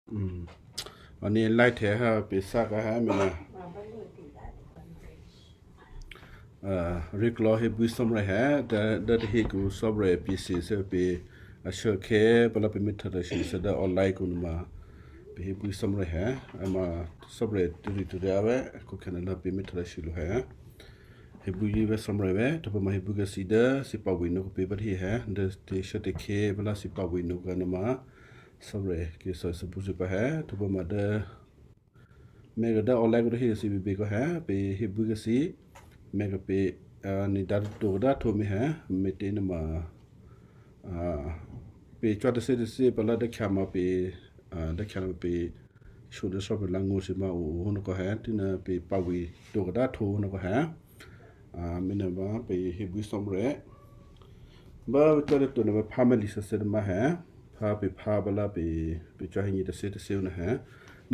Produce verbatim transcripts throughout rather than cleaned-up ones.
Aní láihtè̌ há pè̤ sá kǎ há mena. Ré̤klò̤̌ hébwí Cò́marya hé, dố tahíkǔ Cò́marya pyěshyě pě, a shuốkhè̌ pǎlá pè̤ mítè̤ tè̤shyě dố online kǔ nuôma, pè̤ hébwí Cò́marya hé, a ma Cò́marya tari̤taryǎ vè̤́ khǒkhè̌ nuôlá pè̤ mítè̤ tè̤shyě lǔ hé. Hébwí vè̤́ Cò́marya vè̤́, tǒpǎ ma hébwí kè̌ thǐ dố thǐ pawi̤ nuô̌ kǔ pě pǎ tahí hé, dố tè̤shuốtè̤khè̌ pǎlá thǐ pawi̤ nuô̌ kǔ nuôma, Cò́marya kè̌ thè́zṳ̂́ pṳ́ pǎ hé, tǒpǎ ma dố mè̤ kè̌ dố online kǔ tahí thǐ běbě kò hé, pè̤ hébwí kè̌ thǐ, mè̤ kè̌ pě, a, nè̤ dǎ tǒ kè̌ dố htǒ mi hé, me̤těnuôma, a, pè̤ cò́ tè̤sě tè̤sě pǎlá dốkhyǎ ma pě, a, dốkhyǎ ma pě, shyonuô̌ Cò́marya lǎ̤ngó̤ thǐ ma o, o, hó nuô̌ kò hé, tû́nuô̌ pě pawi̤ tǒ kè̌ dố htǒ nuô̌ kò hé. A, me̤nuôma pě hébwí Cò́marya. Bá cò́ tǒ nuô̌ pě phá mè̤ lisèsè nuô̌ ma hé. Phá pě phá pǎlá pě, pě cò́ hényě̤ tè̤sě tè̤sě nuô̌ hé.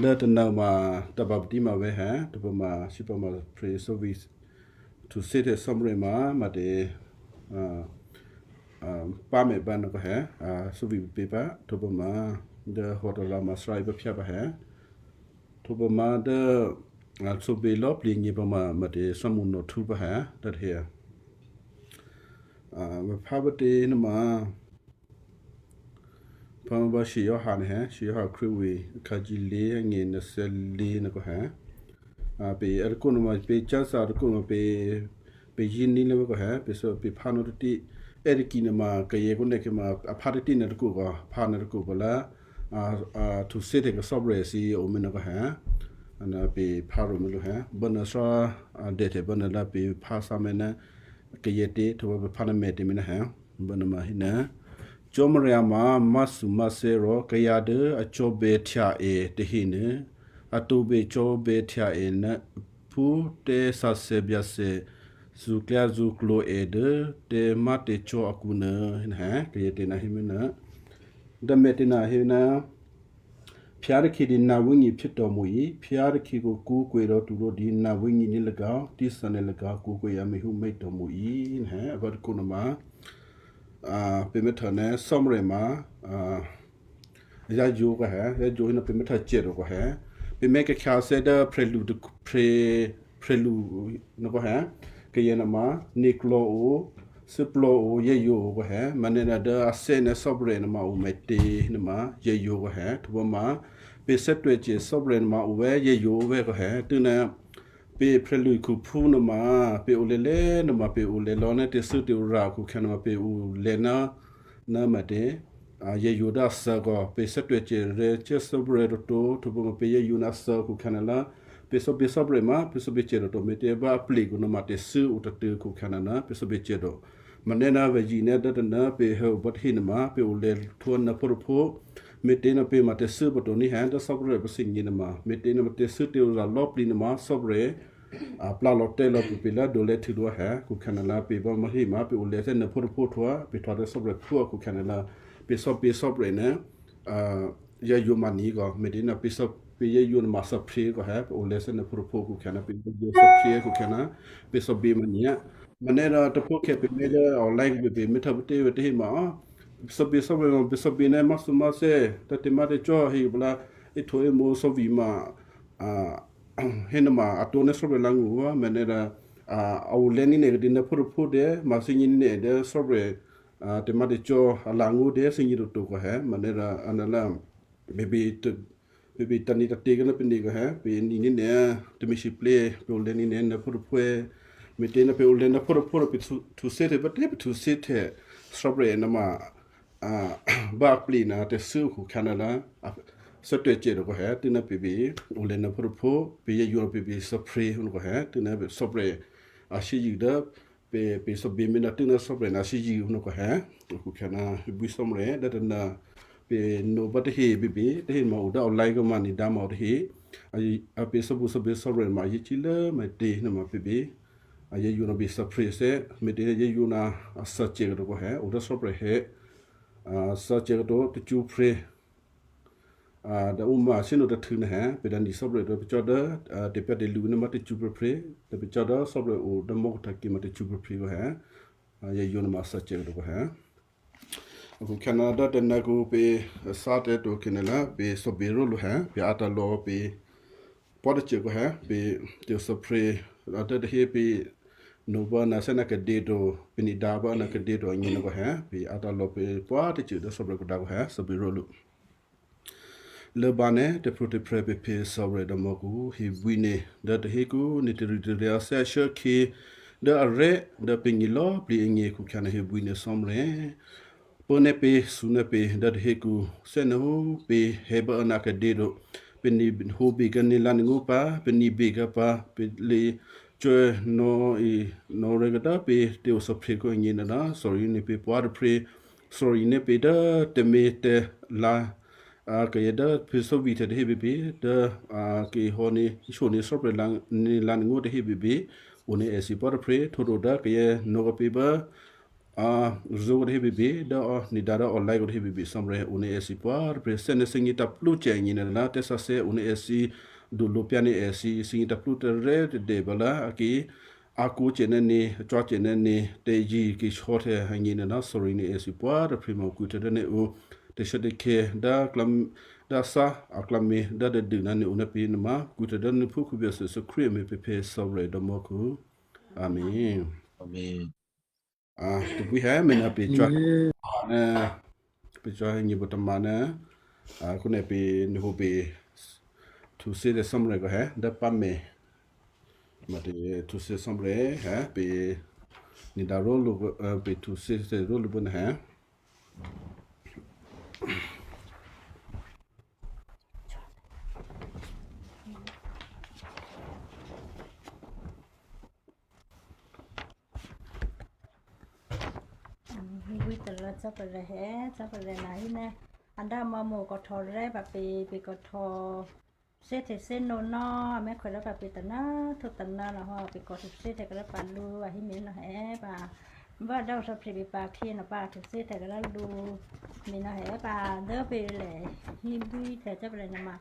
Dố tônuô̌ ma tôba patí ma vè̤́ hé, tǒpǎ ma sípǎ ma pě Cò́marya. Htuthǐhtè̌ Cò́marya ma, ma tě, a, a, pá mè̤ pǎ nuô̌ kò hé, a, Cò́marya pě pǎ, tǒpǎ ma, dố hòtala ma Israel pǎ phyá pǎ hé. Tǒpǎ ma dố, a, Cò́marya lò̌ plǐ nyě̤ pǎ ma, ma tě Cò́marya nò̌htwó pǎ hé, dố tahí. A, ma phá pě tě nuô̌ ma, phá ma bá Giovanni hé, Giovanni Khristu wi, khǎjǐ lě, ngè nè̤ thè̌ lě nuô̌ kò hé. A, pě, a, tôkó nuô̌ ma pě cása tôkó nuô̌ ma pě, pě yíní̤ lé kò hé, pě sá, pě phá nuô̌ títí. È́taki nuô̌ ma kayě kó nè̤ khyě ma, a phá títí nuô̌ tôkó kò, phá nuô̌ tǒkó pǎlá, a, a, htuthǐhtè̌ kè̌ Cò́marya thǐ omě nuô̌ kò hé. A, nuô̌ pě phá ro mě lǔ hé. Bá nuô̌ sá, a, dèhtè̌ bá nuô̌ lá pě phá sá mè̤ nuô̌, kayě tě, tǒpǎ pě phá nuô̌ mè̤ tě mě nuô̌ hé. Bá nuô̌ ma hé nuô̌. Cò́marya ma máthwumáthè́ rò kayǎ dố a cò́bè̌htya è tahenuô, a tǒbè cò́bè̌htya è ná phú tè̤sǎsè̌ byǎsè̌ zṳ̌klyázṳ̌klǒ è dố tè̤má̤tè̤cò́ akǔ nuô, hé, kayě tě nuô̌ hé mě nuô̌. Dǎmè̤ tě nuô̌ hé ná, phyá̤ takhi dǐ ná wínyě phyétò̤mo̤ í, phyá̤ takhi kò kṳ́kwě̤ rò tṳ rò dǐ ná wínyě ní̤ lagǎ, tǐ thǎ ní̤ lagǎ kṳ́kwě̤ yǎ me̤hú me̤tò̤mo̤ í, hé, a vǎ tôkó nuô̌ ma, a, pě mè̤ htò̌ nuô̌ Cò́marya ma, a, yǎ yǒ kò hé, yǎ yǒ hé nuô̌ pě mè̤ htò̌ cè̤ rò kò hé. Pě mè̤ kè̌ khyǎthè̌ dố phrèlu, phrè, phrèlu nuô̌ kò hé. Kayě nuô̌ ma, nè̤klò̤̌ o, thíplò̤̌ o, yǎ yǒ o kò hé. Manè̤ nuô̌ dố a thè́ nuô̌ Cò́marya nuô̌ ma o mè̤tě nuô̌ ma, yǎ yǒ kò hé. Tǒpǎ ma, pě thè́ tè̤cè̤ Cò́marya nuô̌ ma o vè̤́, yǎ yǒ vè̤́ kò hé. Tû́ nuô̌, pě phrèlu khuphú nuô̌ ma, pě o lèlè̤ nuô̌ ma, pě o lèlò̌ nuô̌ tè̤thû́ tè̤-ura khukhè̌ nuô̌ ma, pě o lèlè̤ nuô̌, nuô̌ mè̤tě, a, yǎ yǒ dố a thǎ kò, pě thè́ tè̤cè̤ rè̤ cè̤ Cò́marya tǒtǒ, tǒpǎ ma pě yǎ yǒ nuô̌ a thǎ khukhè̌ nuô̌ lá, pě thò̌ bě Cò́marya ma, pě thò̌ bě cè̤ tǒtǒ, mè̤tě bá a plye̤ k'o nuô̌ ma tè̤thû́ o tǎ̤tṳ̂̌ khukhè̌ nuô̌, pě thò̌ bě cè̤ tǒ. Manè̤ nuô̌ vè̤ yǐ nuô̌ dố tônuô̌ pě hè̌ o bá tahí nuô̌ ma, pě o lèlè̤ htwǒ nuô̌ phúrôphú. Mè̤tě nuô̌ pě ma tè̤thû́ pǎ tǒ ní hé, dố Cò́marya pě thǐ nyě nuô̌ ma. Mè̤tě nuô̌ ma tè̤thû́ tè̤-ura lò̌ plǐ nuô̌ ma, Cò́marya, a, plá lò̌ tè́ lò̌ pě pě lá dǒ lè̤ htû̌ dǒ hé, khukhè̌ nuô̌ lá pě bá ma hí ma, pě o lèlè̤ thè́ nuô̌ phúrôphú htwǒ, pě htwǒ dố Cò́marya phú a khukhè̌ nuô̌ lá, pě thò̌ bě Cò́marya nuô̌, a, yǎ yǒ ma ní kò, mè̤tě nuô̌ pě thò̌, pě yǎ yǒ nuô̌ ma thò̌ phryě kò hé, pě o lèlè̤ thè́ nuô̌ phúrôphú khukhè̌ nuô̌ pě yǒ thò̌ phryě khukhè̌ nuô̌, pě thò̌ bě ma ní. Manè̤ nuô̌ tôphó khè̌ pě mè̤ dố online pě pě mè̤ htò̌ pě tě pě tahí ma, pě thò̌ bě Cò́marya ma, pě thò̌ bě nuô̌ máthwumáthè́, tǎ tè̤má̤tè̤cò́ hí pǎ lá, èhtǒ èmǒ Cò́marya ma, a, hé nuô̌ ma a tǒ nuô̌ Cò́marya lǎ̤ngó̤ vǎ, manè̤ nuô̌, a, a o lèlè̤ ní nè̤ kadǐ nuô̌ phúrôphú dě, ma thǐ nyě ní nè̤ dố Cò́marya, a, tè̤má̤tè̤cò́ a lǎ̤ngó̤ dě thǐ nyě tǒtǒ kò hé, manè̤ nuô̌, a nuô̌ lá, pě pě tě, pě pě tǎ ní tǎ tě k'o nuô̌ pě ní kò hé, pě ní ní nè̤, tè̤mèsǐplě, pě o lèlè̤ ní nè̤ nuô̌ phúrôphú, mè̤tě nuô̌ pě o lèlè̤ nuô̌ phúrôphú rò pě htuthǐhtè̌ pě tě, pě htuthǐhtè̌, Cò́marya nuô̌ ma, a, bá a plye̤ nuô̌ tè̤thû́ khukhè̌ nuô̌ lá, a, thè́ tè̤cè̤ tǒ kò hé, tû́ nuô̌ pě pě, o lèlè̤ nuô̌ phúrôphú, pě yǎ yǒ pě pě thò̌ phryě kò hé, tû́ nuô̌ pě Cò́marya, a, thǐ yě dố, pě, pě thò̌ bě mè̤ nuô̌ tû́ nuô̌ Cò́marya nuô̌ thǐ yě nuô̌ kò hé, khukhè̌ nuô̌, hébwí Cò́marya, dố tônuô̌, pě nuô̌ bá tahí pě pě, tahí ma o dố online k'o ma ní dǎ ma o tahí, a, a pě thò̌ bě thò̌ bě Cò́marya ma yě cí lố mè̤tě nuô̌ ma pě pě, a yǎ yǒ nuô̌ pě thò̌ phryě thè́, mè̤tě yǎ yǒ nuô̌ a thè́ cè̤ tǒ kò hé, o dố Cò́marya hé, a, thè́ cè̤ tǒ tacṳ́ phryě, a, dǎ ǔ ma shyé nuô̌ tôhtû̌ nuô̌ hé, pě dǎ ní Cò́marya dố pě cò́ dố, a, tè̤pyá̤ tè̤lu nuô̌ ma tacṳ́ phryě phryě, dố pě cò́ dố Cò́marya o dố mò́khu tha̤kè ma tacṳ́ phryě phryě kò hé, a, yǎ yǒ nuô̌ ma thè́ cè̤ tǒ kò hé. Khukhyana dố tè̤nǎkǔ pě sá tè̤to khyěnuôlá pě Sobeirolo hé, pě atalò pě pò́tacô kò hé, pě tè̤sòphre dố tahé pě nopá na sè́ ná kadě to, pě nidǎ pá ná kadě to agně nuô kò hé, pě atalò pě pò́tacô dố Sobeirolo kò hé, Sobeirolo. Lốbǎ nè̤ tè̤pro̤tè̤prya̤ pě pě Cò́marya dò̌mò̤kǔ hébwí nè̤ dố tahíkǔ nè̤ taritaryǎ thè́ ashuốkhyě dố arè̤ dố pě̤nyě̤lò́ plǐ agně khukhyana hébwí nè̤ Cò́marya. Pố nè̤ pě, thǔ nè̤ pě dố tahíkǔ thè́nuô̌ pě hébá ná kadě to. Pě nihǒbè kuô̌ nè̤ lǎ nè̤ngó̤ pǎ, pě nibè kuô̌ pǎ, pě lě cuố nò̌e nò̌rè̤̌ kuô̌ dố pě tè̤sòphre kò agně nuôlá, sorry nè̤ pě pò́tacô, sorry nè̤ pě dố tè̤me̤tè̤lǎ a kayǎ dố pě thò́vǐhtya tahé pěpě dố a kehò́ nè̤, shyohò́ nè̤ Cò́marya lǎ, nè̤ lǎ nè̤ngó̤ tahé pěpě, o nè̤ èthǐ pò́tacô, htwǒ dố kayǎ nò̌ kò pě bá a zǒ tahé pěpě dố ò nè̤ dǎ dố online kò tahé pěpě Cò́marya o nè̤ èthǐ pò́tacô, thè́ nè̤ thè́gně taplú cè agně nuôlá, tè̤sǎsè̌ o nè̤ èthǐ dulǒ pyá̤ nè̤ èthǐ, thè́gně taplú tôrè̤ tôdè bala a kě a kǒ cè nè̤ nè̤, a cò́ cè nè̤ nè̤, tè̤zṳ̂́ kishò́htya agně nuôlá, sorry nè̤ èthǐ pò́tacô ma kwǐ htuô̌ dố nè̤ o, tè̤shuốtè̤khè̌ dố klǎ, dố thǎ a klǎmě dố tadû ná nè̤ o nè̤ pě nuôma, kwǐ htuô̌ dố nè̤ phúkhǔ Byacè Yěsu Krístu a mè̤ pě pě Cò́marya dò̌mò̤kǔ. Amen. Amen. A, tôbwí hé, mè̤ ná pě cò́, a, pě cò́ nyě̤bǒ tômǎ ná, a, kǔ nè̤ pě nihǒbè htwǒ thè́ Cò́marya kò hé, dố pǎ mè̤. Ma tè̤ htwǒ thè́ Cò́marya hé, pě nè̤ dǎ ró̤lǔ, a, pě htwǒ thè́ ró̤lǔ bố nè̤ hé. Wí tôrǒ Cò́marya hé, Cò́marya lahí ná a dá mò̌mṳ kòhtò rè́ pǎ pě, pě kòhtò thè́htya thè́nǒ nò́, a mèkhwè́ rè́ pǎ pě tôná, htwǒ tôná lò̌ hò́, pě kòhtò thè́htya kò rè́ pǎ lǔ, a hí mènò́ hé pǎ. Bá dá o sò̌phre pě pǎ khyě nò̌ pǎ, htwǒ thè́htya kò rè́ lǔ, mènò́ hé pǎ, dố pě lè̤ hí bwí htya Cò́marya nuôma.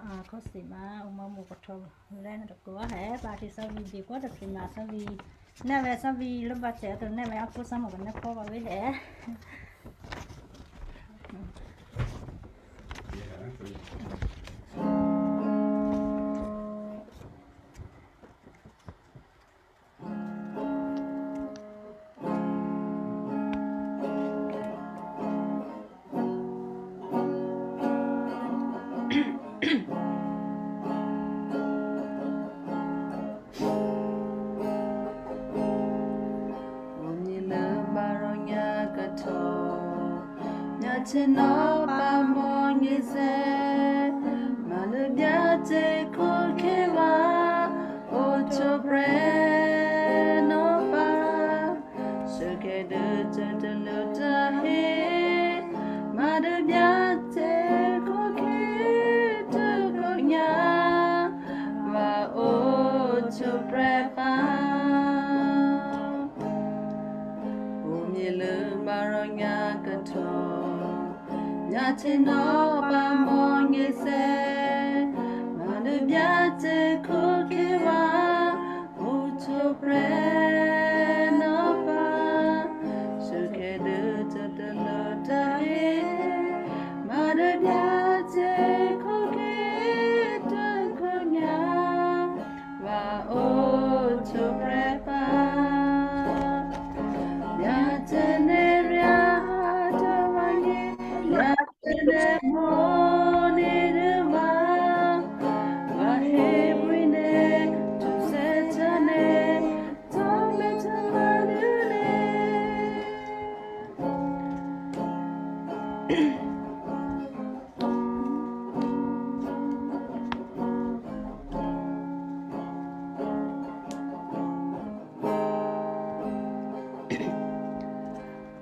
A, khósè ma, ǔ mò̌mṳ kòhtò rè́ nuôtôkǔ, a hé pǎ htwǒ thò́vǐ̤ bě kò́ tôprè̤ ma thò́vǐ̤. Nè́ vè̤ thò́vǐ̤ lốbǎ cè a to nè́ vè̤ a kú thò́mò̤ kò nè́ phó pǎ wí lè̤. Onyělố bǎrò̤ nyǎ kahtò, myáhtye nò́ pǎ mò̌nyěthè̌, ma dố Byacè khukhyěwǎ ohtwǒprè̤ nò́ pǎ. Shuốkhè̌ dố tè̤talǔ tahí, ma dố Byacè khukhyě tôkhǒnyǎ, vǎ ohtwǒprè̤ pǎ. Onyělố bǎrò̤ nyǎ kahtò, myáhtye nò́ pǎ mò̌nyěthè̌, ma dố Byacè khukhyěwǎ ohtwǒprè̤ nò́ pǎ. Shuốkhè̌ dố tè̤talǔ tahí, ma dố Byacè khukhyě tôkhǒnyǎ, vǎ ohtwǒprè̤ pǎ. Byacè nè̤ryá dố vǎgně, Byacè nè̤mò̌ nè̤dû́ vǎ, vǎ hébwí nè̤, htwǒ thè́htya nè̤, tǎ̤bè́htya vǎ dû́lě.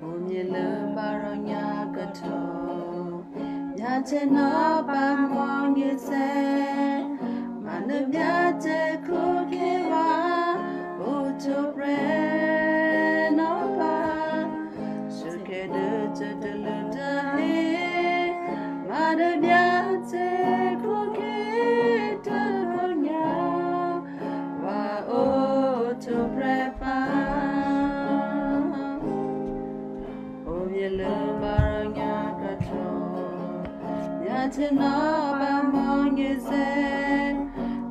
Onyělố bǎrò̤ nyǎ kahtò, myáhtye nò́ pǎ mò̌nyěthè̌, ma dố Byacè khukhyěwǎ ohtwǒprè̤ nò́ pǎ. Shuốkhè̌ dố tè̤talǔ tahí, ma dố Byacè khukhyě tôkhǒnyǎ, vǎ ohtwǒprè̤ pǎ. Myáhtye lǔ pǎ rò nyá̤kahtò. Myáhtye nò́ pǎ mò̤́nyězè̤.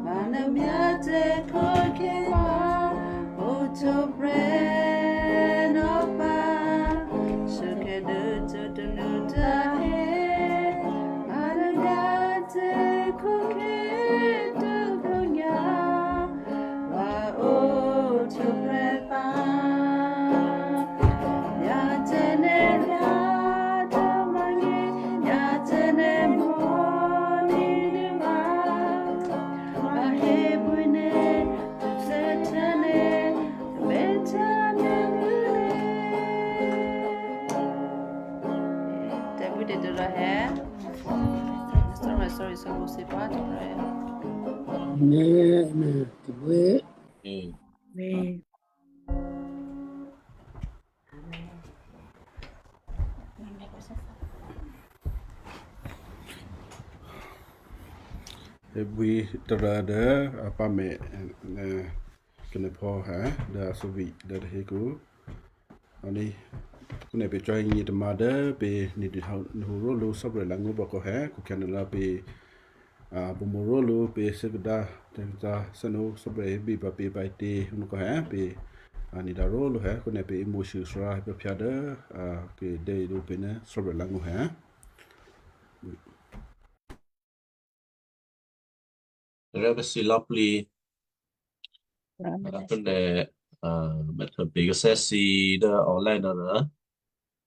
Vǎ nè̤ myáhtye khókhè́ pǎ. Ohtwǒprè̤ nò́ pǎ. Shuốkhè̌ dố cuố tônǔ tahe. Vǎ nè̤ myáhtye khókhè́ tôkhónyǎ. Vǎ ohtwǒprè̤ pǎ. Myáhtye nè̤ myá tǒ mò̤́nyě, myáhtye nè̤ mò̤́nyě dû vǎ. Vǎ hébwí nè̤, tè̤htwǒ nè̤, tè̤htwǒ nè̤. Tè̤bwítè̤taryě. Sorry, sorry, sorry, sorry, sorry. Amen, amen. Tè̤bwí. Amen. Tè̤bwítè̤taryě dố a pǎ me̤, eh, kènèpò̤́, eh, dố a thǔvǐ̤ dố tahíkǔ. Aní, kúnè pè̤ cò̤́nyě tômǎ̤ dố pè̤ ní̤dû hǒ ró̤lǔ Cò́marya lǎ̤ngó̤ bòkò hé, khukhyǎ nuôrò pè̤, a, bǒmǒ ró̤lǔ pè̤ thè́kadǎ, tè̤kadǎ thè́nǒ Cò́marya hébè pǎ pè̤ pǎ tě, hǒnoko hé, pè̤, a, ní̤dǎ ró̤lǔ hé, kúnè pè̤ imǒ shuô̌shyǎ hé pǎphyǎ dố, a, kèdè̌ dǒ pè̤ ná Cò́marya lǎ̤ngó̤ hé. Rè̤ pè̤ thǐ lò̌plǐ. Amen. Kúnè, a, mèthèbè kè̤sè̌ thǐ dố online nuôrò,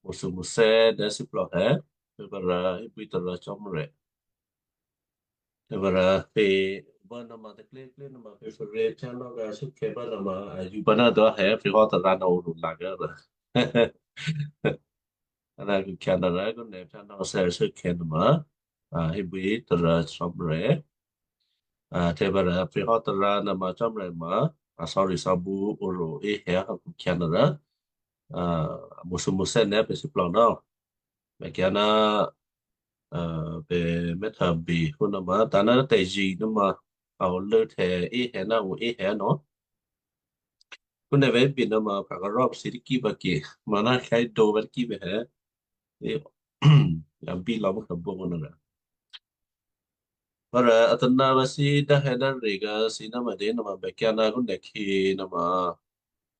mǒsumǒsè̌ dố thǐplò hé, pè̤ bǎrà hébwí tôrǎ Cò́marya. Pè̤ bǎrà pè̤ bá nama tè̤klěklě nama pè̤ pè̤ rè̤ phyá nò́ gǎ súkhè̌ bá nama a yǔ bá ná dố hé pè̤ hò́ tôrǎ ná ǔ rǔ lǎ gǎ. Ana khukhyǎ nuôrò kúnè phyá nò́ sè̌ súkhè̌ nama, a, hébwí tôrǎ Cò́marya. A, tè̤bǎrà pè̤ hò́ tôrǎ nama Cò́marya ma, a, sorry, thòbǔ ǔ rǔ é hé khukhyǎ nuôrò, a, mǒsumǒsè̌ nè́ pè̤ thǐplò nò́. Mèkyǎ ná, a, pè̤ mèthèbè hǒ nama, tǎ ná tè̤zǐ̤ nama, a o lố htè̌ é hé ná ǔ é hé nò́. Kúnè vè̤́ bè nuôma phrakarò́ pasi tôkí pǎ ke, maná khyáídǒ vè̤́ tôkí pǎ hé. Ê, a bí lò̌ mú khabó kó nuôrà. Vǎrà a taná vǎ thǐ dáhè̌ dáre gǎ thǐ ná mèdě nuôma bèkyǎ ná kúnè khyě nuôma,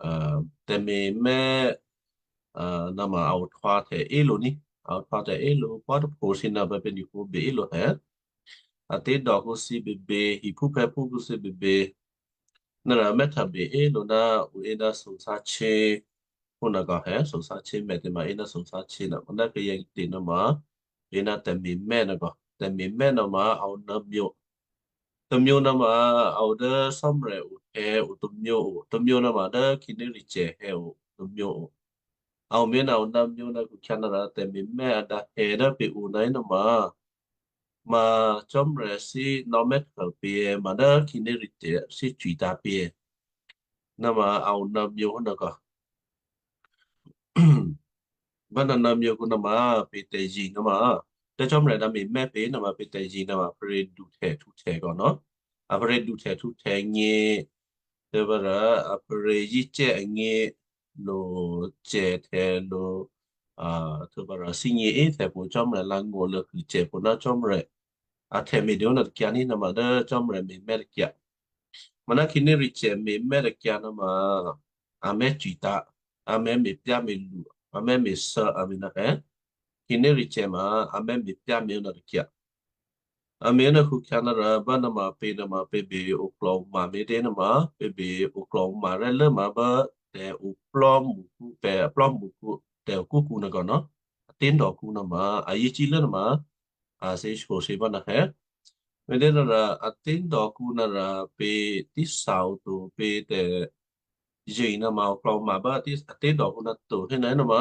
a, tè̤me̤mè́, a, nuôma a ohtwǎ tè̤ élo ní, a ohtwǎ tè̤ élo pwá tôpho thǐ ná vǎ pě ni̤hǒ bè élo hè̌. A tédòkǔ thǐ běbě, hiphúphè̌phúkǔ thǐ běbě, nuôrà mèthèbè élo ná ǔ é ná sosáché, phúnuôkò hè̌, sosáché mètè̤ma é ná sosáché nuô, ná kayǎ tě nuôma, é ná tè̤me̤mè́ nuôkò, tè̤me̤mè́ nuôma a o nuô̌myǒ. Tômyǒ nuôma a o dố Cò́marya o hè̌ o tômyǒ o, tômyǒ nuôma dố khǐnéricyè̤ hè̌ o tômyǒ o. A o mé̤ ná o nuô̌myǒ ná khukhyǎ nuôrà tè̤me̤mè́ a dǎhè̌ dố pè̤ o ná é nuôma, ma Cò́marya thǐ nò̌mè́htô pè̤ è, ma dố khǐnéricyè̤ thǐ cwitǎ̤ pè̤ è. Nuôma a o nuô̌myǒ hò́ nuôkò. Bá nuô̌myǒ kǔ nuôma pè̤ tè̤zǐ̤ nuôma, dố Cò́marya dǎ me̤mè́ pè̤ nuôma pè̤ tè̤zǐ̤ nuôma, a pè̤ duhtèhtǔhtè kò nò́. A pè̤ duhtèhtǔhtè nyě, tôbǎrà a pè̤ yícè́ anyě, lo cè̤htè̌ lo, a, tôbǎrà thínyě é htè̌ pwǒ̤ Cò́marya lǎ̤ngó̤ lốkhû̌ cè̤ pwǒ̤ ná Cò́marya. A htè̌ me̤ dě ó nuô tôkyǎ ní nuôma dố Cò́marya me̤mè́ tôkyǎ. Maná khǐnéricyè̤ me̤mè́ tôkyǎ nuôma, a mè́ cwitǎ̤, a mè́ me̤pyáme̤lu, a mè́ me̤sû̌, a me̤ nuôhè̌. Khǐnéricyè̤ ma, a mè́ me̤pyáme̤ ó nuô tôkyǎ. A me̤ ó nuô khukhyǎ nuôrà bá nuôma pè̤ nuôma pè̤ bè oklò̤oma me̤tě nuôma, pè̤ bè oklò̤oma rè́lốma bá tè̤oplò́mṳkǔ, pè̤ plò́mṳkǔ, tè̤okúkǔ nuôkò nò́. A tédòkǔ nuôma, a yěcí lố nuôma, a thǐ shyoshyě bá nuôhè̌. Me̤tě nuôrà, a tédòkǔ nuôrà pè̤ títhǎ o to, pè̤ tè̤ zye̤ nuôma oklò̤oma bá a tédòkǔ nuô to, hénuô nuôma,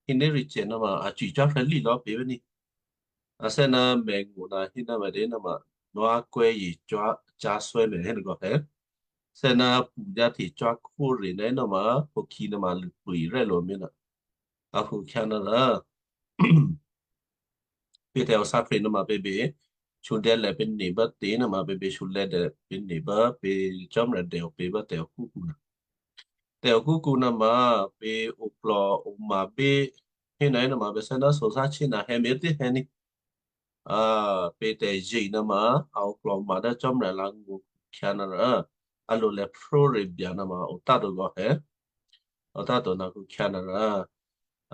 khǐnéricyè̤ nuôma, a cwicò́ phrè̌lí lò̌ pè̤ bá ní. A thè́ ná mèngó̤ ná hí ná mèdě nuôma, nuá̤kwè́ yi cwá, cáthwè́ mèhé nuôkò hè̌. Thè́ ná pṳ́jáhte cwákhóre ná nuôma, khǒkhǐ nuôma lṳ̂pwǐ̤ rè́ lǒ mé̤ nuô. A khukhyǎ nuôrà, pè̤ tè̤othǎphe nuôma pè̤ bè, shulè̌lè̌ pè̤ nè̤ bá tě nuôma pè̤ bè shulè̌lè̌ pè̤ nè̤ bá pè̤ Cò́marya dè̌ o pè̤ bá tè̤okúkǔ nuô. Tè̤okúkǔ nuôma pè̤ oklò̤oma bá Héna hénama pè̤ sè́ ná sosáchí na hè̌ me̤tě hè̌ ní. A, pè̤ tè̤zye nuôma a oklò̤ma dố Cò́marya lǎ̤ngó̤ khyá nuôrò a lo lè̤ phrórebyǎ nuôma otá to gò́ hè̌. Otá to ná khyá nuôrò,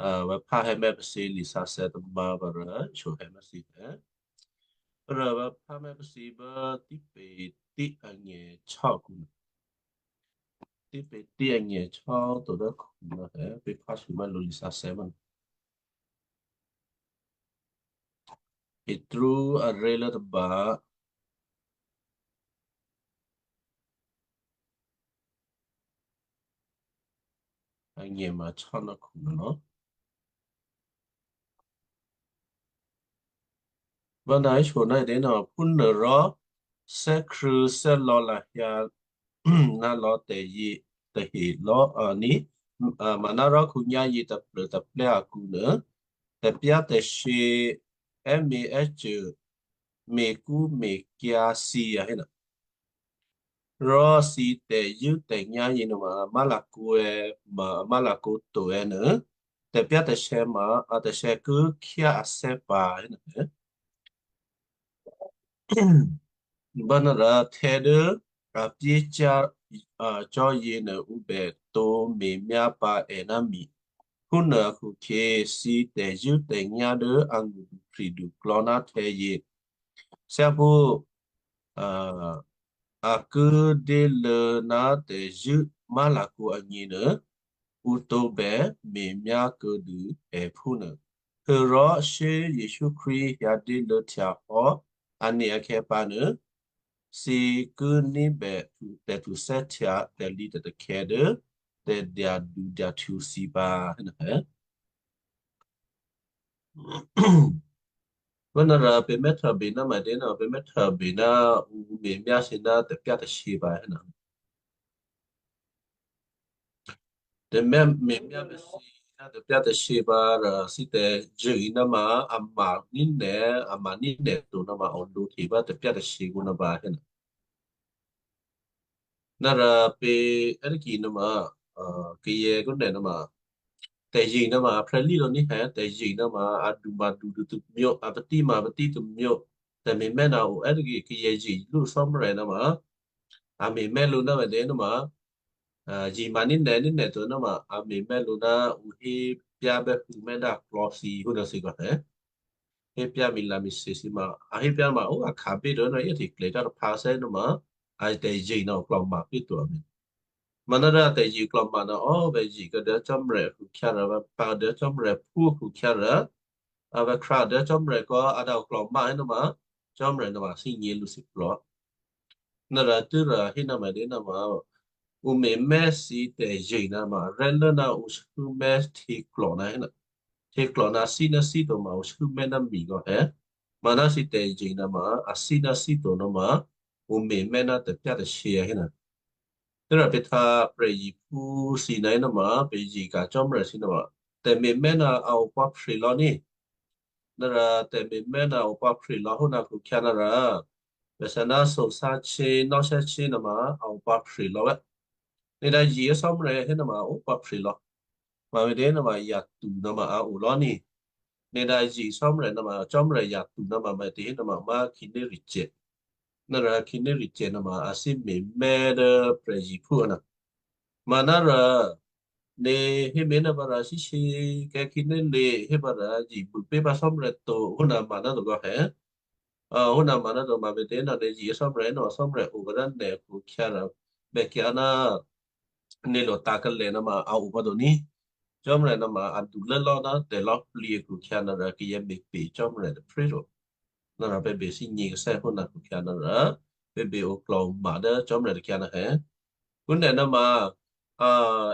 a, vè̤phá hè̌ mè́ pèsè lisǎsè̌ tômǎ vǎ rò shyó hè̌ mè́ thǐ hè̌. Rò vǎ phá mè́ pèsè bố típětí anyěchò́kǔ. Típětí anyěchò́ to dố khunuô hè̌, pě phásû mè́ lǔ lisǎsè̌ mè́. Petru aré̤ lố tôba anyěma chò́ ná khunuô. Vǎ na héshyona dě ná phúnuôrò thè́krṳ̂̌ thè́lò̌ lahyǎ ná lò̌ tè̤yě tahe lò̌, a, ní, a, manárò khǒnyá̤yě taplô̤taplè́ akǔnuô, tè̤pyá̤tè̤shyě è́měè́cô me̤kṳ́me̤kyǎ̤ thǐ a héna. Rò thǐ tè̤zṳ̂́tè̤nyá̤ yěnuôma a má̤lakǒ è̌, ma a má̤lakǒ to è̌ nuô, tè̤pyá̤tè̤sè̌ ma a tè̤sè̌ ki khyá ané̤ pǎ héna. Bánuôrò htè̌ dố a pyécyá̤, a, cò́ yěnuô ǔ bè tǒ me̤myá pǎ è ná mi. Phúnuô akhu-akhyě thǐ tè̤zṳ̂́tè̤nyá̤ dố a ngṳdupri̤du klò̌ ná htè̌ yě thyáphú, a, a ki dyéluô̌ ná tè̤zṳ̂́ má̤lakǒ agněnuô, ǔ tǒbè me̤myá kuô̌dû è phúnuô. Htuô̌rò shyé Jesǔ Krístu hyǎdyéluô̌htya hò́ ane̤ akhè̌ pǎnuô, thǐ ki ní̤bè tè̤htuthè́htya tè̤lǐ tè̤takhè̌ dố tè̤dyadudyahtuô̌ thǐ pǎ hénuô. Vǎ na rà pè̤ mè́htôbè ná maǐtě ná pè̤ mè́htôbè ná ǔ me̤myá thǐ ná tè̤pyá̤tè̤shyě pǎ héna. Tè̤myá me̤myá bèsí ná tè̤pyá̤tè̤shyě pǎ rò thǐ tè̤zṳ̂́ ná ma a ma ní̤nè̌, a ma ní̤nè̌ to ná ma a dǒhtya bá tè̤pyá̤tè̤shyě kǔ ná pǎ héna. Ná rà pè̤ è́taki ná ma, a, kayè kúnè ná ma tè̤zṳ̂́ ná ma a phrè́lí lò̌ ní̤ hè̌ tè̤zṳ̂́ ná ma a duma du tômyě, a patí ma patí tômyě. Tè̤me̤mè́ ná o è́taki kayè zṳ̂́ lǔ Cò́marya ná ma a me̤mè́ lǔ ná ma dě ná ma a, zye ma ní̤nè̌ ní̤nè̌ to ná ma a me̤mè́ lǔ ná ǔ hé pyábè́ hû̌mè́ dá klò̌ thǐ hú ná thǐ kò hé. Hé pyá mi la mi se thǐ ma, a hé pyá ma ó a khabí to ná yě hteklè cò́ taphǎ thè́ ná ma, a tè̤zye ná klò̌ ma pí to a mi. Manárò tè̤zye klò̌ ma ná ó vè̤ zye kuô̌ dố Cò́marya akhu-akhyǎ rò vè̤ pǎ dố Cò́marya phú akhu-akhyǎ rò, a vè̤ khrá dố Cò́marya kò a dǎ klò̌ ma hé ná ma, Cò́marya ná ma thígně lǔ thíplò̤. Ná rà tû́ rà hé ná ma dě ná ma, ǔ me̤mè́ thǐ tè̤zṳ̂́ ná ma, rè́lố ná ǔ sû́mè́ htyěklò̤ ná hé ná. Htyěklò̤ ná thí ná thí to ma ǔ sû́mè́ ná mi kò hé. Maná thǐ tè̤zṳ̂́ ná ma, a thí ná thí to ná ma, ǔ me̤mè́ ná tè̤pyá̤tè̤shyě hé ná. Tû́ rà pè̤ htwǒ prè̤zṳ̂́phú thǐ ná hé ná ma, pè̤ zye ka̤ Cò́marya thǐ ná ma. Tè̤me̤mè́ ná a opǎ phrè lò̌ ní. Ná rà tè̤me̤mè́ ná a opǎ phrè lò̌ hó ná akhu-akhyǎ ná rà, pè̤ sè ná sosáchí, nò́sáchí ná ma a opǎ phrè lò̌ wé. Nè̤ dǎ zye Cò́marya hé ná ma a opǎ phrè lò̌. Ma me̤tě ná ma yatu ná ma a o lò̌ ní. Nè̤ dǎ zye Cò́marya ná ma Cò́marya yatu ná ma me̤tě hé ná ma ma khǐnéricyè̌. Ná rà khǐnéricyè̌ ná ma a thí me̤mè́ dố prè̤zṳ̂́phú ná. Manárò, nè̤ hé me̤ ná vǎ rà shyéshyé kè́ khǐné le hé vǎ rà zye bû pé̤ pǎ Cò́marya to hó ná ma ná to kò hé. A, hó ná ma ná to ma me̤tě ná nè̤ zye Cò́marya ná Cò́marya o vǎ dố nè̤ akhu-akhyǎ rà bèkyǎ ná nè̤ lo tǎ̤kalè̤ ná ma a o pǎ to ní. Cò́marya ná ma a dulốlò́ ná tè̤lò̌plǐ akhu-akhyǎ ná rà kayǎ me̤pè Cò́marya tôprè̤ to. Ná rà pè̤ bè thígně kèsè́ hó ná akhu-akhyǎ ná rà pè̤ bè oklò̤ ma dố Cò́marya tôkyǎ ná hé. Kúnè ná ma, a,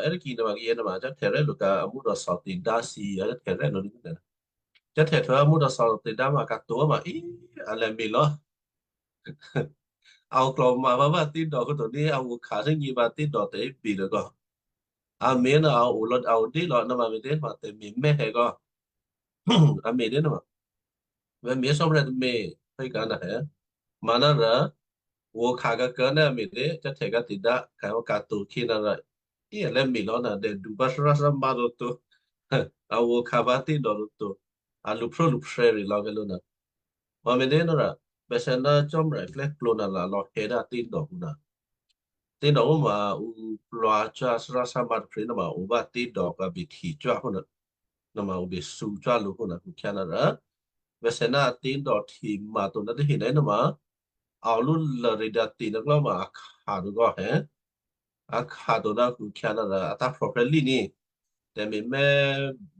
è́taki ná ma kayě ná ma, Cò́htè̌rè́ lo ka̤ amú rò thòtidá thǐ, a, Cò́htè̌rè́ lo ní kúnè. Cò́htè̌ htwǒ amú rò thòtidá ma kato ma í, a lè̌ me̤ lò̌. A oklò̤ ma vǎ vǎ tídò̌ kó to ní, a o kha thígně vǎ tídò̌ tè̤ bè lò̌ kò. A me̤ ná a o lò̌, a o dé lò̌ ná ma me̤tě ma tè̤me̤mè́ hé kò. A me̤ dé ná ma. Vè̤ me̤ Cò́marya tômě, hé ka̤ ná hé. Manárò, o kha ka̤ ka̤ ná me̤ dé, Cò́htè̌ ka̤ tidá, ka̤ kato khi ná rà. Í a lè̌ me̤ lò̌ ná dè du bá sárá sá má to to. a o khavǎ tǐdò lǔ to, a lǔphrólǔphrè̌ ri lò̌ kè́ lǔ ná. Vǎ me̤ dé nara, bèsè ná Cò́marya klè́klǒ ná lò̌ hè dố a tǐdò hû ná. Tǐdò ó ma ǔ plwǎ cò́ a thárá thárá tôprè̤ ná ma ǔ bá tǐdò kavǐ hti cò́ hó ná. Ná ma ǔ bè thǔ cò́ lǔ hó ná khukhyá nara. Bèsè ná a tǐdò hti ma to ná tahe ná ná ma. A o lú lari dǎ tǐ ná klò́ ma a kha dû gò́ hè. A kha to ná khukhyá nara a táphòprè́ lí ní. Tè̤me̤mè́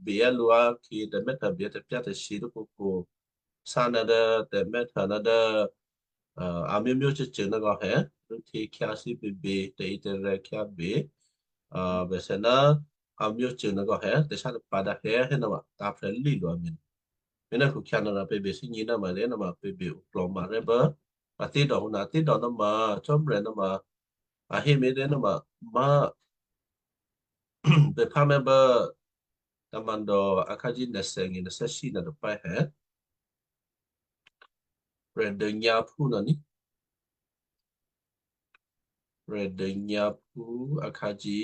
bèyá lǔ á khi tè̤mè́ tè̤bèyá tè̤pyá tè̤shyě tó kǒkǒ. Sá ná dố tè̤mè́ htà ná dố, a myómyó côcô ná gò́ hè. Rû̌htyě khyá sí běbě tè̤itè̤rè̤ khyá bě. Bèsè ná a myócô ná gò́ hè, tè̤sá tôpǎ dǎ hè hé ná ma táphè̌ lí lǔ a me̤. Me̤ ná khukhyá nara pè̤ bè thínyě̤ ná ma lé ná ma pè̤ bè oklò̤ma rè́ bố. A tǐdò hû ná a tǐdò ná ma, Cò́marya ná ma, a hé me̤ dé ná ma, ma, pè̤ phá mè́ bố, tǎ mandò akhǎ jí nè̤thèngè nè̤thè́sí ná tôpái hè. Prè̤dônyǎphú ná ní. Prè̤dônyǎphú akhǎ jí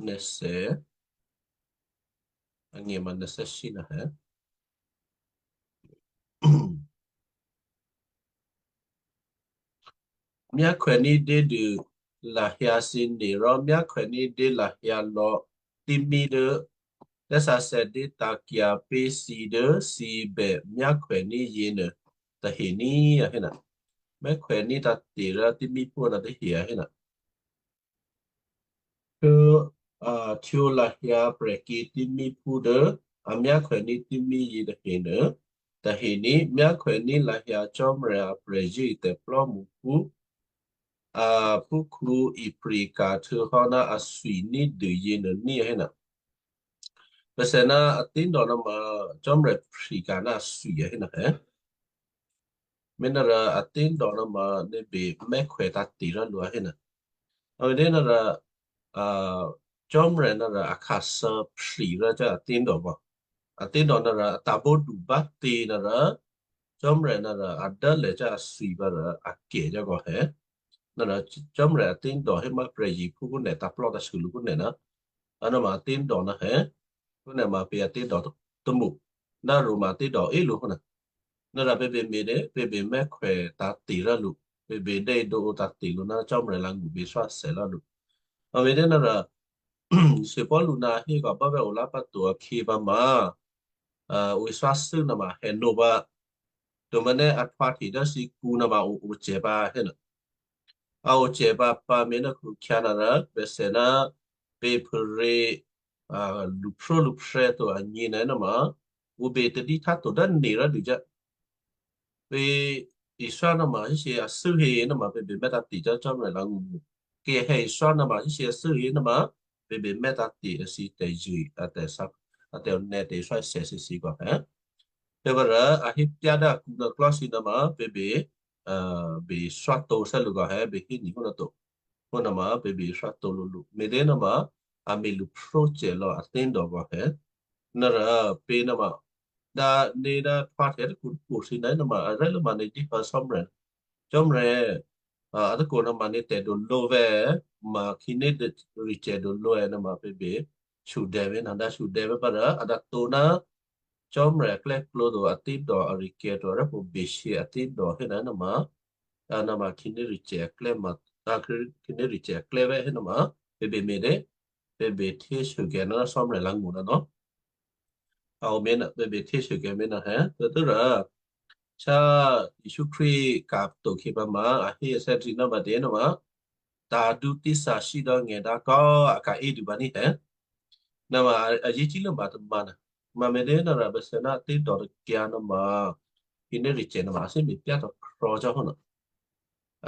nè̤thè. Angè ma nè̤thè́sí ná hè. Myákhwèní̤ dé dû lahyǎ thǐ ne rò myákhwèní̤ dé lahyǎ lò̌ tímí dố Thè́ Sǎsè̌ dé tǎ̤kyǎ pé̤ thǐ dố thǐ bè myákhwèní̤ yěnuô tahe ní a hé ná. Myákhwèní̤ tǎ̤te̤ rò tímíphú ná tahe a hé ná. Htwǒ, a, htwǒ lahyǎ prè̤kyě tímíphú dố a myákhwèní̤ tímí yětahenuô, tahe ní myákhwèní̤ lahyǎ Cò́marya a prè̤zṳ̂́etè̤ plò́mṳphú, a, phúkhǔ ipri̤ka̤ htuô̌hò́ ná athwi ní̤dû yěnuô ní a hé ná. Bèsè ná a tǐdò ná ma Cò́marya pri̤ka̤ ná athwi a hé ná hè. Me̤ ná rò a tǐdò ná ma nè̤ bè mè́khwè tǎ̤te̤ rò lǔ a hé ná. A me̤ dé ná rò, a, Cò́marya ná rò a khǎshyé phrí rò cò́ a tǐdò bò. A tǐdò ná rò a tǎ̤bǒdu bá tǐ ná rò Cò́marya ná rò a dốlè cò́ athwi bá rò a kè cò́ gò́ hè. Ná rò Cò́marya a tǐdò hé má prè̤ziphu kúnè tǎ̤plò́ tǎ̤sû lǔ kúnè ná. A ná ma a tǐdò ná hè. Kúnè ma pè a tǐdò tômṳ. Ná rò ma a tǐdò é lǔ kúnè. Ná rò pè bè me̤ dé, pè bè mè́khwè tǎ̤te̤ rò lǔ. Pè bè dè́dǒ tǎ̤te̤ lǔ ná Cò́marya lǎ̤ngṳ bè thwáthè́ rò lǔ. A me̤ dé ná rò, Shyěpólu ná hé kò bá vè̤́ o lá pǎ to akhǐ pǎ ma, a, ǔ thwáthû́ ná ma hènǒ pǎ. Tǒmǎ nè́ a htwǎhte dố thǐkǔ ná ma ǔ, ǔ cè pǎ hé ná. A ǔ cè pǎ pǎ me̤ ná khukhyá ná rò, bèsè ná pè phûrě, a, lǔphrólǔphrè̌ to agně ná ná ma, ǔ bè tadí htá to dố nè̤ rò dû cò́. Pè Israel ná ma híshyě athû́ hé ná ma pè bè mè́ tǎ̤te̤ cò́ Cò́marya lǎ̤ngṳ. Kè hè Israel ná ma híshyě athû́ hé ná ma pè bè mè́ tǎ̤te̤ a thǐ tè̤zṳ̂, a tè̤sá, a tè̤onè̌ tè̤ Israel sèsisi kò hè. Tè̤vǎ rò a hé pyá dố akǔ ná klò́ thǐ ná ma pè bè, a, bè thwátǒ thè́ lǔ kò hè bè hé ni hó ná to. Hó ná ma pè bè thwátǒ lǔ lǔ. Me̤ dé ná ma a me̤ lǔphró cè lò̌ a tǐdò kò hè. Ná rò pè ná ma dá nè̤ dá htwáhtè̌ tôkǔ tôkǔ thǐ ná ná ma a rè́ lố ma nè̤ dí pǎ Cò́marya. Cò́marya, a, a tôkǔ ná ma nè̤ tè̤dǒ lǒ vè̤́, ma khǐné dè-, ricè dǒ lǒ è ná ma pè bè. Sudè vè̤́ ná dá sudè vè̤́ pǎ rò, a dǎ tǒ ná Cò́marya klè́klǒ to a tǐdò a rikè̤ to a rè́ pè bè shyě a tǐdò hé ná ná ma. A ná ma khǐné ricè a klè́ ma, a khǐ-, khǐné ricè a klè́ vè̤́ hé ná ma. Pè bè me̤ dé, pè bè htésû kè ná Cò́marya lǎ̤ngṳ ná nò. A ǔ me̤ ná, pè bè htésû kè me̤ ná hè, tǒ tǒ rò. Shyá Jesǔ Krístu ka̤ to khǐ pǎ ma, a hé a thè́ dǐ ná ma dě ná ma. Tǎ̤ dǔ títhasí dò́ ngè̤ dǎ kò a ka̤ í dû pǎ ní hè. Ná ma a, a yě cí lố ma tômǎ ná. Ma me̤ dé ná rò bèsè ná tǐdò tôkyǎ ná ma. Khǐné ricè ná ma a thè́ me̤ pyá tôkrò̤ cò́ hó ná.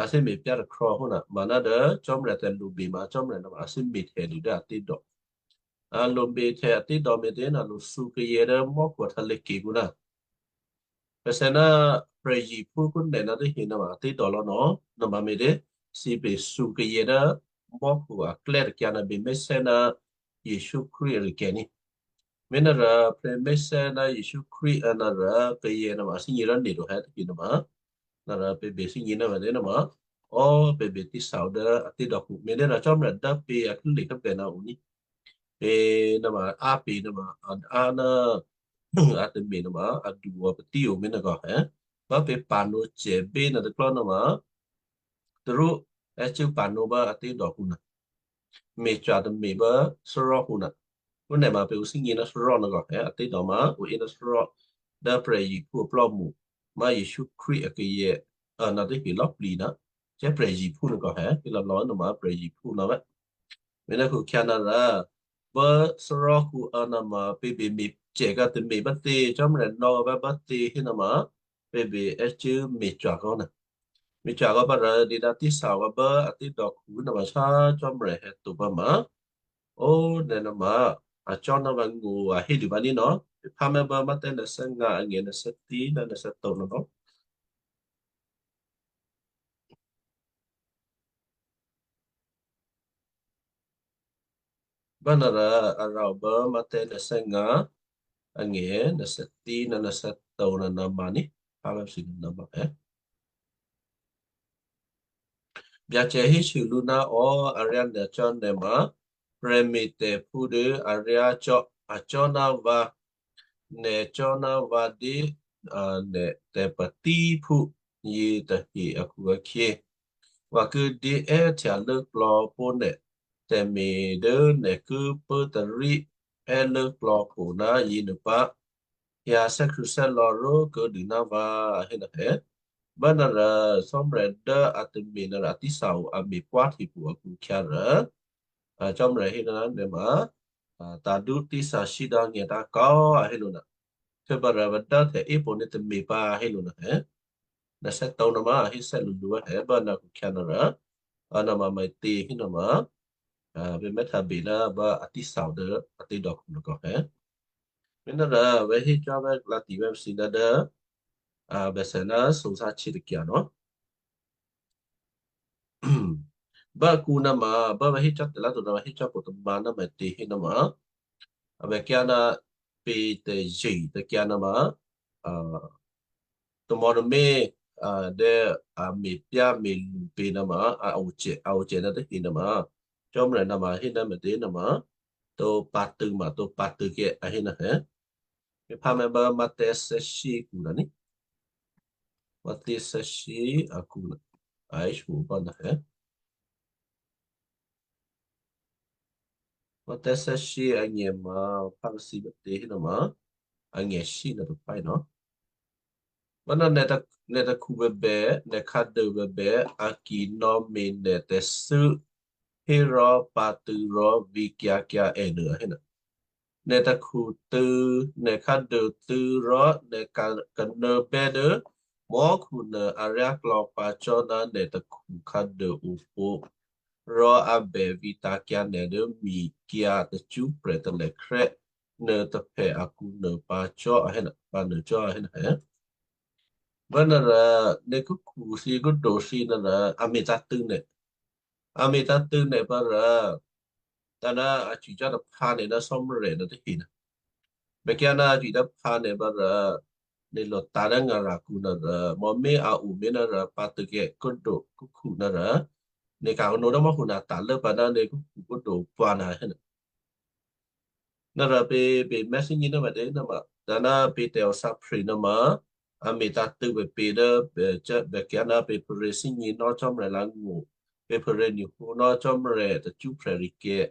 A thè́ me̤ pyá tôkrò̤ hó ná. Ma ná dố Cò́marya tè̤lǔbè ma Cò́marya ná ma a thè́ me̤ htè dû dố a tǐdò. A lǔbè htè a tǐdò me̤ dé ná lǔ thǔ kayè dố mò́khu a htyělé̤kǔ ná. Bèsè ná prè̤ziphu kúnè ná tahe ná ma a tǐdò lò̌ nò, ná ma me̤ dé, thǐ bè thǔ kayè dố mò́khu a klè́ tôkyǎ ná bè mèsè́ ná Jesǔ Krístu a rikè̤ ní. Me̤ ná rò prè̤ mèsè́ ná Jesǔ Krístu a ná rò kayè ná ma a thè́gně rò nè̤ to hè tahe ná ma. Ná rò pè bè thè́gně ná ma dé ná ma. Ò, pè bè títhasí dố a tǐdò kǔ. Me̤ dé ná Cò́marya dố pè a khílè khè̌pè ná ǔ ní. Pě nama á pě nama a, a ná a tômè nama a duò patí o ménagò, eh? Bá pě pano cèbé na tôklò́ nama tarú è́cû́ pano bá a tédòkǔ na. Me̤cwa̤ tômè bá thárò́kǔ na. Phú nè̤ ma pě ǔ thígně ná thárò́ nagò, eh, a tédò ma ǔ é ná thárò́. Dố prè̤zikǔ aplò́mṳ, ma Jesǔ Krístu akayè, a, na tahe lò̌plǐ na. Cè̤́ prè̤zikǔ nagò, eh, pě lò̌lò̌ nama prè̤zikǔ na vè́. Me̤ ná khukhyǎ na rà, bá thárò́kǔ a nama pě bě me̤cè̤ ká tômè bá tě, Cò́marya nò̌ bá bá tě hé nama, pě bě è́cû́ me̤cwa̤ kò́ na. Me̤cwa̤ kò́ pá rà dǐdǎ tísawǎ bá a tédòkǔ nama sá Cò́marya hè̌ to pá ma. Ó, nè̤ nama, a cò́ ná vǎ ngṳ a hé dû pǎ ní nò́. Phámè́ bá Matteo nè̤ thè́ngǎ angè̤ nè̤ thè́tí ná nè̤ thè́tǒ nò́. Bá nè̤ rà a rà o bá Matteo nè̤ thè́ngǎ angè̤ nè̤ thè́tí ná nè̤ thè́tǒ ná nama ní. Phámè́ psǐ ná nama, eh. Byacè hésû lǔ ná, ó, aryá nè̤ cò́ nè̤ ma prè̤me̤tè̤phú dố aryá cò́, a cò́ ná vǎ, nè̤ cò́ ná vǎ dé, a, nè̤ tè̤patíphú yětahe akhu-akhyě, vǎ ki dyéè́htya lốklò̌ pó̤ nè̤ tè̤me̤ dố nè̤ ki pốtarí è́lốklò̌ kho ná yěnuô pǎ. Hyǎ thè́krṳ̂̌thè́lò̌ ró̤kuô̌dû ná vǎ, a hé nè̤. Bá nè̤ rà Cò́marya dố a tômè nè̤ rà tísawǎ a me̤pwáhtepo akhu-akhyǎ rà, a, Cò́marya hé ná nè̤ ma, a, tadú tísasí dǎ ngè̤tǎ̤kò́, a hé lǔ ná. Htuô̌pǎ rà vǎ dố tè̤ épo̤ ní tômè pǎ, a hé lǔ ná, eh. Nè̤ thè́tǒ nama a hé thè́lǔlǔ, eh, bá nè̤ khukhyǎ nè̤ rà, a, nè̤ ma maitě hé nè̤ ma, a, pě mè̤ tha̱bè ná bá a tísawǎ dố a tédòkǔ nè̤ kò́, eh. Me̤ nè̤ rà vǎ hé cò́ vǎ klǎti vǎ psǐ ná dố, a, bèsè ná sǒsá htyě tôkyǎ nò́. Bá kǔ nè̤ ma, bá vǎ hé cò́ tè̤lǎ to nè̤ ma hé cò́ po tôma ná maitě hé nè̤ ma, a bè kyǎ ná pě tè̤zye tôkyǎ nè̤ ma, a, tômò̤ tômě, a, dố a me̤pyáme̤lu pě nè̤ ma, a ocè, a ocè ná tahe nè̤ ma, Cò́marya nè̤ ma hé ná maitě nè̤ ma, tǒ pǎ̤tṳ̂̌ ma, tǒ pǎ̤tṳ̂̌ kè́, a hé nè̤, eh. Pě phámè́ bá Matteo thè́shyé kǔ nè̤ ní. Matteo thè́shyé akǔ nè̤, a hé shyé pá nè̤, eh. Matteo thè́shyé angè̤ ma, phá kasǐ maitě hé nè̤ ma, angè̤ shí nè̤ tôpái nò́. Bá ná nè̤ ta-, nè̤ takhu bèbè, nè̤ khǎduô bèbè, a ki nò̌me̤ nè̤ tè̤thû́ hérò pǎ̤tṳ̂̌ rò vǐkyǎ kyǎ è nuô, a hé nè̤. Nè̤ takhu tû̌, nè̤ khǎduô tû̌ rò nè̤ ka-, kanuô̌bè́ dố mò́khu nuô aryáklò̌ pǎ cò́ ná nè̤ takhu khǎduô opó̤. Rò a bè vǐtǎ̤kyǎ nè̤ dố mikyǎ̤ tacṳ́prè̤ talèkrè́ nuôtôphè akǔ nuô pǎ cò́, a hé nè̤, pǎ nuô cò́, a hé nè̤. Bá nè̤ rà, nè̤ kukhu thǐ, kúdo̤ thǐ nè̤ rà, a me̤ tǎ̤tṳ̂̌ nè̤. A me̤ tǎ̤tṳ̂̌ nè̤ pǎ rà, tǎ ná a cwǐ cò́ taphǎ nè̤ ná Cò́marya nè̤ tahe nè̤. Bè kyǎ ná a cwǐ taphǎ nè̤ pǎ rà, nè̤ lò̤ tǎ̤ dố ngarakǔ nè̤ rà, mò̤́ mé̤ a o mé̤ nè̤ rà, pǎ̤tṳ̂̌ kè́ kúdo̤ kúkhu nè̤ rà, nè̤ ka̤ kanǒ dố mò́khu nè̤ tǎ̤ lố pǎ ná nè̤ kukhu kúdo̤ pǎ nè̤ hé nè̤. Nè̤ rà pě, pě mèthènyě nè̤ ma dě nè̤ ma, tǎ ná pě tè̤ o thǎphre nè̤ ma, a me̤ tǎ̤tṳ̂̌ pě pě dố, bè kyǎ ná pě phrě thígně nò́ Cò́marya lǎ̤ngó̤, pě phrě ni̤hǒ nò́ Cò́marya tacṳ́prè̤ rikè̤,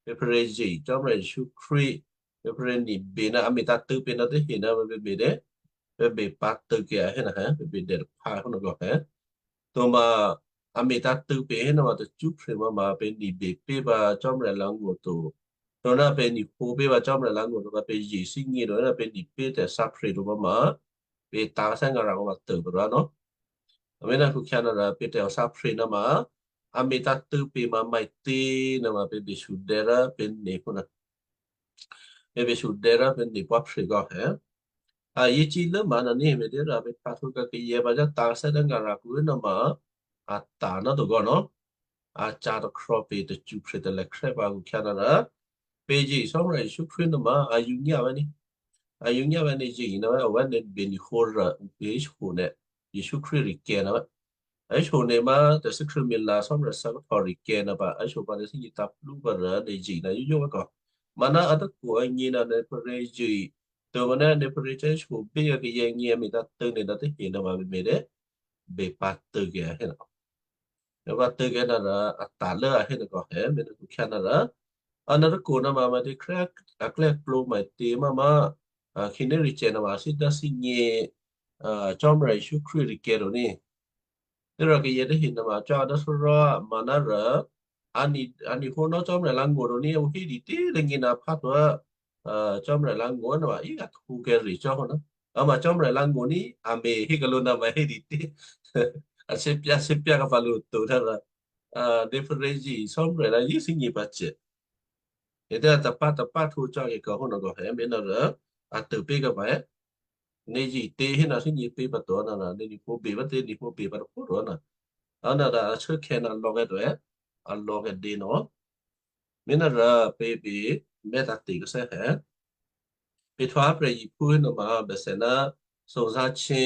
pě phrě zye Cò́marya Jesǔ Krístu, pě phrě ni̤bè ná a me̤ tǎ̤tṳ̂̌ pě nè̤ tahe nè̤ ma pě bě dě, pě bě pǎ̤tṳ̂̌ kè́ a hé nè̤ hé, pě bě dè̌ taphǎ hó nè̤ gò̤ hé. Tǒ ma a me̤ tǎ̤tṳ̂̌ pě hé nè̤ ma tacṳ́prè̤ ma ma pě ni̤bè pě pǎ Cò́marya lǎ̤ngó̤ to. Tǒ ná pě ni̤hǒ pě pǎ Cò́marya lǎ̤ngó̤ to, pě zye thígně to, ná pě ni̤ pě tè̤ thǎphre to pǎ ma, pě tǎ̤ Thè́ Ngarakǔ ma tôprè̤ rò nò́. A me̤ ná khukhyǎ nè̤ rà pě tè̤ o thǎphre nè̤ ma, a me̤ tǎ̤tṳ̂̌ pě ma maitě nè̤ ma pě bè shudè̌ rò pě ni̤ hǒ nè̤. Pě bè shudè̌ rò pě ni̤ pwáphre gò̤ hé. A yě cí lố ma nè̤ ní me̤ dě rà pě phǎ htwǒ kayè̌ pǎ cò́ tǎ̤ Thè́ Ngarakǔ nè̤ ma, a tǎ̤ nò́ to gò̤ nò́. A ca̤ takhra pě tacṳ́prè̤ talèkrè́ pǎ khukhyǎ nè̤ rà, pě zye Cò́marya Jesǔ Krístu nè̤ ma a yǔ nyá vè̤ ní. A yǔ nyá vè̤ ní zye nè̤ ma a wè̤ ní bě ni̤hǒ rà, pě hǒ nè̤, Jesǔ Krístu rikè̤ nè̤ ma. A hǒ nè̤ ma tè̤thû́ Krístu mi la Cò́marya thè́ khuthè́ rikè̤ nè̤ pǎ, a hǒ pǎ tè̤thû́ nyě̤ tǎ̤ plú pǎ rà nè̤ zye nè̤ yǒ yǒ vè̤ gò̤. Maná a tôkwo agně ná nè̤ pharě zye, tômǎ ná nè̤ pharě cò́ shobí akayě agně a me̤ tǎ̤tṳ̂̌ nè̤ ná tahe nuôma me̤ dố bě pǎ̤tṳ̂̌ kayǎ hé nò́. Nè̤ pǎ̤tṳ̂̌ kayǎ ná a ta̤ lố a hé nò́ kò hé, me̤ ná khyá ná a ná tôkwo nuôma, me̤ dố Krístu aklè̌ plǒ me̤tě máma, a, khǐnéricyè̌ nuôma a sídốsíngě, a, Cò́marya Jesǔ Krístu tôkyě to ní. Tû́rò kayě tahe nuôma cò́ dố thárá, maná rò a ni, a nihónò́ Cò́marya lǎ̤ngó̤ to ní, ǔ hé dǐtě tônyě ná phá tuố̤, a, Cò́marya lǎ̤ngó̤ nuôma í a htwǒ kè́ rì cò́ hò́ ná. A ma Cò́marya lǎ̤ngó̤ ní a me̤ hé kalo ná ma hé dǐtě. A sěpyá, sěpyá kapa lǔ to tǎ rò, a, nè̤ pharě zye Cò́marya ná yě thíngě pǎ cè. Nè̤ tǎ tapá, tapá htwǒ cò́ kè́ kò hò́ nò́ kò hé, me̤ ná rò a tṳ̂̌ pé̤ kapa hé. Nè̤ zye tě hé ná thíngě pé̤ pǎ to ná, ná nè̤ nihó bě pǎ tě, nihó bě pǎ tôphuố to ná. A ná dǎ a shuốkhè̌ ná lò̌ kè́ to hé, a lò̌ kè́ dě nò́. Me̤ ná rò pě bě mè́ tǎ̤te̤ kè́ sè́ hé. Pě htwǒ prè̤ yiphú nuôma bèsè ná Sǒzá̤chí,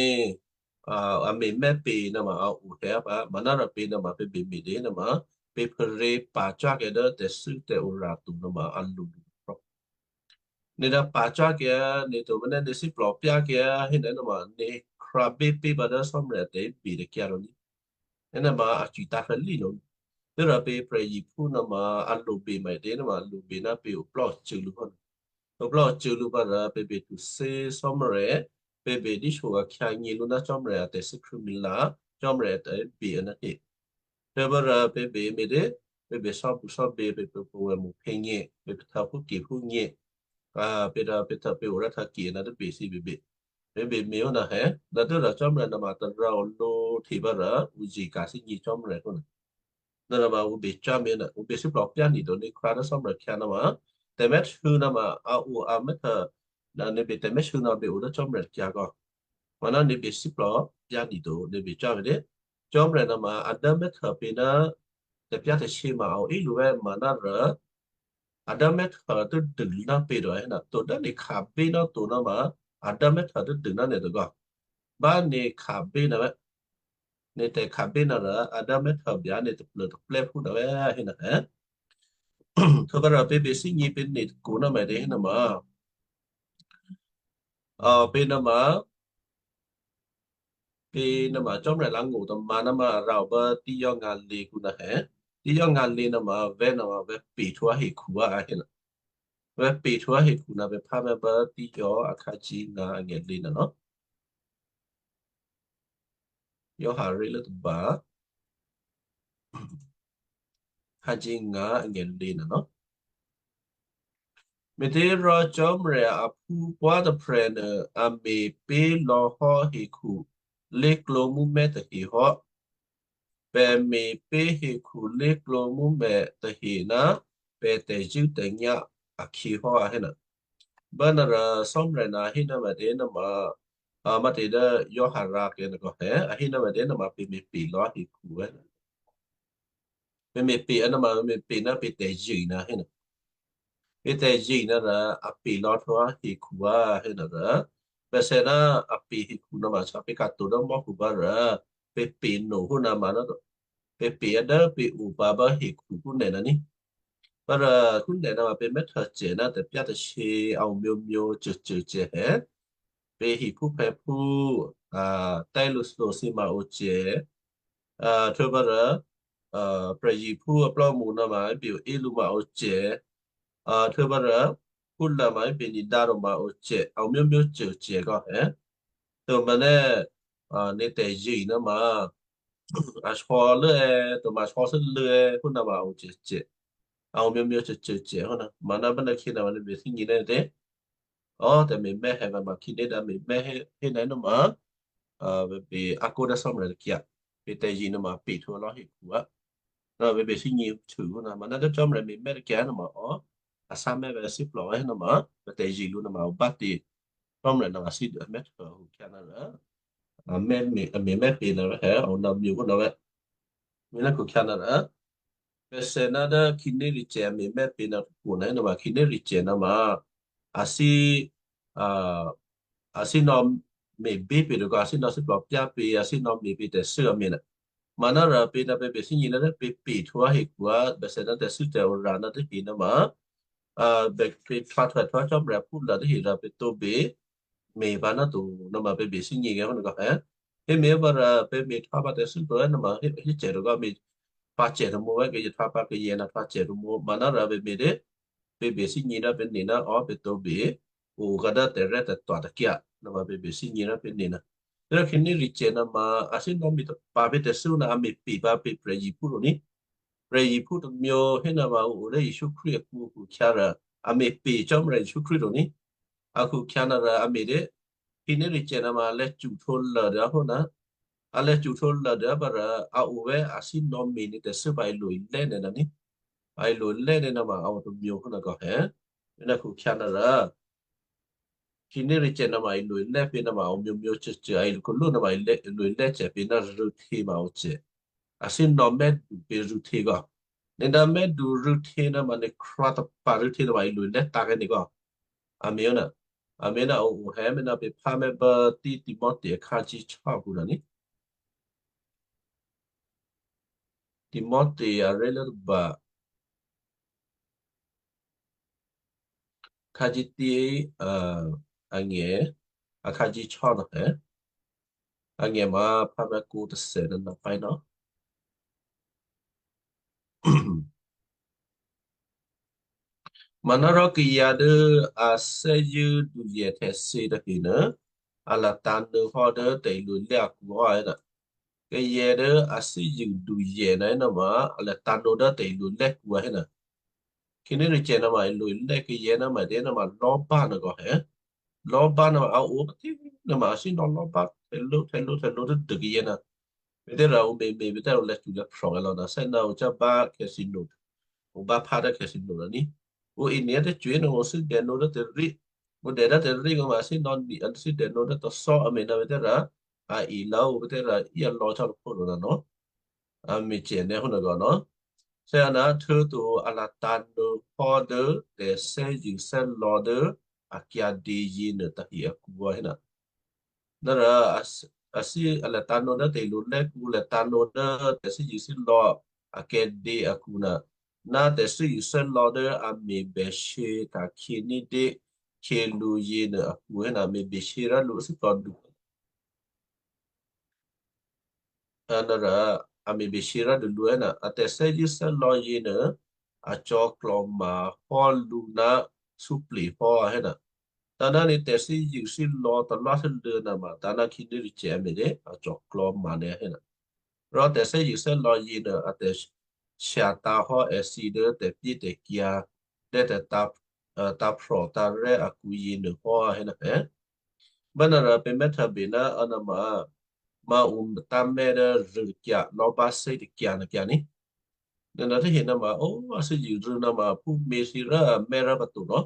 a, a me̤mè́ pě nuôma a o hé pǎ, maná rò pě nuôma pě bě me̤ dě nuôma, pě pharě pǎ cò́ kè́ dố tè̤thû́ tè̤ora to nuôma a lo. Nè̤ dǎ pǎ cò́ kè́, nè̤ to mená nè̤ síplò̤ pyá kè́ hé ná nuôma, nè̤ khrabě pé̤ pǎ dố Cò́marya tè̤bě tôkyě rò ní. Hé nuôma a cwitǎ̤ pha lí lò̌. Tû́rò pě prè̤ yiphú nuôma a lo bě me̤ dě nuôma, a lo bě ná pě oplò́ ocû̌ lǔ hò́. Oplò́ ocû̌ lǔ pǎ rò pě bě htuthǐ Cò́marya, pě bě díshyo akhyǎ nyě̤ lǔ ná Cò́marya tè̤thû́ Krístu Milà, Cò́marya tè̤bě aná he. Tû́rò pě bě me̤ dě, pě bě sò́bu sò́bě, pě pě pě wè́ mṳ phè̌ nyě, pě pě htǎ phúke phú nyě. A, pě dǎ pě htǎ pě o rá htǎke ná tè̤bě thǐ bě bě. Pě bě me̤ ó ná hé, dǎ tû́rò Cò́marya nuôma tarǎ o lǒ hte pǎ rò, ǔ zye ka̤ thíngě Cò́marya kó ná. Nuôma ǔ bě cò́ mená, ǔ bě síplò̤ pyá ní to ní khrá dố Cò́marya khyá nuôma. Tè̤mè́htû̌ nuôma, a o a mè́htû̌, ná nè̤ bě tè̤mè́htû̌ nuôma bě o dố Cò́marya tôkyě kò. Maná nè̤ bě síplò̤ pyá ní to, nè̤ bě cò́ me̤ dě. Cò́marya nuôma a dốmè́htû̌ pě ná tè̤pyá̤tè̤shyě ma a o í lǔ vè́ maná rò, a dốmè́htû̌ tû́dû ná pě to hé ná, to dố nè̤ khabí ná to nuôma, a dốmè́htû̌ tû́dû ná nè̤ tôgò. Bá nè̤ khabí ná vè́. Nè̤ tè̤khabí ná rò, a dốmè́htû̌ byǎ nè̤ taplô̤taplè́ phú ná vè́ hé ná hé. Htwǒ pǎ rò pě bě thíngě pě nè̤ tôkwo ná me̤ dě hé nuôma. A, pě nuôma, pě nuôma Cò́marya lǎ̤ngó̤ tôma nuôma a rǎ o bố tíyò́ ngǎlě kǔ ná hé. Tíyò́ ngǎlě nuôma vè̤́ nuôma vè̤́ pě htwǒ hekhu a hé ná. Vè̤́ pě htwǒ hekhu ná pě phá mè́ bố tíyò́ akhǎ cí ngǎ angèlě nuô lò̌. Yòhana ré̤ lố tôba. Khǎ cí ngǎ angèlě nuô lò̌. Me̤těrò Cò́marya aphúkwí̤ tôprè̤nuô a me̤ pé̤ lò̌ hò́ hekhu lé̤klǒ mǔmè̤ tahe hò́. Pè̤ me̤ pé̤ hekhu lé̤klǒ mǔmè̤ tahe ná pè̤ tè̤zṳ̂́tè̤nyá̤ akhyě hò́ a hé ná. Bá ná rò Cò́marya ná hé ná me̤ dě nuôma, a, me̤ dě dố Yòhana kè́ nuô kò hé, a hé ná me̤ dě nuôma pě me̤ pě lò̌ hekhu hé ná. Pě me̤ pě a nuôma pě me̤ pě ná pě tè̤zṳ̂́ ná hé ná. Pě tè̤zṳ̂́ ná rò a pě lò̌ htwǒ hekhu a hé ná rò. Bèsè ná a pě hekhu nuôma sá pě ka̤ to dố mò́khu bá rò. Pě pě no hó ná ma ná to. Pě pě a dố pě o pǎ bá hekhu kǔ nè̤ ná ní. Bá rò kǔ nè̤ ná ma pě mè́htû̌ cè ná tè̤pyá̤tè̤shyě a o myǒmyǒ côcô cè hé. Pě hiphú phè̌phú, a, tè́lǔ thlothǐ ma o cè. A, htwǒ pǎ rò, a, prè̤ yiphú a plò́mṳ nuôma bě o í lǔ ma o cè. A, htwǒ pǎ rò, phú lǎ ma bě ní dá rò ma o cè. A o myǒmyǒ côcè kò hé. Tômǎ nè̤, a, nè̤ tè̤zṳ̂́ nuôma, a sò̌ lố è, tômǎ sò̌ thû́ lố è, phú nuôma o cècè. A o myǒmyǒ côcô cè hò́ ná. Maná bá ná khyě ná ma nè̤ bě thíngě ná tě. Ò, tè̤me̤mè́ hé vǎ ma khǐné dǎ me̤mè́ hé, hé ná nuôma, a, pě a kó dố Cò́marya tôkyě. Pě tè̤zṳ̂́ nuôma pě htwǒ lò̌ hekhu a. Rò pě bě thíngě htû ná, maná dố Cò́marya me̤mè́ tôkyě nuôma ò, a sá mè́ vè̤́ thíplò̤ vè̤́ nuôma, pě tè̤zṳ̂́ lǔ nuôma o bá tě. Cò́marya nuôma thí dû a mè́htû̌ hekhu khyá ná rò. A mè́, a me̤mè́ pě ná vè̤́ hé, a o ná myǒ hó ná vè̤́. Me̤ ná khu khyá ná rò. Bèsè ná dố khǐnéricyè̌ me̤mè́ pě ná khu ná nuôma khǐnéricyè̌ nuôma. A thí, a, a thí nò̌ me̤ bí pě tôgò, a thí nò̌ thíplò̤ pyá pě, a thí nò̌ me̤ pě tè̤thû́ a me̤ ná. Maná rò pě ná pě bě thíngě ná dố pě pě htwǒ hekhu a, bèsè ná tè̤thû́ tè̤ora ná tè̤he nuôma. a, bè, pè htwǎhtwǒ Cò́marya phúlya̤ tahe rò pè̤ tǒbè me̤ pǎ ná to, nè̤ ma pè̤ bè thígně kè́ hò́ nè̤ kò, hé. Héme̤ vǎ rò pè̤ me̤ htwǎ pǎ tè̤thû́ to, nè̤ ma hé, hécè to kò me̤ htwǎcè tômǒ vè̤́ kayè htwǎ pǎ kayè nè̤ htwǎcè tômǒ, manárò pè̤ me̤ dě, pè̤ bè thígně ná pè̤ nè̤ ná ò pè̤ tǒbè, o kò dố tè̤rè́ tè̤twa̤ takyǎ, nè̤ ma pè̤ bè thígně ná pè̤ nè̤ ná. Rò khǐnéricyè̤ nè̤ ma a thímí tapa̤ pè̤ tè̤thû́ ná a me̤ pè pǎ pè̤ prè̤yěphú to ní. Prè̤yěphú tômyě héná ma ǔ o dố Jesǔ Krístu akǔ akhu-akhyǎ rò a me̤ pè Cò́marya Jesǔ Krístu to ní. Akhu-akhyǎ ná rò a me̤ dě, khǐnéricyè̤ nè̤ ma a lè̌ cṳ́ htwǒ lốdu hò́ ná, a lè̌ cṳ́ htwǒ lốdu pǎ rò a o vè̤́ a thímí nè̤ tè̤thû́ pǎ ilo-ilè́ nè̤ ná ní. A ilo-ilè́ nè̤ ná ma a o tômyě hò́ nè̤ kò, hé. Nè̤ akhu-akhyǎ ná rò khǐnéricyè̤ nè̤ ma ilo-ilè́ pè̤ nè̤ ma omyěmyě cècè, a ilo-ilè́, ilo-ilè́ cècè pè̤ ná rû̌htyě ma o cècè. A thímí mè́du pè̤ rû̌htyě kò. Nè̤ dǎ mè́du rû̌htyě nè̤ ma nè̤ htwǒ tapa̤ rû̌htyě nè̤ ma ilo-ilè́ tǎ̤kè́ nè̤ kò. A me̤ ó ná. A me̤ ná o, o hé me̤ ná pè̤ phǎ mè̤ bǎ Timothy akhǎ jí chò́ kǔ ná ní. Timothy aré̤lố tôba. Khǎ jí tí, a, angè̤, akhǎ jí chò́ nè̤ hé. Angè̤ ma phǎ mè̤ kǔ tôthè nè̤ ná pái nè̤. Manárò kayǎ dố a thè́zṳ̂́ duyè tè̤thyě tahe nuô, a latǎ̤ nuô̌ hò́ dố tè̤ilo-ilè́ akǔ hò́ hé ná. Kayǎ dố a thè́zṳ̂́ duyè ná nè̤ ma a latǎ̤ nuô̌ dố tè̤ilo-ilè́ akǔ hé ná. Khǐnéricyè̤ nè̤ ma ilo-ilè́ kayǎ nè̤ ma dě nè̤ ma lò̤́bá nè̤ kò hé. Lò̤́bá nè̤ ma a o patí nè̤ ma a thímí lò̤́bá, htè̌lǒ, htè̌lǒ, htè̌lǒ tadû kayǎ ná. Pè̤ tè̤ rò ǔ me̤, me̤ pè̤ tè̤ rò lè̌ cṳ́ lè̌ phrò̤ lò̌ ná, thè́ ná ǔ cá bá casino, ǔ bá phá dố casino ná ní. Ǔ inyě tacwé nè̤ ǔ thímí dènǒ dố tè̤rí. Ǔ dè dố tè̤rí kò ma thímí nè̤, a thímí dènǒ dố tôthò́ a me̤ ná pè̤ tè̤ rò a ilò̌ ǔ pè̤ tè̤ rò íalò̌ chò́ lǒphó lǒ ná nè̤. A me̤cyè̤ nè̤ hò́ nè̤ kò nè̤. Thè́ ná htuô̌to a latǎ̤ nuô̌ hò́ dố tè̤thè́zṳ̂́ thè́lò̌ dố a kyǎdě yěnuô tahe akǔ hé ná. Ná rò a s-, a thí, a latǎ̤ nuô̌ dố tè̤ilo-ilè́ akǔ, latǎ̤ nuô̌ dố tè̤thè́zṳ̂́ thè́lò̌ a kyǎdě akǔ ná, ná tè̤thè́zṳ̂́ thè́lò̌ dố a me̤bèshyě ka̤khyě ní̤dé̤ khyělǔ yěnuô akǔ hé ná me̤bèshyě rá lǔ thímí du. A, ná rò a me̤bèshyě rá dû lǔ hé ná a tè̤thè́zṳ̂́ thè́lò̌ yěnuô a cò̌klò̤ma hò́ lǔ ná súplye̤ hò́ hé ná. Tǎ ná nè̤ tè̤thè́zṳ̂́ thè́lò̌ talwá thè́luô̌ ná ma tǎ ná khǐnéricyè̤ a me̤ dě a cò̌klò̤ma nè̤ hé ná. Rò tè̤thè́zṳ̂́ thè́lò̌ yěnuô a tè̤shyatǎ̤ hò́ èthǐ dố tè̤pyétè̤kyǎ dố tè̤tǎ̤, a, tǎ̤phrò̤ tǎ̤rè̤́ akǔ yěnuô hò́ hé ná hé. Bá ná rò pè̤ mèthèbè ná a ná ma, ma ǔ tǎ̤mè̤ dố rû̌kyǎ lò̤́bá thè́ takyǎ ná kyǎ ní. Nè̤ ná tahe ná ma, ó, a thè́zṳ̂́ rû̌ ná ma phúmě thǐ rá mè̤ rá pǎ to nè̤.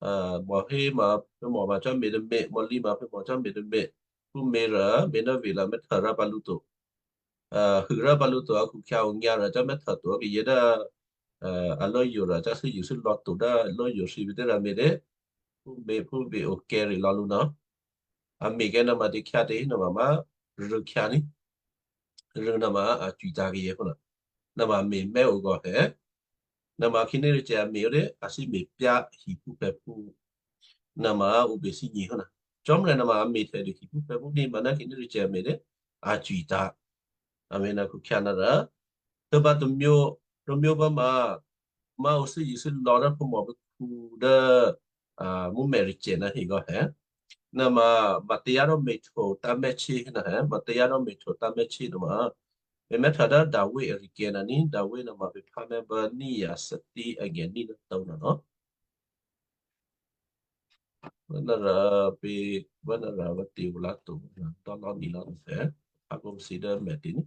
A, mò̤ hé ma, pè̤ mò̤ ma cò́ me̤ tômě, mò̤ lǐ ma pè̤ mò̤ cò́ me̤ tômě. Phúmě rò, me̤ ná vǐ la mèthè rá pǎ lǔ to. A, hû rá pǎ lǔ to, akhu-akhyǎ onyǎ rò cò́ mèthè to, kayě dố, a, a lawyer rò cò́ thè́zṳ̂́ thè́lò̌ to dố lawyer thǐ pè̤ tè̤ rá me̤ dě. Phúmě, phúmě okè̤ rì lò̌ lǔ nè̤. A me̤ kè́ ná ma dě khyá dě ná ma ma rû̌kyǎ ní. Rû̌ ná ma a cwitǎ̤ kayě hò́ ná. Ná ma me̤ mè̤ o gò hé. Ná ma khǐnéricyè̤ a me̤ ó dě, a thè́ me̤ pyá hiphúphè̌phú. Ná ma ǔ bè thè́zṳ̂́ hò́ ná. Cò́marya ná ma a me̤ htè̌ dû hiphúphè̌phú ní ma ná khǐnéricyè̤ a me̤ dě, a cwitǎ̤. A me̤ ná akhu-akhyǎ ná rò. Tû́ pǎ tômyě, tômyě pǎ ma, ma ǔ thè́zṳ̂́ thè́lò̌ dố pè̤mò̤ pè̤khǔ dố, a, mǔmè̤ ricè ná hi gò hé. Ná ma, ma tǎ yá rò me̤htwǒ tǎ̤mè̤ chè ná hé, ma tǎ yá rò me̤htwǒ tǎ̤mè̤ chè ná ma. Pè̤ mèthè dố Davi aricè ná ní, Davi ná ma pè̤ phǎ mè̤ bá Ni̤ Yasatí angè̤ ní ná tǒ ná nè̤. Vǎ ná rò pè̤, vǎ ná rò vǎ tě u lá to, tò́ lò́ ní lò́ nè̤. A kǒ si dố mè̤ tě ní.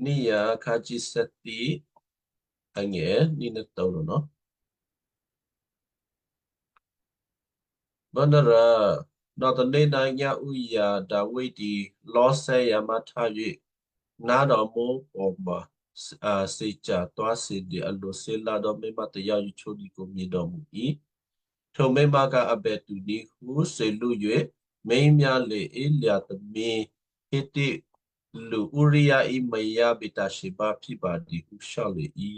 Ni̤ Yasatí angè̤ ní ná tǒ nè̤. Vǎ ná rò, nò̌ tanéna nyáǔ yǎ Davi dǐ lò̤́sè̌ yǎ má̤htá yě, ná rò mò́ pò̤ma, a, thǐ ca̤ tuá̤ thǐ dǐ a lo thílá dò́ mé̤má tayá yǒ chódǐ kǒmyě dò̌mǔ í. Htwǒ mé̤má ká a bè tuní̤ hú thǐ lǔ yě, mé̤myá le Elia tômě, Hiti lu Uria í mèyá Bethsheba phíba dǐ hú shá le í.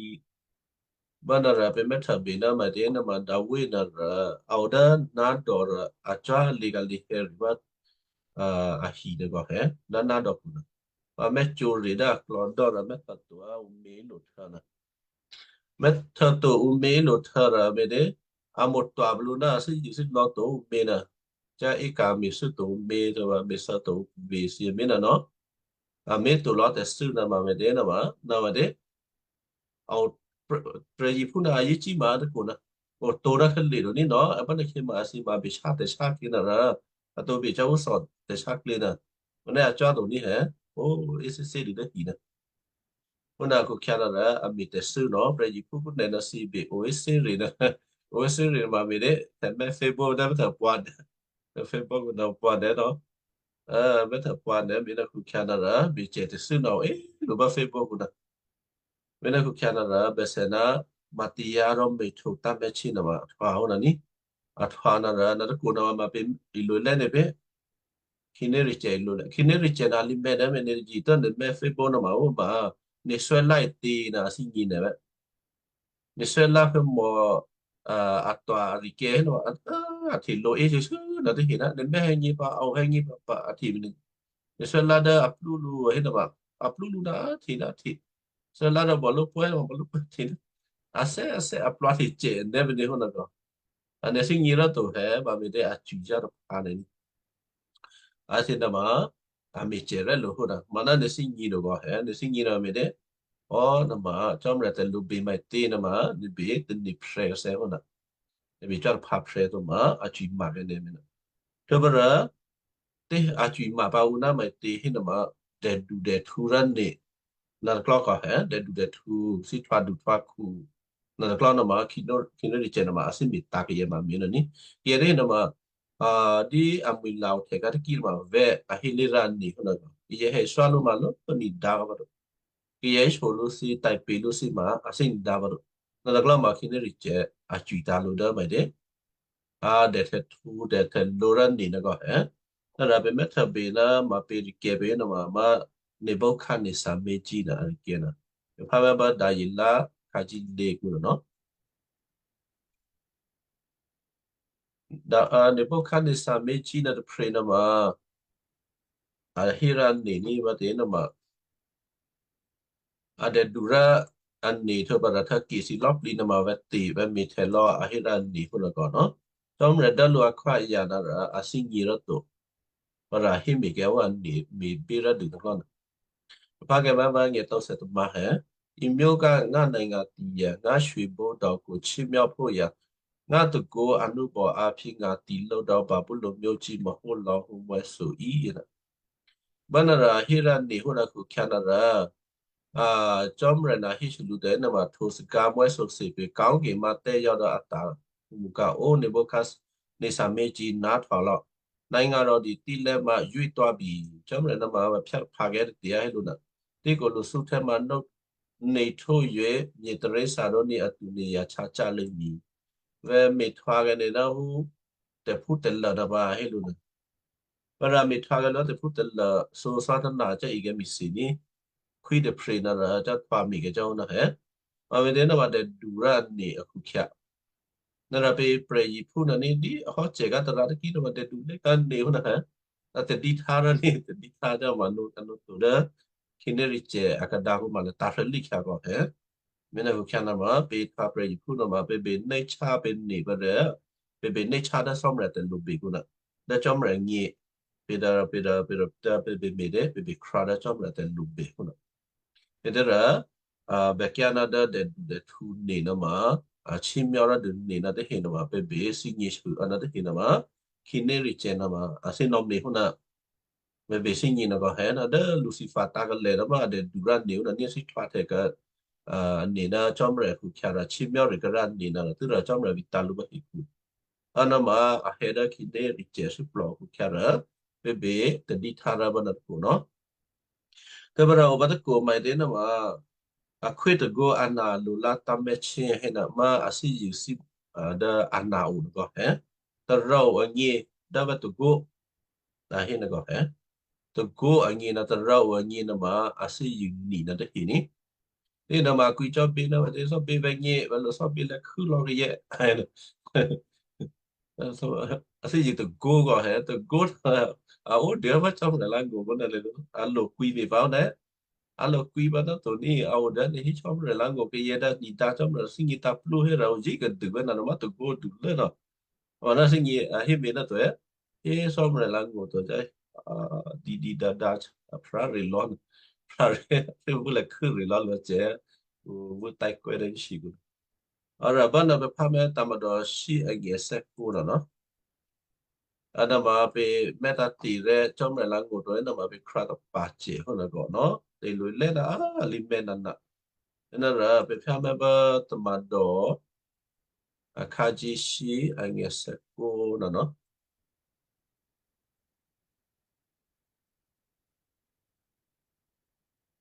Bá nara pè̤ mè́htôbè ná maǐtě ná ma Dawi nara a o dố nádò̤ rò a cò́ lěkǎlěhè̌ rû̌ bá ahi nègòhè ná nádò̤kǔ nègò. Vǎ mè́cǒ rè dố aklò̌dò́ rò mè́htôto a ǔ mělohtô̌ nègò. Mè́htôto ǔ mělohtô̌ rò me̤tě, a mo̤ twa̤ lǔ ná a thè́zṳ̂ thè́plò̤ to ǔ mě nègò. Cya̤ íka̤ me̤thû́ to ǔ mě, tôvǎ me̤thû́ to ǔ vǐ̤ thyě mé̤ nègò. A mé̤to lò̌ tè̤thû́ nègò ma me̤tě nègò ma, nègò ma tě. A o prè̤yiphú ná a yěcíma tôkò nègò. O to ná khyělye̤ to ní nègò, a bá nè̤ khyěma a thǐ ma becyá̤ tè̤cyá̤ khyě nègò. A to becyá̤ ǔthò tè̤cyá̤ khyě nègò. Mè̤ ná a cò́ to ní hè. O, ěthè́thè́ dû dố hi nègò. Phú ná khukhyǎ nègò a me̤ tè̤thû́ nègò, prè̤yiphú phú nègò ná thǐ bè o ěthè́thè́ nègò. O ěthè́thè́ ma me̤tě, tè̤mè́ Facebook dố mè́ thèpwǎ nègò. Facebook nègò pwǎ nègò nègò. Mè́ thèpwǎ nègò, me̤ ná khukhyǎ nègò, me̤ cè tè̤thû́ nègò, e, lǔ bá Facebook nègò. Me̤ ná khukhyǎ nègò, bèsè ná Matia rò me̤htwo tá mè́chí nègò ma, a htwǎ hó nègò ní. A htwǎ nègò, nègò tôkò nègò ma pě ilo lè́ nègò pě. Khǐnéri̤ cè ilo lè́. Khǐnéri̤ cè nègò lǐ mè́ nègò, me̤ nègò jǐ tố nègò mè́ Facebook nègò ma ó ma. Nègò swè́lá itě nègò a thígně nègò. Nè̤ swè́lá phè̌ mò, a, a twa a rikè̤ héno, a, a hteluô̌ é Jesǔ ná tahe ná, nè̤ mè́ hè̌nyě pǎ, a o hè̌nyě pǎ, pǎ, a hte mi nè̤. Nè̤ swè́lá dố a plú lǔ héno ma, a plú lǔ ná a hte ná a hte. Swè́lá dố bòlópwè́, bòlópwè́ hte ná. A sè́, a sè́, a plwǎ htecyè nè̤ bènè̤ hó nègò. A nè̤ thígně rò to hè̌, ba me̤ dé a cwicyá̤ taphǎ nè̤ ní. A thǐ nègò ma, a me̤cè rè́ lo hó nègò. Manárò nè̤ thígně nègò hè̌, nè̤ thígně nègò me̤ dé. Ó, nègò ma, Cò́marya tè̤lǔbè maǐtě nègò ma, nè̤ bè tane̤ phrè̌ kèthè̌ hó nègò. Nè̤ bè cò́ taphǎ phrè̌ to ma, a cwima̤ kè̌ nè̤ me̤ nègò. Htwǒprè̤, tě a cwima̤ pǎ ǔ ná maǐtě hé nègò ma, dèdu dèhtǔ rǎ nè̤. Nègò tôklò́ kò hè̌, dèdu dèhtǔ, thíhtwǎdu htwǎkhu. Nègò tôklò́ nègò ma, khǐnéri̤ cè nègò ma, a thímè tǎ̤ kayè ma me̤ nègò ní. Kayè dé nègò ma, a, dí amwi̤ la ohtè kǎ tôkí nègò ma vè̤́ a hé lé̤rǎ nè̤ hó nègò. Kayè hè̌ swá lǔ ma ló, tó nègò dǎ pǎ to. Kayè hé so lǔ thǐ, taipě lǔ thǐ ma, a thímè dǎ pǎ to. Nègò tôklò́ ma khǐnéri̤ cè, a cwitǎ̤ lǔ dố maǐtě. A dèhtèhtǔ, dèhtèlǒ rǎ nè̤ nègò hè̌. Nègò pè mè́htôbè ná ma pě rikè̤ pě nègò ma, ma Nebukadnezar mé̤jí nègò a rikè̤ nègò. Pè phá mè́ bá Daniel khǎjí lěkǔ nègò. Dá, a, Nebukadnezar mé̤jí nègò tôphrè̤ nègò ma, a hé rǎ nè̤ ní vǎ tě nègò ma. A dèdu rǎ a nè̤ htwǒprè̤ rǎ htǎkè thǐ lò̌plǐ nègò ma vǎ tě vǎ me̤htè̌ lò̌ a hé rǎ nè̤ hó nègò nègò. Cò́marya dố lǔ akhwáyǎ nègò a thígně rò to. Vǎ rǎ hé me̤ kè̌ ó a nè̤ me̤bí rǎ dû nègò nègò. Pá kè̌ má vǎ ngè̤ tǒ thètômǎ hè̌. อีกမျိုးက ငါ့နိုင်ငံတည်ရာ ငါ့ရွှေဘိုးတော်ကို ချီးမြှော်ဖို့ရာ ငါ့တန်ခိုးအနုဘော်အားဖြင့် ငါတည်လုပ်သော ဗာဗုလုန်မြို့ကြီး မဟုတ်လောဟု မြွက်ဆို၏. Bá nègò hé rǎ nè̤ hó nègò khukhyǎ nègò. A, Cò́marya nègò hé shyé lǔ tè̤ nègò ma ထိုစကားမြွက်ဆိုစေပြီး ကောင်းကင်မှ တက်ရောက်သော အသံကို မူကား အို Nebukadnezar မင်းကြီး နားထောင်လော့။ နိုင်ငံတော်သည် တီးလဲမှ ရွေ့သွားပြီ. Cò́marya nègò ma vǎ phyá phǎ kè̌ tè̤ hé lǔ nègò. သင့်ကို လူစုထဲမှ နှုတ် နှင်ထုတ်၍ မြေတိရစ္ဆာန်တို့နှင့်အတူ နေရာချကြလိမ့်မည်. Vǎ me̤htwǎ kè̌ nè̤ ná hú tè̤phútè̤lya̤ nègò ma hé lǔ nègò. Vǎ rǎ me̤htwǎ kè̌ lò̌ tè̤phútè̤lya̤ ศาสนา ကျားအံၤကဲမီစံနည်း ခွံတဖျၢၣ်နရၢ ကျားထွားမီးကဲကျားဟိုနဟဲ မ့မ့ၢ်တၢ်နဝဲဒၣ်ဒူရၢ်န့ၣ်အခူခါ နရၢ ပၢ်ပြၢ်ယီၤဖိနၤန့ၣ် ဒ်အဟီၣ်စဲးကါတရၢ်တကံၢ် နဝဲဒၣ်ဒူလၢကါန့ၣ်ဟိုနဟဲ တဒ်ထါရၢ်န့ၣ် တဒ်ထါဒၣ်မၤနူတနူတူၢ်ဒၣ် ခီန့ၣ်ရံၣ်စဲးအကဒါဟူမၤလၢတၢ်ဖျၢၣ်လံၣ်ခါကီးဟဲ မ့ၢ်နဟူခါနမး ပၢ်ထွားပြၢ်ယီၤဖိနမး ပၢ်ဘၣ်န့ၢ်ဆါပၢ်န့ၣ်ပၢ်ရၢ် ပၢ်ဘၣ်န့ၢ်ဆါဒၣ် စီၤမရၤတလူဘ့ၣ်ကိနၤ ဒၣ်စီၤမရၤင့ၢ် ပၢ်ဒၣ်ပၢ်ဒၣ်ပၢ်ဒၣ်ပၢ်ဘၣ်မ့ၢ်ဒၣ် ပၢ်ဘၣ်ခရၣ်ဒၣ် စီၤမရၤတလူဘ့ၣ်ကိနၤ မ့ၢ်တရၢ် ဘၣ်ကၠါနၤဒၣ်ဒဲးဒူဒဲးထူန့ၣ်နမး အဆံမျီရၣ်ဒုးန့ၣ်နၤတဟ့ၣ်နမး ပၢ်ဘၣ်စံၣ်ညီၣ်ဆူအနၤတဟ့ၣ်နမး ခီန့ၣ်ရံၣ်စဲးနမး အသ့ၣ်နီၣ်မ့ၢ်ဟိုနၤ ပၢ်ဘၣ်စံၣ်ညီၣ်နဂီၢ်ဟဲနၤ ဒၣ်လူၤစံဖးတၢ်ကလဲၤနမး ဒဲးဒူရၢ်န့ၣ်ဟိုနၤ န့ၢ်စံၣ်ထွါထဲက န့ၣ်နၤ စီၤမရၤခူခါရၢ် ဆံမျီရံၣ်ကရၢ်န့ၣ်နၤ တုၤရၢ်စီၤမရၤဝံတၢ်လူဘၣ်ဟံၣ်ခူ အနမး အဟဲဒၣ်ခီန့ၣ်ရံၣ်စဲးဆူပျီခူခါရၢ် ပၢ်ဘၣ်တဒ်ထါရၢ်ဘၣ်နၤတကိနၤ တဘၣ်ရၢ်အိၣ်ဘၣ်တကိမးဒ်နမး အခွံတကိအနၢ်လူၤလၢတၢ်မဲာ်ဆ့ဟဲနမး အသီၣ်ယုၢ်သီၣ် ဒၣ်အနၢ်အိၣ်နဂီၢ်ဟဲ တရၢ်အိၣ်အင့ၢ် ဒၣ်ဝဲတကိ နဟ့ၣ်နဂီၢ်ဟဲ တကိအင့ၢ်နၤ တရၢ်အိၣ်အင့ၢ်နမး အသီၣ်ယုၢ်နံၣ်နၤတဟ့ၣ်န့ၣ် Ní nò̌ ma kwǐ cò́bě ná vǎ tè̤sò́bě vè̤́nyě̤, vǎ lo sò́bě lè̌khû́ lò̌ kayè́. A thè́zṳ̂ tôgó̤ kò hé tôgó̤ a ó dố vǎ Cò́marya lá̤ngó̤ mò́ ná lě, a lo kwǐ me̤ pǎ ná, a lo kwǐ pǎ ná to ní a o dố ní hí Cò́marya lá̤ngó̤ kayè́ dá ní dá Cò́marya thígně tǎ̤plú hé rǎ o zí kadû vè́ ná nò̌ má tôgó̤ dû lố nò̌. Vǎ ná thígně a hé me̤ ná to é, hé Cò́marya lá̤ngó̤ to jai, a, dǐdǐ dǎdǎ, a phrá rè lò̌, phrá rè, phrá rè khû́ rè lò̌ lò̌ cè, ǔ vû́ táikwè́ dố nshikǔ. A rò bá ná pè̤ phá mè̤ tǎ ma dò sí anyě̤ thè́kǒ nò̌ nò̌. A ná ma pè̤ mè̤ tǎ tǐ rè́ Cò́marya lá̤ngó̤ to é ná ma pè̤ khrá tapa̤ cè hó nò̌ kò nò̌. Tè̤lǔ lè́ ná a lǐ mè̤ nana. Ná rò pè̤ phá mè̤ bá tǎ ma dò akhǎ jí sí anyě̤ thè́kǒ nò̌ nò̌.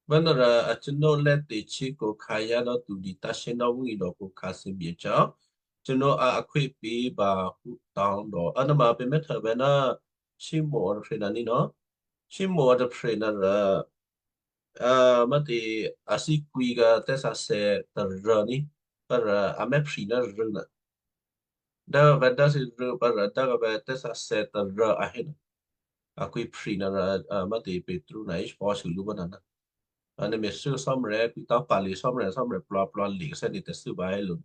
Bá ná rò a canó lè́ tè̤chíkǒ khǎyá dò́ tu di tá̤shyé ná wí dò̌ kǒ khǎ thǐmyěcá. Canó a akhwí pí̤ ba hú tǎ̤ dò̌. A ná ma pè̤ mè̤ tôbè ná Simonè a tôprè̤ ná ní nò̌. Simonè a tôprè̤ ná rò, a, má tě a thíkwǐ ká tè̤sǎsè̌ tôrǎ ní, bá rò a mè̤ phrí ná rû̌ ná. Dố vè̤́ dố thǐ rû̌ pǎ rò dố vè̤́ tè̤sǎsè̌ tôrǎ a hé ná, a kwǐ phrí ná rò, a, má tě Petru ná ípò̤́sû lǔ bá ná ná. A, nè̤ me̤thû́ Cò́marya, kwǐ tǎ̤ pǎ lǐ Cò́marya, Cò́marya plwǎplwǎ lǐ khyá nè̤ tè̤thû́ bá hé lǔ.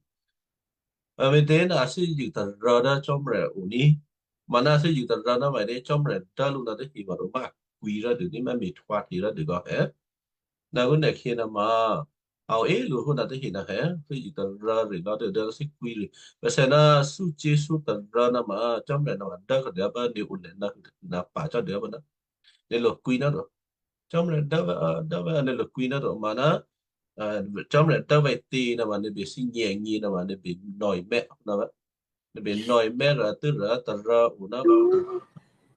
A, me̤těná a thè́zṳ̂ tôrǎ dố Cò́marya o ní. Maná a thè́zṳ̂ tôrǎ ná ma dě Cò́marya dố lǔ ná tôhi ma rò má kwǐ rò dû ní má me̤htwǎ hte rò dû gò̌ hé. Ná kú nè̤khyě ná ma, a o é lǔ hó ná tôhi ná hé, thè́zṳ̂ tôrǎ rû̌ lò̌ dû dố thíkwǐ rû̌. Pèsè ná thǔ Jesǔ tôrǎ ná ma, Cò́marya ná ma dố kadû bá nè̤ o lè̤ ná hû ná pǎ cò́ dû bá ná. Nè̤ lo kwǐ ná rò. Cò́marya dố vè̤́, dố vè̤́ nè̤ lo kwǐ ná rò, maná, a, Cò́marya dố vè̤́ tě ná ma nè̤ bè thígně agně ná ma nè̤ bè nò̌ mè̤ ná vè̤́. Nè̤ bè nò̌ mè̤ rò tû́ rò tôrǎ o ná vè̤́.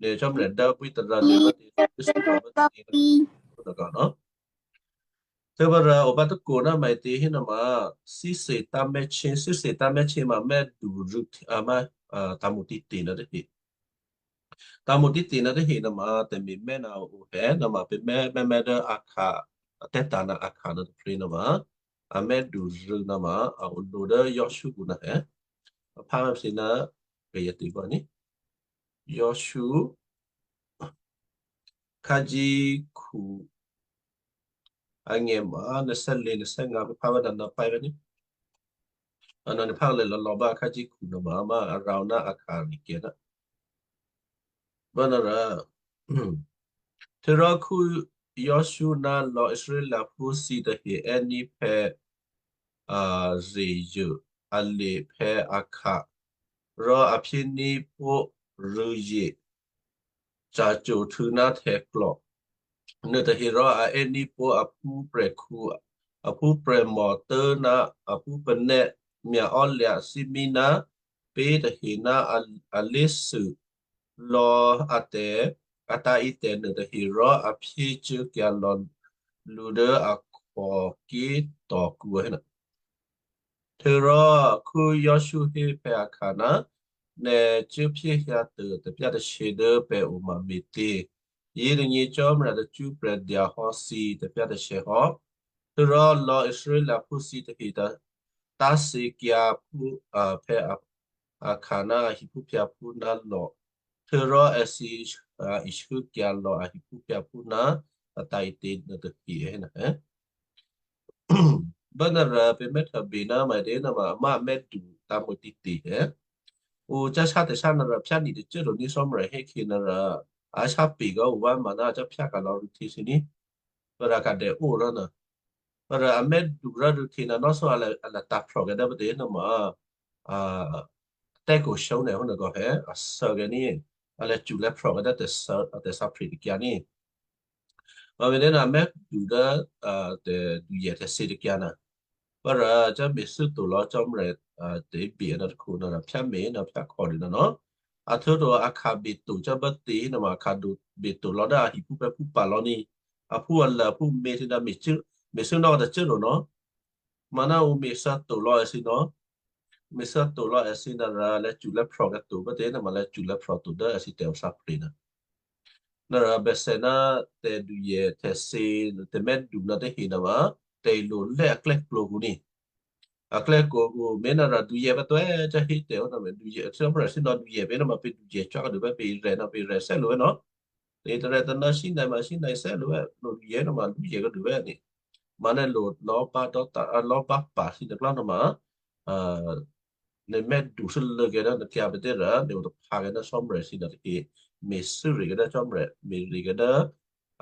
Nè̤ Cò́marya dố pwí tôrǎ nè̤ bá tě, Jesǔ bá tě, nè̤ kò nò̌. Tû́ bá rò o bá tôkô ná ma tě hé ná ma, thíse tǎ mè̤chě, thíse tǎ mè̤chě ma mè̤ du rû̌, a, má, a, tǎ̤mo̤ tǐ tě ná tôhi. Tǎ̤mo̤ tǐ tě ná tôhi ná ma tè̤me̤ mè̤ ná o hé ná ma pè̤ mè̤, mè̤, mè̤ dố a khǎ, a tè̤tǎ̤ ná a khǎ ná tôprè̤ ná ma, a mè̤ du rû̌ ná ma, a o lo dố Joshua kǔ ná hé. A phá mè̤ thǐ ná kayǎ tě bá ní. Joshua khǎ jí khu agně ma, nè̤ thè́lě, nè̤ thè́ ngǎ pè̤ phá bá ná ná pái bá ní. A ná nè̤ phá lè lò̌ lò̌ bá khǎ jí khu ná ma, ma a rǎo ná a khǎ rì kè ná. Bá ná rò, htuô̌rò khǔ Joshua ná lò̌ Israelphú thǐ tahe è́ní phè̌, a, Rezeo, a le phè̌ Akan, rò a phyéní̤ pó̤ rû̌zye ca̤cohtû̌ ná htè̌klò̤ nuôtahe rò a è́ní̤ pó̤ aphúprè̤khǔ, aphúprè̤mò tố̤ ná aphúpanè́ mya̤ ò́lya̤ thímí ná pé̤ tahe ná a, a lé̤thû lò̌ a tè̤, a tǎ̤ítè̤ nuôtahe rò a phyécuốkyǎ lò̌ lǔ dố a khòké̤tò̤kǔ hé. Htuô̌rò khǔ Joshua hé phè̌ Akan ná, nè̤ cuố phyéhyǎ tôprè̤ taphǎ tôphyě dố pè̤ o ma me̤tě? Yětônyě Cò́marya tacṳ́prè̤ dya hò́ thǐ taphǎ tôphyě hò́. Htuô̌rò lò̌ Israelphú thǐ tahe ta-, tá̤thyěkyǎ phú, a, phè̌ A-, Akan ná a hiphúphyǎphú ná lò̌. Htuô̌rò èthǐ, a, ishuốkyǎ lò̌ a hiphúphyǎphú ná a tǎ̤ítě nuôtahe hé ná, bá ná rò pè̤ mè̤ tôbè ná ma dě ná ma, ma mè̤ du tǎ̤mo̤ tǐ tě hé. Ǔ cáshá tè̤shá ná rò phyá ni tacṳ́ rò ní Cò́marya hé khyě ná rò, a shá pè gò́ ǔ wá ma ná a cáphyá ka̤ lò̌ rû̌htyě thǐ ní. Vǎ rà kadè ó rò ná, vǎ rà a mè̤ du rò rû̌htyě ná nò̌ só a lè, a lè tǎ̤ phrò̤ kadố pǎ tě ná ma, a, tè́kò shó̤ nè̤ hó nè̤ gò hé, a shuốkhè̌ ní, a lè cu lè phrò̤ kadố tè̤shuốkhè̌, a tè̤shuốkhè̌ tôkyǎ ní. Vǎ me̤ dě ná mè̤ du dố, a, tè̤duyè tè̤thyě tôkyǎ ná. Vǎ rà, a, cá me̤thû́ to lò̌ Cò́marya, a, tè̤bè ná tôkhǒ ná rà phyá me̤ ná phyá khò̌ dě ná nò̌. A htuô̌ to a khǎ bè to cá bá tě ná ma a khǎ du bè to lò̌ dố a hiphúphyǎphú pǎ lò̌ ní. Aphú a lè aphú me̤ tě ná me̤cû́, me̤thû́ nò̌ tacṳ́ rò nò̌. Maná ǔ me̤ thǎ to lò̌ èthǐ nò̌. Me̤ thǎ to lò̌ èthǐ ná rà lè cu lè phrò̤ kadố to bá tě ná ma lè cu lè phrò̤ to dố èthǐ tè̤ o sá prè̤ ná. Ná rà bèsè ná tè̤duyè tè̤thyě tè̤mè̤ du ná tè̤hí ná ma. tè̤lulé aklè̌klǒ kǔ ní. Aklè̌klǒ kǔ mé̤ nára duyè pǎ to è̌, cò́ hé tè̤ ó nò̌ duyè, Cò́marya thímí duyè pě nò̌ pě duyè cò́ kadu pě, pě rè̤ nò̌ pě rè̤ thè́ lo nò̌. Pě tarè̤ tanò̌ Sinai ma Sinai thè́ lo, lo duyè nò̌ ma duyè kadu pě ní. Mǎ nè̤ lo lò̤́ bá dò́ ta, a, lò̤́ bá pa̤ thǐ nè̤klò́ nò̌ ma, a, nè̤ mè́du thû́lû̌ kè̌ dố nè̤ kyǎ pě tè́ rè̤, nè̤ o taphǎ kè̌ dố Cò́marya thǐ nò̌ tôkyě, me̤thû́ rè̤ kè̌ dố Cò́marya, me̤ rè̤ kè̌ dố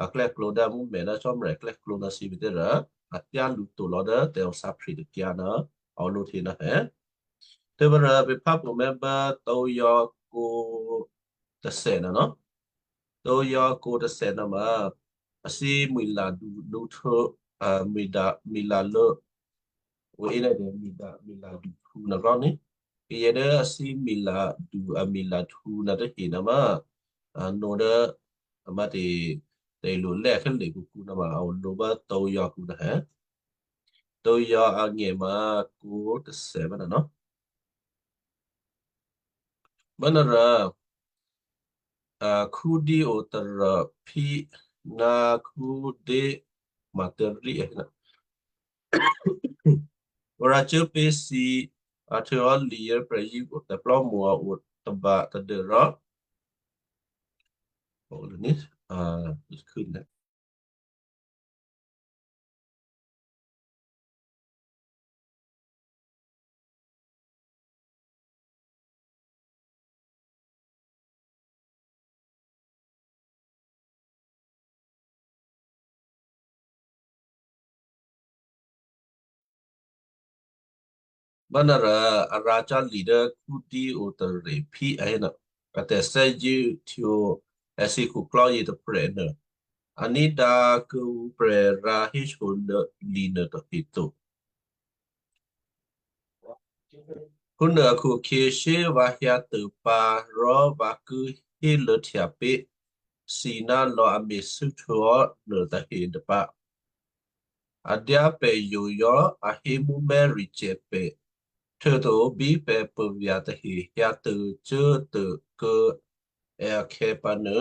aklè̌klǒ dố mǔmè̤ dố Cò́marya aklè̌klǒ nò̌ thǐ pě tè́ rè̤, a tyá lǔ to lò̌ dố tè̤othǎphre tôkyě nò̌, a o lǒ hte nò̌ hè. Htuô̌pǎ rè̤ pě phá pwǒ̤mè̤́ bá tǒ yò̌ kǒ tôthè nò̌ nò̌. Tǒ yò̌ kǒ tôthè nò̌ ma, a thǐ mwi̤la̤du lǔ htû̌, a, mwi̤da, mwi̤la̤ lǔ, o é ná dè mwi̤da, mwi̤la̤du htǔ nò̌ rò́ ní. Kayè dố a thǐ mwi̤la̤du a mwi̤la̤ htǔ nò̌ tahe nò̌ ma, a, nò̌ dố a mǎ tè̤, tè̤lulé akhè̌ le kǔkǔ nò̌ ma, a o lǒ bá tǒ yò̌ kǔ nò̌ hè. Tǒ yò̌ angè̤ ma kǒ tôthè bá nò̌ nò̌. Bá nò̌ rè̤, a, Khudí o taròphí ná Khudí ma tôrí è nò̌. Vǎ rǎcuố pé̤ thǐ, a htuô̌hò́ liyě prè̤yě o tè̤plò́mṳ a o tôba tadû́rò, o lǔ ní, a, khû́ nè̌. Bá nò̌ rè̤ a rǎ cò́lì dố Khudí o taròphí a hé nò̌, a tè̤thè́zṳ̂́ htwǒ èthǐ khuklò́ yětôprè̤ nuô, a ní̤dǎ kuô̌ǔ prè̤ rǎ héso lǐ nuôtahe to. Phúnuô akhu-akhyě shyé vǎ hyǎtuố̤ pǎ rò vǎ ki héluô̌htya pé̤ thǐ ná lò̌ a me̤thû́ htuô̌hò́ nuôtahe tôpǎ. A dyá pè̤ yoyò̤́, a hé mǔmyá̤ricyè̌ pè̤, htuô̌to bí pè̤ puố̤vyá̤ tahe hyǎtuố̤ cuốtuố̤ kuô̌ è akhè̌ pǎnuô,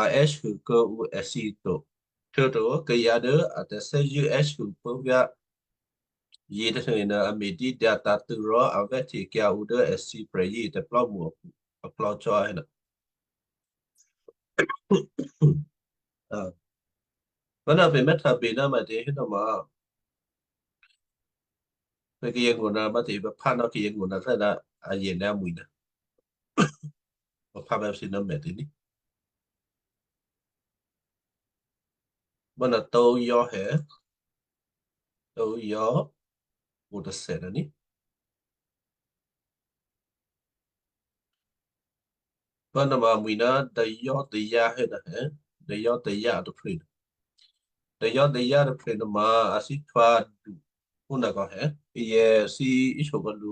a è́sû kuô̌ǔ èthǐ to. Htuô̌to kayǎ dố a tè̤thè́zṳ̂́ è́sû puố̤vyá̤ yětahenuô a me̤dídyǎ tǎ̤tṳ̂̌ rò a vè́htekyǎ ǔ dố èthǐ prè̤yě tè̤plò́mṳ aklò̌ cò́ hé nò̌. Vǎ nò̌ pè̤ mè́htǎ bě ná matě hé nò̌ ma, pè̤ kayǎ ngó̤ ná matě pè̤ phá nò̌ kayǎ ngó̤ ná thè́ ná a yě ná amwi̤ ná. Vǎ phá bè́ thǐ ná mè̤ tě ní. Vǎ nò̌ tǒ yò̌ hè, tǒ yò̌ o tôthè nò̌ ní. Vǎ nò̌ ma amwi̤ ná dayò́ dayǎ hé nò̌ hè, dayò́ dayǎ tôprè̤. Dayò́ dayǎ tôprè̤ nò̌ ma a thǐ htwǒ du, phúnuô kò hè, yě thǐ íso kò lǔ,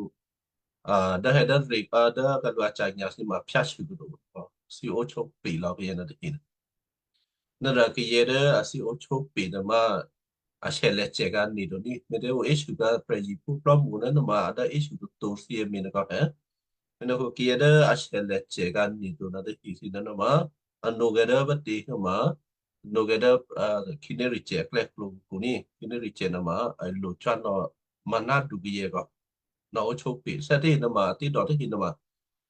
a, dố hè dố rè̤, a, dố kò lǔ a ca̤ nyǎ thǐ ma phyáhtyě khudu, thǐ óchó̤ pe̤ lò̌ kayǎ nò̌ tahe nò̌. Nò̌ rè̤ kayǎ dố a thǐ óchó̤ pe̤ nò̌ ma, a shèlè̤cè̤ gǎ nè̤ to ní, me̤tě o è́sû gǎ prè̤yěphú plò́mṳ nò̌ ma a dố è́sû tǒ tǒ thǐ ème̤ nò̌ kò hè. Me̤ nò̌ kayǎ dố a shèlè̤cè̤ gǎ nè̤ to nò̌ tahe thǐ nò̌ ma, a nò̌ kayǎ dố bá tě nò̌ ma, nò̌ kayǎ dố, a, khǐnéricyè̤ aklè̌klǒ kǔ ní, khǐnéricyè̤ nò̌ ma, a lo cò́ nò̌ ma ná du kayǎ kò. Nò̌ óchó̤ pe̤, thè́ tahe nò̌ ma, a tě dò̌ tahe nò̌ ma.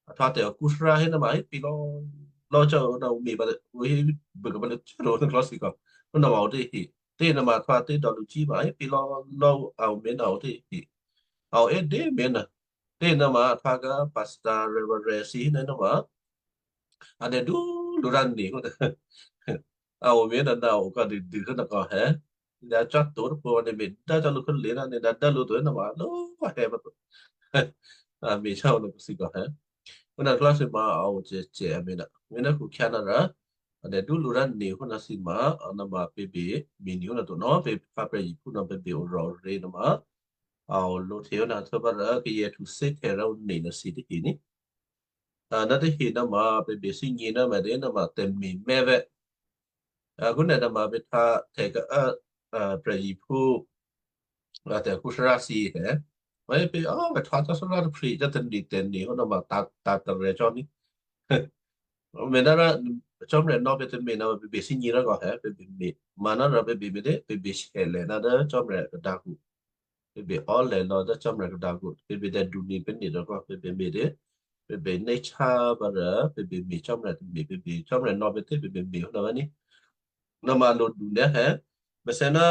A htwǒ tè̤ akǔ thárá hé nò̌ ma, hé pe̤ lò̌, lò̌ cò́ nò̌ ǔ me̤ pǎ, ǔ hé bû kò pǎ lǔ cò́ nò̌ klò̌ thǐ kò. Phúnuô ma o tahe, tahe nò̌ ma a htwǒ tě dò̌ lǔ cí ma, hé pe̤ lò̌, lò̌ a ǔ me̤ nò̌ o tahe. A o é dě me̤ nò̌. Tahe nò̌ ma a htwǒ kayǎ pastor reverend thǐ hé nò̌ ma. A dè dǔ lǔ rǎ nè̤ kò. A o me̤ nò̌ nò̌ o kò dûdû hé nò̌ kò hè. Nè̤ a cò́ tǒ tôphuố nè̤ me̤ dố cò́ lǔ khǎlé̤ ná nè̤ dǎ dố lǔ to nò̌ ma lò̌ hè pǎ to. A me̤ cò́ nò̌ kò thǐ kò hè. Phúnuô klò̌ thǐ ma a o cè̤cè̤ a me̤ nò̌. Me̤ nò̌ khukhya nò̌ rè̤. A dè dǔ lǔ rǎ nè̤ hé nò̌ thǐ ma, a nò̌ ma pè̤ bě me̤ nè̤ hé nò̌ to nò̌ pè̤ phá prè̤yěphú nò̌ pè̤ bě o rò̤ rě nò̌ ma. A o lǒ hte hé nò̌ htwǒ pǎ rè̤ kayǎ htǔ thè́htè̤ rǎ o nè̤ nò̌ thǐ tahe ní. A, nò̌ tahe nò̌ ma pè̤ bě thígně nò̌ ma dě nò̌ ma tè̤me̤ mè̤ vè̤. A, kǔ nè̤ nò̌ ma pè̤ htwǒ tè̤ kayǎ, a, prè̤yěphú, a, tè̤ akǔ thárá thǐ hè. Vè̤ pè̤, a, vè̤ htwǒ tè̤ thárá tôprè̤ cò́ tahe tahe hé nò̌ ma tǎ, tǎ tarè̤ cò́ ní. Me̤ ná Cò́marya nò̌ pè̤ tôme̤ ná pè̤ bè thínyě̤ rò kò, pè̤ bè me̤, ma ná rò pè̤ bè me̤ dé, pè̤ bè shèlè ná dố Cò́marya kadǎkǔ. Pè̤ bè ò́lè lò̌ dố Cò́marya kadǎkǔ. Pè̤ bè dèdu ni pè̤ ni rò kò, pè̤ bè me̤ dé, pè̤ bè néchá pǎ rò, pè̤ bè me̤ Cò́marya tôme̤, pè̤ bè Cò́marya nò̌ pè̤ tôme̤, pè̤ me̤ hò́ ná ní. Ná ma lo du nè́ hè, mèsè ná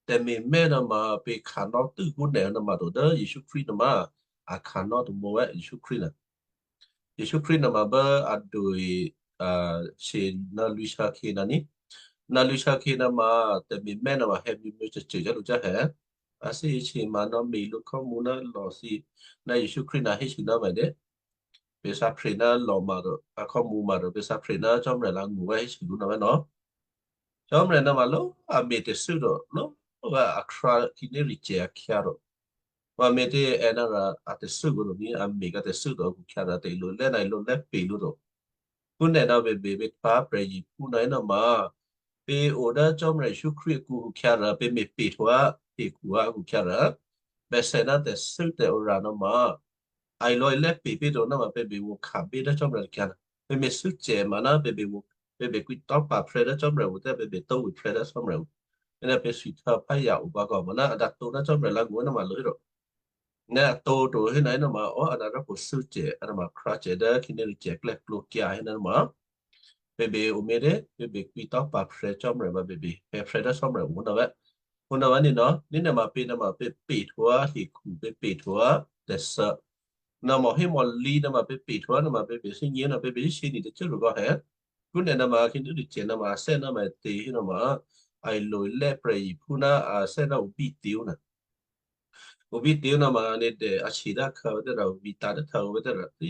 tè̤me̤mè́ ná ma pè̤ khanò́ tû́kú nè̤ ná ma to dố Jesǔ Krístu ná ma a khanò́ tômǒ è Jesǔ Krístu ná. Jesǔ Krístu ná ma bố a doe, a, she ná lwǐ̤shákhyě ná ní. Ná lwǐ̤shákhyě ná ma tè̤me̤mè́ ná ma hè̌ myěmyě cocô cyá̤ lǔ cyá̤ hè. A thè́isě ma nò̌me̤ lǔ khò́mǔ ná lò̤ thǐ ná Jesǔ Krístu ná hésû ná ma dé. Pè̤ sǎphre ná lò̤ ma rò, a khò́mǔ ma rò, pè̤ sǎphre ná Cò́marya lǎ̤ngṳ wá hésû lǔ ná ma nò̌. Cò́marya ná ma ló a me̤ tè̤thû́ rò, ló a khrá khǐnéricyè̤ akhyǎ rò. Vǎ me̤tě è ná rà a tè̤thû́ kò ní a me̤ ká tè̤thû́ to a khukhyǎ rà tè̤ lo lè́ ná lo lè́ pè lǔ to. Phúnè ná bèbè bè pǎ prè̤yiphú ná é ná ma. Pè̤ o dố Cò́marya Jesǔ Krístu akǔ khukhyǎ rà pè̤ me̤ pè htuô̌ hekhu a khukhyǎ rà. Bèsè ná tè̤thû́ tè̤ora ná ma. A ilò̌ ilè́ pè pé̤ to ná ma pè̤ bè wo khabé dố Cò́marya khukhyǎ rà. Pè̤ me̤ thû́ cè ma ná pè̤ bè wo, pè̤ bè kwǐ tò́ pǎ phrè́ dố Cò́marya o tè́ pè̤ bè tó̤ we phrè́ dố Cò́marya o. Ena pè̤ swi htû̌ phá ya o pǎ kò ma ná a dǎ tǒ ná Cò́marya lǎ̤ngṳ ná ma lo hé rò. Ná a tǒ to hé ná ná ma ó a dǎ rò pè̤ thû́ cè, a ná ma khrá cè dố khǐnéricyè̤ klè̌ klǒ kyǎ hé ná ma. Pè̤ bè o me̤ dé, pè̤ bè kwǐ tò́ pǎ phrè́ Cò́marya ma pè̤ bè hè̌ phrè́ dố Cò́marya o ná vè́. O ná vè́ ní nò̌, ní ná ma pè ná ma pè̤ pè htuô̌ hekhu, pè̤ pè htuô̌ tè̤thû́. Ná mò hé mò lǐ ná ma pè̤ pè htuô̌ ná ma pè̤ bè thínyě̤ ná pè̤ bè shyé ni tôcô rò kò hè. Phúnè ná ma khǐnéricyè̤ ná ma a thè́ ná ma tě hé ná ma. A ilò̌ ilè́ prè̤yiphú ná a thè́ ná o bítě ó ná. O bítě ó ná ma ní dè a shì dá khǎ vè́ tè̤ rà o bítǎ dố htǎ o vè́ tè̤ rà tí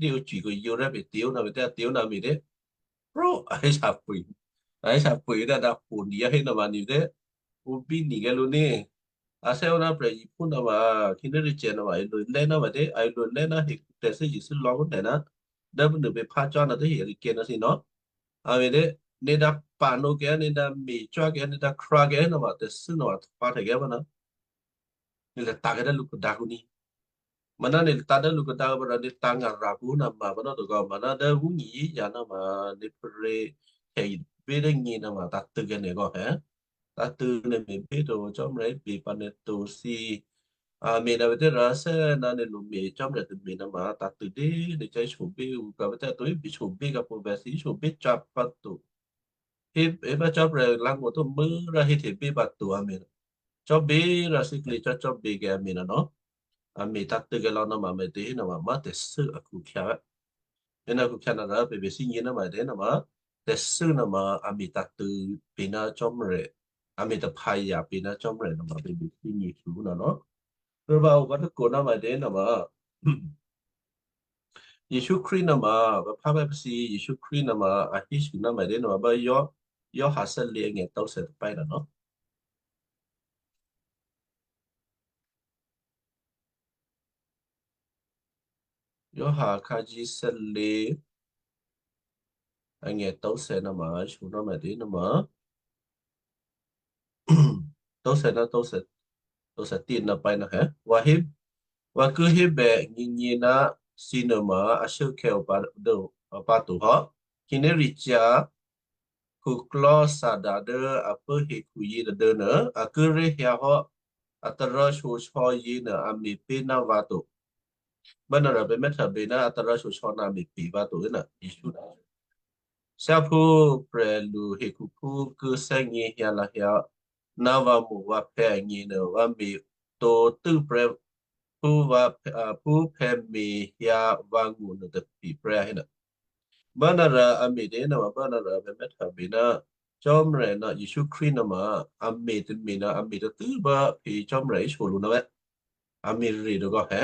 dé o cwǐ kò yǒ rè́ pè tě ó ná vè́ tè̤ tě ó ná me̤ dé. Rò a hé sapwì. A hé sapwì dá dá pò nǐ a hé ná ma nǐ dé. O bí nǐ kè́ lǔ ní. A thè́ ó ná prè̤yiphú ná ma khǐnéricyè̤ ná ma a ilò̌ ilè́ ná ma dé, a ilò̌ ilè́ ná hekhu tè̤thû́ Jesǔ lò̌ ó tè̤ ná. Dố pnuô pè phá cò́ ná dố hekhu ná thǐ nò̌. A me̤ dé, ní dá pano kè́, ní dá me̤ cò́ kè́, ní dá khrá kè́ ná ma tè̤thû́ ná ma taphǎ tè̤ kè́ vǎ ná. Ní lè tǎ kè́ dá lǔ kadǎ kǔ ní. Maná ní lè tǎ dố lǔ kadǎ vǎ rò ní tǎ ngà rà kǔ ná ma vǎ ná to kò maná dố vú nyǐ yí yǎ ná ma ní phré hè bé dố nyě ná ma tǎ tû kè́ ní kò hè. Tǎ tû ní me̤ bé to Cò́marya bè pǎ ní to thǐ. A me̤ ná vè́ tè̤ rà thè́ ná ní lǔ me̤ Cò́marya tôme̤ ná ma tǎ tû dé ní chá shò bé u kà vè́ tè̤ to hé bè shò bé kà pô vè̤ thǐ shò bé cò́ pǎ to. Hé, hé bá Cò́marya lǎ̤ngṳ tó mû̌ rá hé hte bé pǎ to a me̤. Cò́ bé rá thíklě cò́ cò́ bé kè́ a me̤ ná nò̌. A me̤ tǎ tû kè́ lò̌ ná ma me̤ tě hé ná ma má tè̤thû́ a khukhyǎ. Hé ná khukhyǎ ná rá pè bè thínyě̤ ná ma tě ná ma. Tè̤thû́ ná ma a me̤ tǎ tû pè ná Cò́marya. A me̤ taphǎ ya pè ná Cò́marya ná ma pè bè thínyě̤ htuô̌ ná nò̌. Rô ba o bá tôkô ná ma tě ná ma. Jesǔ Krístu ná ma, vǎ phá bè́ pasi Jesǔ Krístu ná ma, a hésû ná ma dé ná ma bá yó, yó ha thè́lě angè̤ tô̌sè tôpè́ ná nò̌. Yó ha khǎjí thè́lě angè̤ tô̌sè ná ma, hésû ná ma dé ná ma. Tô̌sè ná tô̌sè, tô̌sè tě ná pè́ ná hè. Vǎ hé, vǎ ki hébè nyěnyě ná thǐ nuôma a shuốkhè̌ o pǎ dố, o pǎ to hò́. Khǐnéricyá̤ khuklò́ thada dố a pố hekhu yě tôduô̌ nuô, a kíré̤ hyǎ hò́ a tarò́ shyoshò́ yě nuô a me̤ pé̤ ná vǎ to. Bá ná rò pè̤ mè́htabě ná a tarò́ shyoshò́ ná a me̤ pé̤ vǎ to ná Jesǔ ná. Thyáphú prè̤lu hekhuphú ki thè́gně hyǎ lahyǎ ná vǎ mo̤ vǎ phè̌ agně nuô, vǎ me̤ tǒ tû́prè́ phú vǎ, a, phú phè̌ me̤hyǎ vǎ ngṳ nuô tapiprè́ a hé ná. Bá ná rò a me̤ dě ná ma bá ná rò a pè̤ mè́htabě ná Cò́marya ná Jesǔ Krístu ná ma a me̤ tôme̤ ná a me̤ tǒ tû́ bá phe Cò́marya íshyo lǔ ná vè́. A me̤ rè dò̌ kò hè.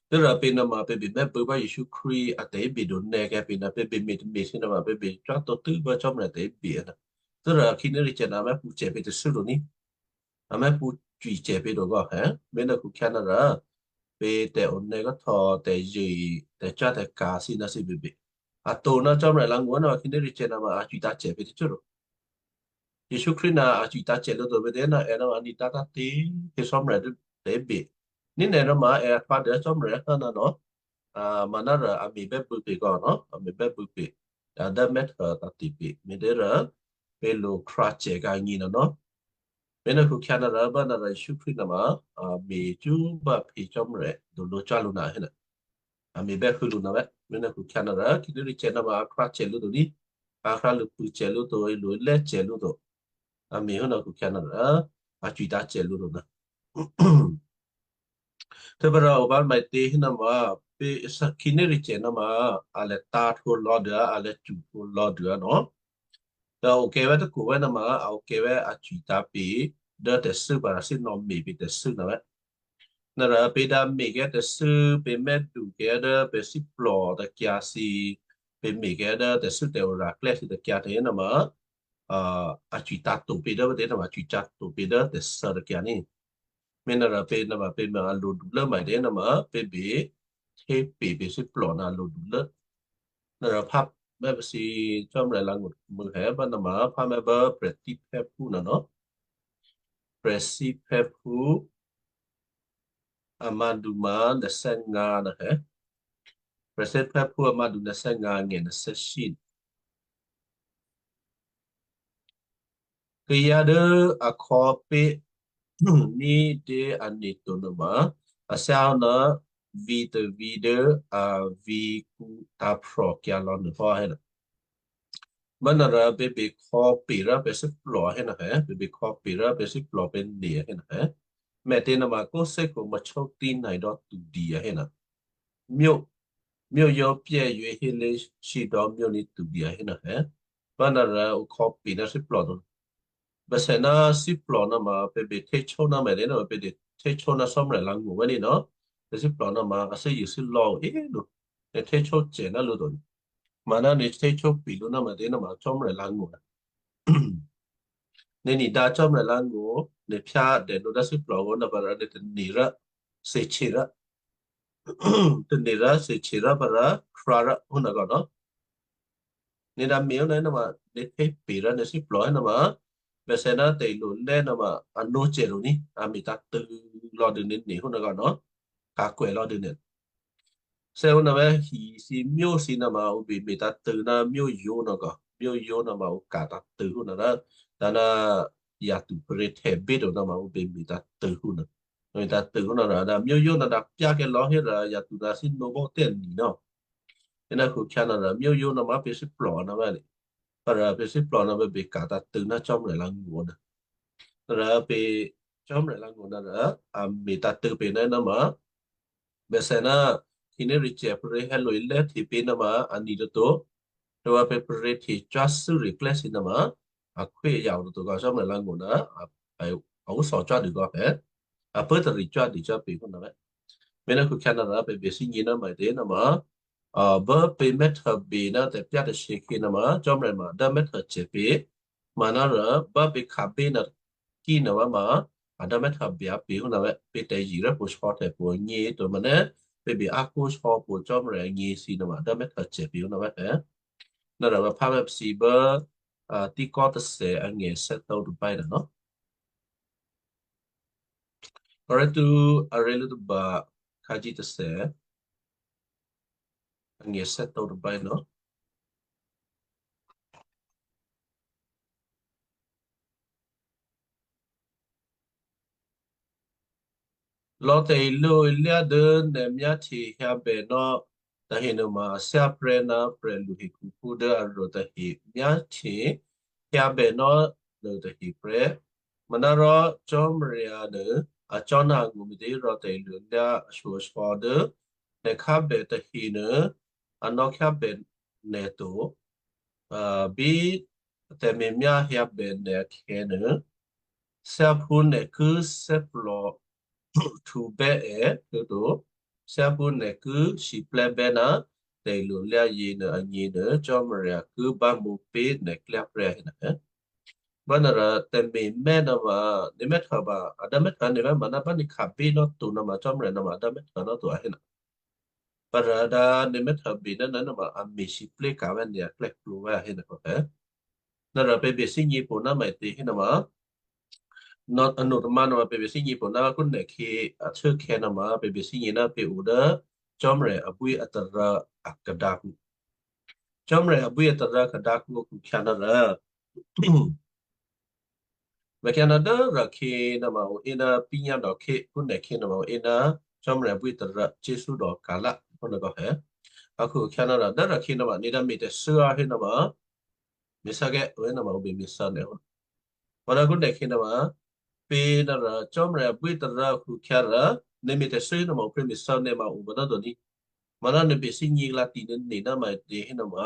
Tû́rò pě ná ma pè̤ bè mè́pṳ̂ bá Jesǔ Krístu a tè̤hébè dò̌ nè̌ kè́ pě ná pè̤ bè me̤ tôme̤ thǐ ná ma pè̤ bè cò́ tǒ tû́ bá Cò́marya tè̤hébè ná. Tû́rò khǐnéricyá̤ ná mè́pṳ̌ cè pě tôthû́ dò̌ ní. A mè́pṳ̌ cwǐ cè pě dò̌ kò hè. Mènà khukhyǎ ná rò pě tè̤onè̌ kò́ htò̌ tè̤zṳ̂ tè̤cá̤ tè̤ka̤ thǐ ná thǐ bèbè. A to ná Cò́marya lǎ̤ngó̤ ná khǐnéricyá̤ ná ma a cwǐ tǎ cè pě tôthû́ dò̌. Jesǔ Krístu ná a cwǐ tǎ cè lǒ to pě tě ná è ná a ní tǎ tǎ tě, pě Cò́marya tè̤hébè. Ní nè̤ ná ma è a pǎ dố Cò́marya há ná nò̌. a, manárò a me̤bè́ bû̌phe kò́ nò́, a me̤bè́ bû̌phe. A dố mèthè tǎ̤te̤ phe, me̤těrò pě lo cross cè̤ kǎ nyěnuô nò́. Pě nò́ khukhyǎ nò́rò bá nò́rò Jesǔ Krístu nuôma, a me̤ cṳ́ bá phe Cò́marya dulǒ cò́ lǔ nò́ héna. A me̤bè́ hû lǔ nò́ vé. Pě nò́ khukhyǎ nò́rò, khǐné ri cè̤ nuôma a cross cè̤ lǔ to ní. A cross lǔ pṳ̂ cè̤ lǔ to, lǔ lè́ cè̤ lǔ to. A me̤ hû́ nò́ khukhyǎ nò́rò, a cwitǎ̤ cè̤ lǔ to nò́. Htuô̌pǎ rò a o bá maǐtě hénò́ma, pě khǐné ri cè̤ nò́ma, a lè tǎ̤ htwǒ lò̌ dû, a lè cṳ htwǒ lò̌ dû nò́. Rò a okè̤ vè̤́ tôkwo vè̤́ nò́ma, a okè̤ vè̤́ a cwitǎ̤ pě dố tè̤thû́ pǎ rò thǐ nò̌me̤ pě tè̤thû́ nò́ vé. Nò́rò pě dǎ me̤ kè́ tè̤thû́, pě mè́du kè́ dố pě thíplò tôkyǎ thǐ, pě me̤ kè́ dố tè̤thû́ tè̤ora̤ klè́ thǐ tôkyǎ tè̤ nò́ma, a cwitǎ̤ to pě dố pě tè̤ nò́ma, a cwitǎ̤ to pě dố tè̤thû́ tôkyǎ ní. Mènò́rò pě nò́ma pě mè̤ a lodu lố maǐtě nò́ma, pě bě hé pě pě thíplò nò́ lodu lố. Nò́rò phá mè̤ pě thǐ Cò́marya lǎ̤ngó̤ mû̌ hé bá nò́ma, phá mè̤ bá prè̤thíphè́phú nò́ nò́. Prè̤thíphè́phú a mǎdu ma nè̤thè́ ngǎ nò́ hé. Prè̤thíphè́phú a mǎdu nè̤thè́ ngǎ ngè nè̤thè́ shí. Kayǎ dố a khò̌ pé̤ ní̤dě ane̤ to nuôma, a thyáná vǐ̤ tôvǐ̤ dố a vǐ̤kǔ tǎ̤prò̤kyǎ lò̌ nuô hò́ héna. Mènò́rò pě bě khò̌ pě rò pě thíplò héna hé, pě bě khò̌ pě rò pě thíplò pě nè̤ héna hé. Mè̤tě nò́ma kó thíkho mò̤́chó tí nai dò́ tu dǐ a héna. Myó, myó yǒ pyè́ yǒ hé lě shi dò́ myó ní tu dǐ a héna hé. Mènò́rò ǔ khò̌ pě ná thíplò to. Bèsè ná thíplò nò́ma pě bě htè́ chó ná mè̤ lě nò́ pě bě htè́ chó ná Cò́marya lǎ̤ngó̤ wè́ ní nò́. Pě thíplò nò́ma a thè́ Jesǔ lò̌ é lǔ. Nè̤ htè́ chó cè̤ ná lǔ to. Mǎ ná nè̤ htè́ chó pě lǔ ná mè̤ lě nò́ma Cò́marya lǎ̤ngó̤. Nè̤ ni dǎ Cò́marya lǎ̤ngó̤, nè̤ phyá dènù dá thíplò ná pǎ rò nè̤ tane̤ rá, thè́htya rá. Tane̤ rá, thè́htya rá pǎ rò, khrá rá, hú nò́ kò nò́. Nè̤ dǎ me̤ ó nè̤ nò́ma, nè̤ htè́ pě rá nè̤ thíplò nò́ma, bèsè ná tè̤lo lè́ nò́ma, a nǒ cè̤ lǔ ní, a me̤ tǎ̤tṳ̂̌ lò̌ dû nè̤ nè̤ hú nò́ kò nò́, ka̤kwè̌ lò̌ dû nè̤. Thè́ hú nò́ vè̤́ hi thǐ myó thǐ nò́ma ǔ bě me̤ tǎ̤tṳ̂̌ ná myó yǒ nò́ kò, myó yǒ nò́ma ǔ ka̤ tǎ̤tṳ̂̌ hú nò́ rá, dǎ ná yathǔ pě rè̤ htè̌ bě to nò́ma ǔ bě me̤ tǎ̤tṳ̂̌ hú nò́. Me̤ tǎ̤tṳ̂̌ hú nò́ rá, dǎ myó yǒ nò́ dǎ pyá̤kè́ lò̌ hé rá yathǔ dǎ thí nǒ bó tè̤ nì nò́. Hé ná khukhyǎ nò́ rá myó yǒ nò́ma pě thíplò nò́ vè́ lě. Pǎ rá pě thíplò nò́ vè́ bě ka̤ tǎ̤tṳ̂̌ ná Cò́marya lǎ̤ngó̤ nò́. Rá pě Cò́marya lǎ̤ngó̤ nò́ rá, a me̤ tǎ̤tṳ̂̌ pě nò́ nò́ma. Bèsè ná, khǐné ri cè̤ pě rè̤ hé lo ilè́ hte pě nò́ma, a nì tǒ tǒ. Tǒ vǎ pě pě rè̤ hte cwáthû́ rè̤ klè́ thǐ nò́ma, a khwí a yaꞈ o tǒ tǒ kò Cò́marya lǎ̤ngó̤ ná, a, a, a ó thò cwádû kò hé. A pốtarí cwádû cò́ pě hú nò́ vè́. Mènò́ khukhyǎ nò́ rá pě bě thígně nò́ maǐtě nò́ma, a, bố pě mè́htô bě ná tè̤pyá̤ tè̤shyě khyě nò́ma, Cò́marya ma dố mè́htô cè̤ pě. Mǎ ná rá, bá pě khabé nò́ kí nò́ vè́ ma, a dố mè́htô bě pě hú nò́ vè́, pě tè̤zì rá pwǒ̤ shò̌ tè̤ pwǒ̤ nyě to mǎ ná, pě bě a kó shò̌ pwǒ̤ Cò́marya nyě thǐ nò́ma, dố mè́htô cè̤ pě hú nò́ vè́ hé. Nò́ rá vè́ phá vè́ pě thǐ bố, a, Tíkò tôthè̌ angè̤ thè́tǒ tôbè́ nò́. Korinto aré̤lố tôba khǎjí tôthè̌ angè̤ thè́tǒ tôbè́ nò́. Lò̌ tè̤ilo-ilyá dố nè̤ myáhtye hyǎbè nò́ tahe nuôma a thyáprè́ ná prè̤lu hekhuphú dố aruô tahe myáhtye hyǎbè nò́ nuôtahe prè́. Manárò Cò́marya nuô a cò́ ná angṳ me̤tě rò tè̤ilo-ilyá ashyo-asò̌ dố nè̤ khyábè tahenuô a nò̌khyábè nè̤ to. A, bí tè̤me̤myá hyǎbè nè̤ akhè̌nuô, thyáphú nè̤ ki thè́plò htubè́ è htuô̌to, thyáphú nè̤ ki siplè́bè́ ná tè̤ilo-ilyá yěnuô agněnuô, Cò́marya ki bámǒ pé̤ nè̤ klyá prè́ a hé nè̤. Bá nè̤ rá tè̤me̤mè́ nò́ma, nè̤ mè́htô ba, a dố mè́htô nè̤ vè́ ma ná bá nè̤ khabé nò́ to nò́ma, Cò́marya nò́ma, a dố mè́htô nò́ to a hé nè̤. Pá rá dá nè̤ mè́htô bě ná nò́ma a me̤ siplè́ ka̤ vè́ nè̤ aklè̌ klǒ vè́ a hé nè̤ kò hé. Nò́ rá pě bě thígně pwǒ̤ ná maǐtě hé nò́ma. Nò́, a nò̌ tamá nò́ma pě bě thígně pwǒ̤ ná kó nè̤ khyě a htû́khè̌ nò́ma, pě bě thígně ná pě o dố Cò́marya abwíatarǎ akadǎkǔ. Cò́marya abwíatarǎ kadǎkǔ akhu-akhyǎ ná rò, vè̤kyǎ ná dố rò̤khyě nuôma ǔ é ná pínyádòkhé, phúnèkhé nuôma ǔ é ná Cò́marya abwíatarǎ Jesǔ dòka̤lá phúnuô kò hé. Akhu-akhyǎ ná rò dố rò̤khyě nuôma nè̤ dǎ me̤tè̤thû́ hé nuôma me̤sǎkè̌, ǔ é nuôma ǔ bè me̤sǎ nè̤ hò́. Manárò phúnèkhé nuôma pě ná rò Cò́marya abwíatarǎ akhu-akhyǎ rò nè̤ me̤tè̤thû́ nuôma ǔpě me̤sǎ nè̤ ma ǔ manárò ní. Manárò nè̤ bè thígně klǎ ti nè̤ ná ma dě hé nuôma,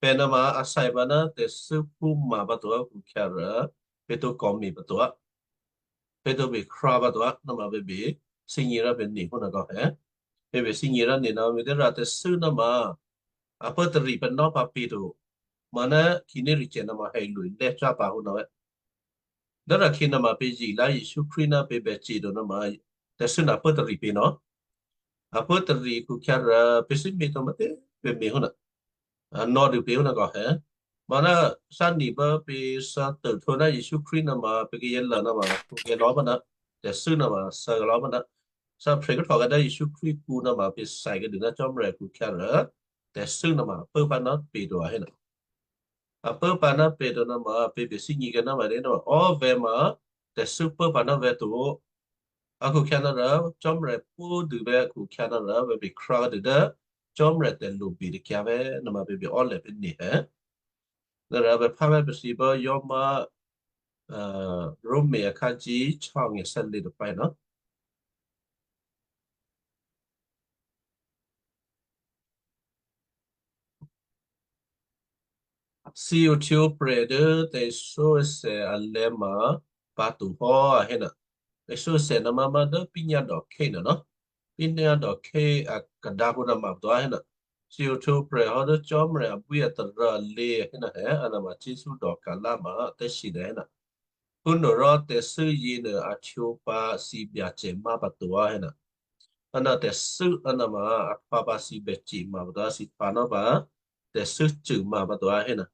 pè̤ nuôma a thè́ pǎ ná tè̤thû́ phúma pǎ to akhu-akhyǎ rò pě tǒ kò̌ me̤ pǎ to á. Pě tǒ bè krwǎ pǎ to á, nuôma pě bè thígně rò pě nè̤ phúnuô kò hé. Pě bè thígně rò nè̤ ná me̤tè̤thû́ rò tè̤thû́ nuôma a pốtarì pǎ nò́ pǎ pě to. Manárò khǐnéricyè̤ nuôma hè̌ lwǐ̤lè́ cò́ pǎ hò́ nuôma. Dố rò̤khyě nuôma pě zǐlá Jesǔ Krístu ná pě bèce̤ to nuôma tè̤thû́ nuô a pốtarì pě nuô. A pốtarì akhu-akhyǎ rò pě thígně to mátě pě me̤ hò́ nuô. A nò̌dû pě hò́ nuô kò hé. Manárò thǎnì bá pě thǎtôhtǒ ná Jesǔ Krístu nuôma pě kayǎ lô nuôma kayǎ lò̌ pǎ ná tè̤thû́ nuôma thǎ lò̌ pǎ ná thǎ phrèkahtòkè dố Jesǔ Krístu kǔ nuôma pě thè́ kuô̌dû ná Cò́marya akhu-akhyǎ rò tè̤thû́ nuôma a pố pǎ ná pě to a hé nuô. A pố pǎ ná pě to nuôma pě bè thígně kè̌ ná ma dě nuôma ó vè̤ ma tè̤thû́ pố pǎ ná vè̤ to. Akhu-akhyǎ ná rò Cò́marya pwǒ̤dû vè̤ akhu-akhyǎ ná rò vè̤ bè krwǎ dû dố Cò́marya tè̤lǔ bè takyǎ vè̤ nuôma pě bè ò́lè̤ pě nè̤ hé. Ná rò vè̤ phá vè̤ pèsǐ bá yǒ ma, a, Roma akhájí chò́ngè sè́lě tôprè̤ nuô. Thǐ ohtwǒprè̤ dố tè̤sǒsè alè̤̌ ma pǎ to hò́ a hé nuô. Tè̤sǒsè nuôma má̤ dố pínyádòkhé nuô nuô. Pínyádòkhé a kadǎkǔ nuôma pǎ to a hé nuô. Thǐ ohtwǒprè̤ hò́ dố Cò́marya abwíatarǎ lě a hé nuô hé, a nuôma Jesǔ dòka̤lá ma tè̤sǐ nuô hé nuô. Phúnuôrò tè̤thû́ yěnuô a htwǒ pǎ thǐ Byacè ma pǎ to a hé nuô. A nuô tè̤thû́ a nuôma a htwǒ pǎ thǐ bèce̤ ma pǎ to a thǐ htwǒ ná pǎ tè̤thû́ cû ma pǎ to a hé nuô.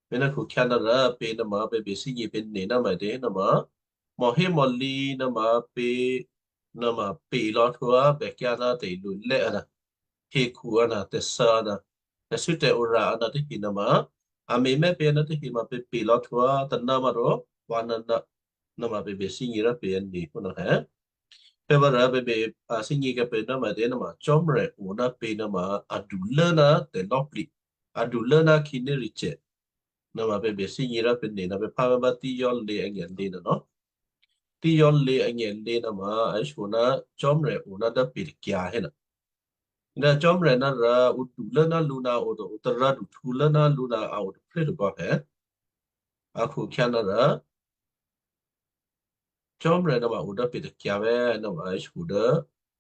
Pě ná akhu-akhyǎ ná rò pě nuôma pě bè thígně pě nè̤ ná ma dě nuôma, mò̤hémò̤lǐ nuôma pě nuôma pè lò̌ htwǒ a bèkyǎ ná tè̤lǔlè́ a nuô, hekhu a nuô, tè̤sǎ a nuô, tè̤thû́ tè̤ora a nuô tahe nuôma, a me̤mè́ pě a nuô tahe ma pě pè lò̌ htwǒ a taná ma rò, wa nuô nuô, nuôma pě bè thígně rò pě a nè̤ phúnuô hé. Pě vǎ rò pě bè, a, thígně kè̌ pě ná ma dě nuôma Cò́marya o ná pě nuôma a dulố ná tè̤lò́plǐ. A dulố ná khǐnéricyè̤. Nuôma pě bè thígně rò pě nè̤ ná pě phá vè̤ bá Thíyò́lě anyèlě nuô nuô. Thíyò́lě anyèlě nuôma a shyo ná Cò́marya o ná dố pě takyǎ hé nuô. Ná Cò́marya ná rò ǔ dulố ná lǔ ná o to, ǔ tarǎ duhtǔ lố ná lǔ ná a o tôprè̤ to kò hé. Akhu-akhyǎ ná rò Cò́marya nuôma o dố pě takyǎ vè̤ nuôma a shyo dố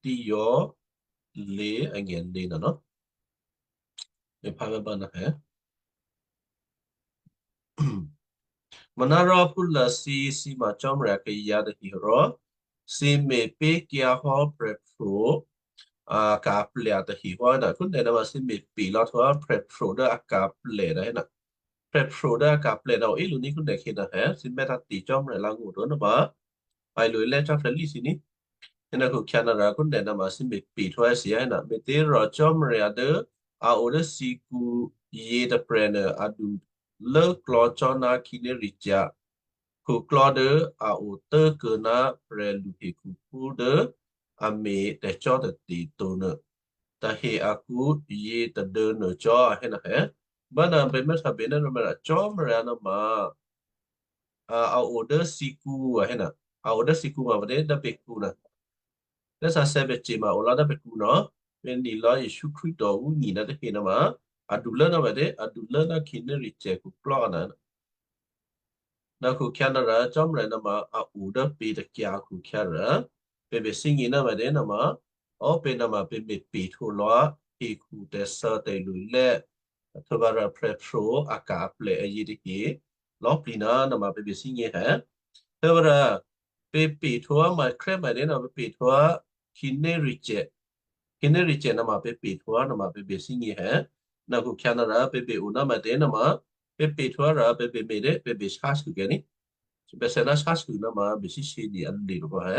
Thíyò́lě anyèlě nuô nuô. Pě phá vè̤ bá nuô hé. Manárò phúlô thǐ, thǐ ma Cò́marya kayǎ tahe rò thǐ me̤pé̤kyǎ hò́ prè̤pro̤, a, kaplè̤ tahe hò́ nuô. Khǔnè̤ nuôma thǐ me̤pè lò̌ htwǒ prè̤pro̤ dố a kaplè̤ nuô hé nuô. Prè̤pro̤ dố a kaplè̤ nuô, o, é lǔ ní khǔnè̤ khyě nuô hé, thǐ mè́ tǎ̤ te̤ Cò́marya lǎ̤ ngó̤ to nuôma, pè lǔlè́ cò́ phrèlí thǐ ní. Hé nuô akhu-akhyǎ ná rò khǔnè̤ nuôma thǐ me̤pè htwǒ è́ thǐ hé nuô, me̤těrò Cò́marya dố a o dố thǐkǔ yětôprè̤ nuô a dulố klò̌ cò́ ná khǐnéricyá̤ khuklò́ dố a o tố̤kuô̌ ná prè̤lu hekhuphú dố a me̤ tè̤cò́tè̤te̤ to nuô tahe akǔ yětôduô̌ nuô cò́ a hé nuô hé. Bá nuô pě mè́ thabe̤ ná nuôma Cò́marya nuôma, a, a o dố thǐkǔ a hé nuô. A o dố thǐkǔ ma pě dố pěkǔ nuô. Dố sǎsè̌ pè̤ce̤ ma o lò̌ dố pěkǔ nuô. Pě nè̤ lò̌ Jesǔ Krístu dò̌ ǔ nyi ná tahe nuôma, a dulố ná pě dé, a dulố ná khǐnéricyá̤ khuklò́ nuô. Ná akhu-akhyǎ ná rò Cò́marya nuôma a o dố pě takyǎ akhu-akhyǎ rò, pě bè thígně ná ma dě nuôma, o, pě nuôma pě me̤pè htwǒ lò̌ hekhu tè̤sǎ tè̤lǔlè́, htwǒ vǎ rò prè̤pro̤ a kaplè̤ a yětahe lò̌plǐ nuô nuôma pě bè thígně hé. Htwǒ vǎ rò pě pè htwǒ ma khrè́ ma dě nuô pě pè htwǒ khǐnéricyá̤. Khǐnéricyá̤ nuôma pě pè htwǒ nuôma pě bè thígně hé. Ná akhu-akhyǎ ná rò pě bè o ná ma dě nuôma, pě pè htwǒ rò pě bè me̤ dě, pě bè sǎsû kè́ ní. Pě sè ná sǎsû nuôma bè sǐsě dě a lè rò hé.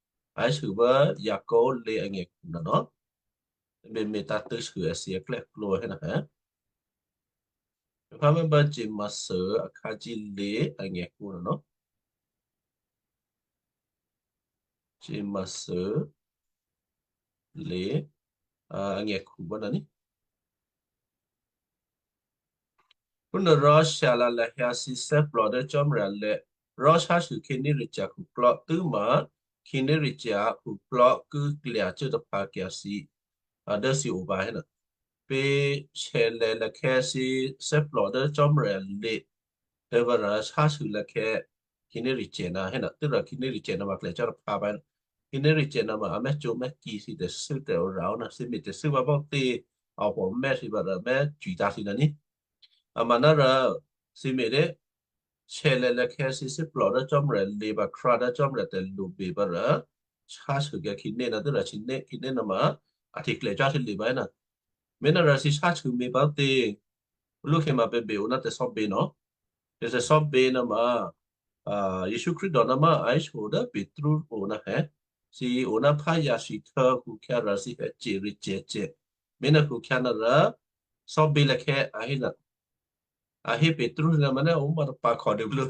a hésû vǎ Yakob lě angèkhu nònò. Me̤ me̤ tǎ̤tṳ̂̌ sû èthǐ aklè̌klǒ héna hé. Phámèbá Jakob akhǎ jí lě angèkhu nònò. Jakob lě, a, angèkhu bá nòní. Phúnuôrò shyalya̤ lahyǎ thǐ thè́plò dố Cò́marya lè̌, rò sásû khǐnéricyá̤ khuklò́ tû́ma khǐnéricyá̤ khuklò́ ki klyacuố taphǎkyǎ thǐ, a, dố thǐ o pǎ héna. Pě shyalya̤ lahyǎ thǐ thè́plò dố Cò́marya lě̤, tè̤vǎrya̤ sásû lahyǎ khǐnéricyá̤ ná héna, tû́rò khǐnéricyá̤ ná ma klyacuố taphǎ pǎ. Khǐnéricyá̤ ná ma a mècǒmèkǐ thǐ tè̤thû́ tè̤orǎ ná thǐ me̤ tè̤thû́ vǎ bò́tě, a opò̤mè́ thǐ vǎrya̤ mècwitǎ̤ thǐ nòní. Amanárò, thǐ me̤ dé, shyalya̤ lahyǎ thǐ thè́plò dố Cò́marya lě̤ pǎ khrá dố Cò́marya tè̤lǔbè vǎrya̤, sásûkyǎ khǐné ná tû́rò khǐné, khǐné ná ma, a hteklècyá̤ htulye pǎ héna. Mé̤nárò thǐ sásû me̤ pǎ tě, lǔkhè̌ ma pě bè o ná tè̤sò́bě nòní. Tè̤sò́bě ná ma, a, Jesǔ Krístu dò ná ma a hésû dố Petru o ná hé. Thǐ o ná pházya thǐhtû̌ khukhyǎ rò thǐ hé cèrècè̤cè. Mé̤nà khukhyǎ ná rò, sò́bě lahyǎ a hé ná, a hé Petru ná ma ná o mò̌ tapa̤ khòdû blû́.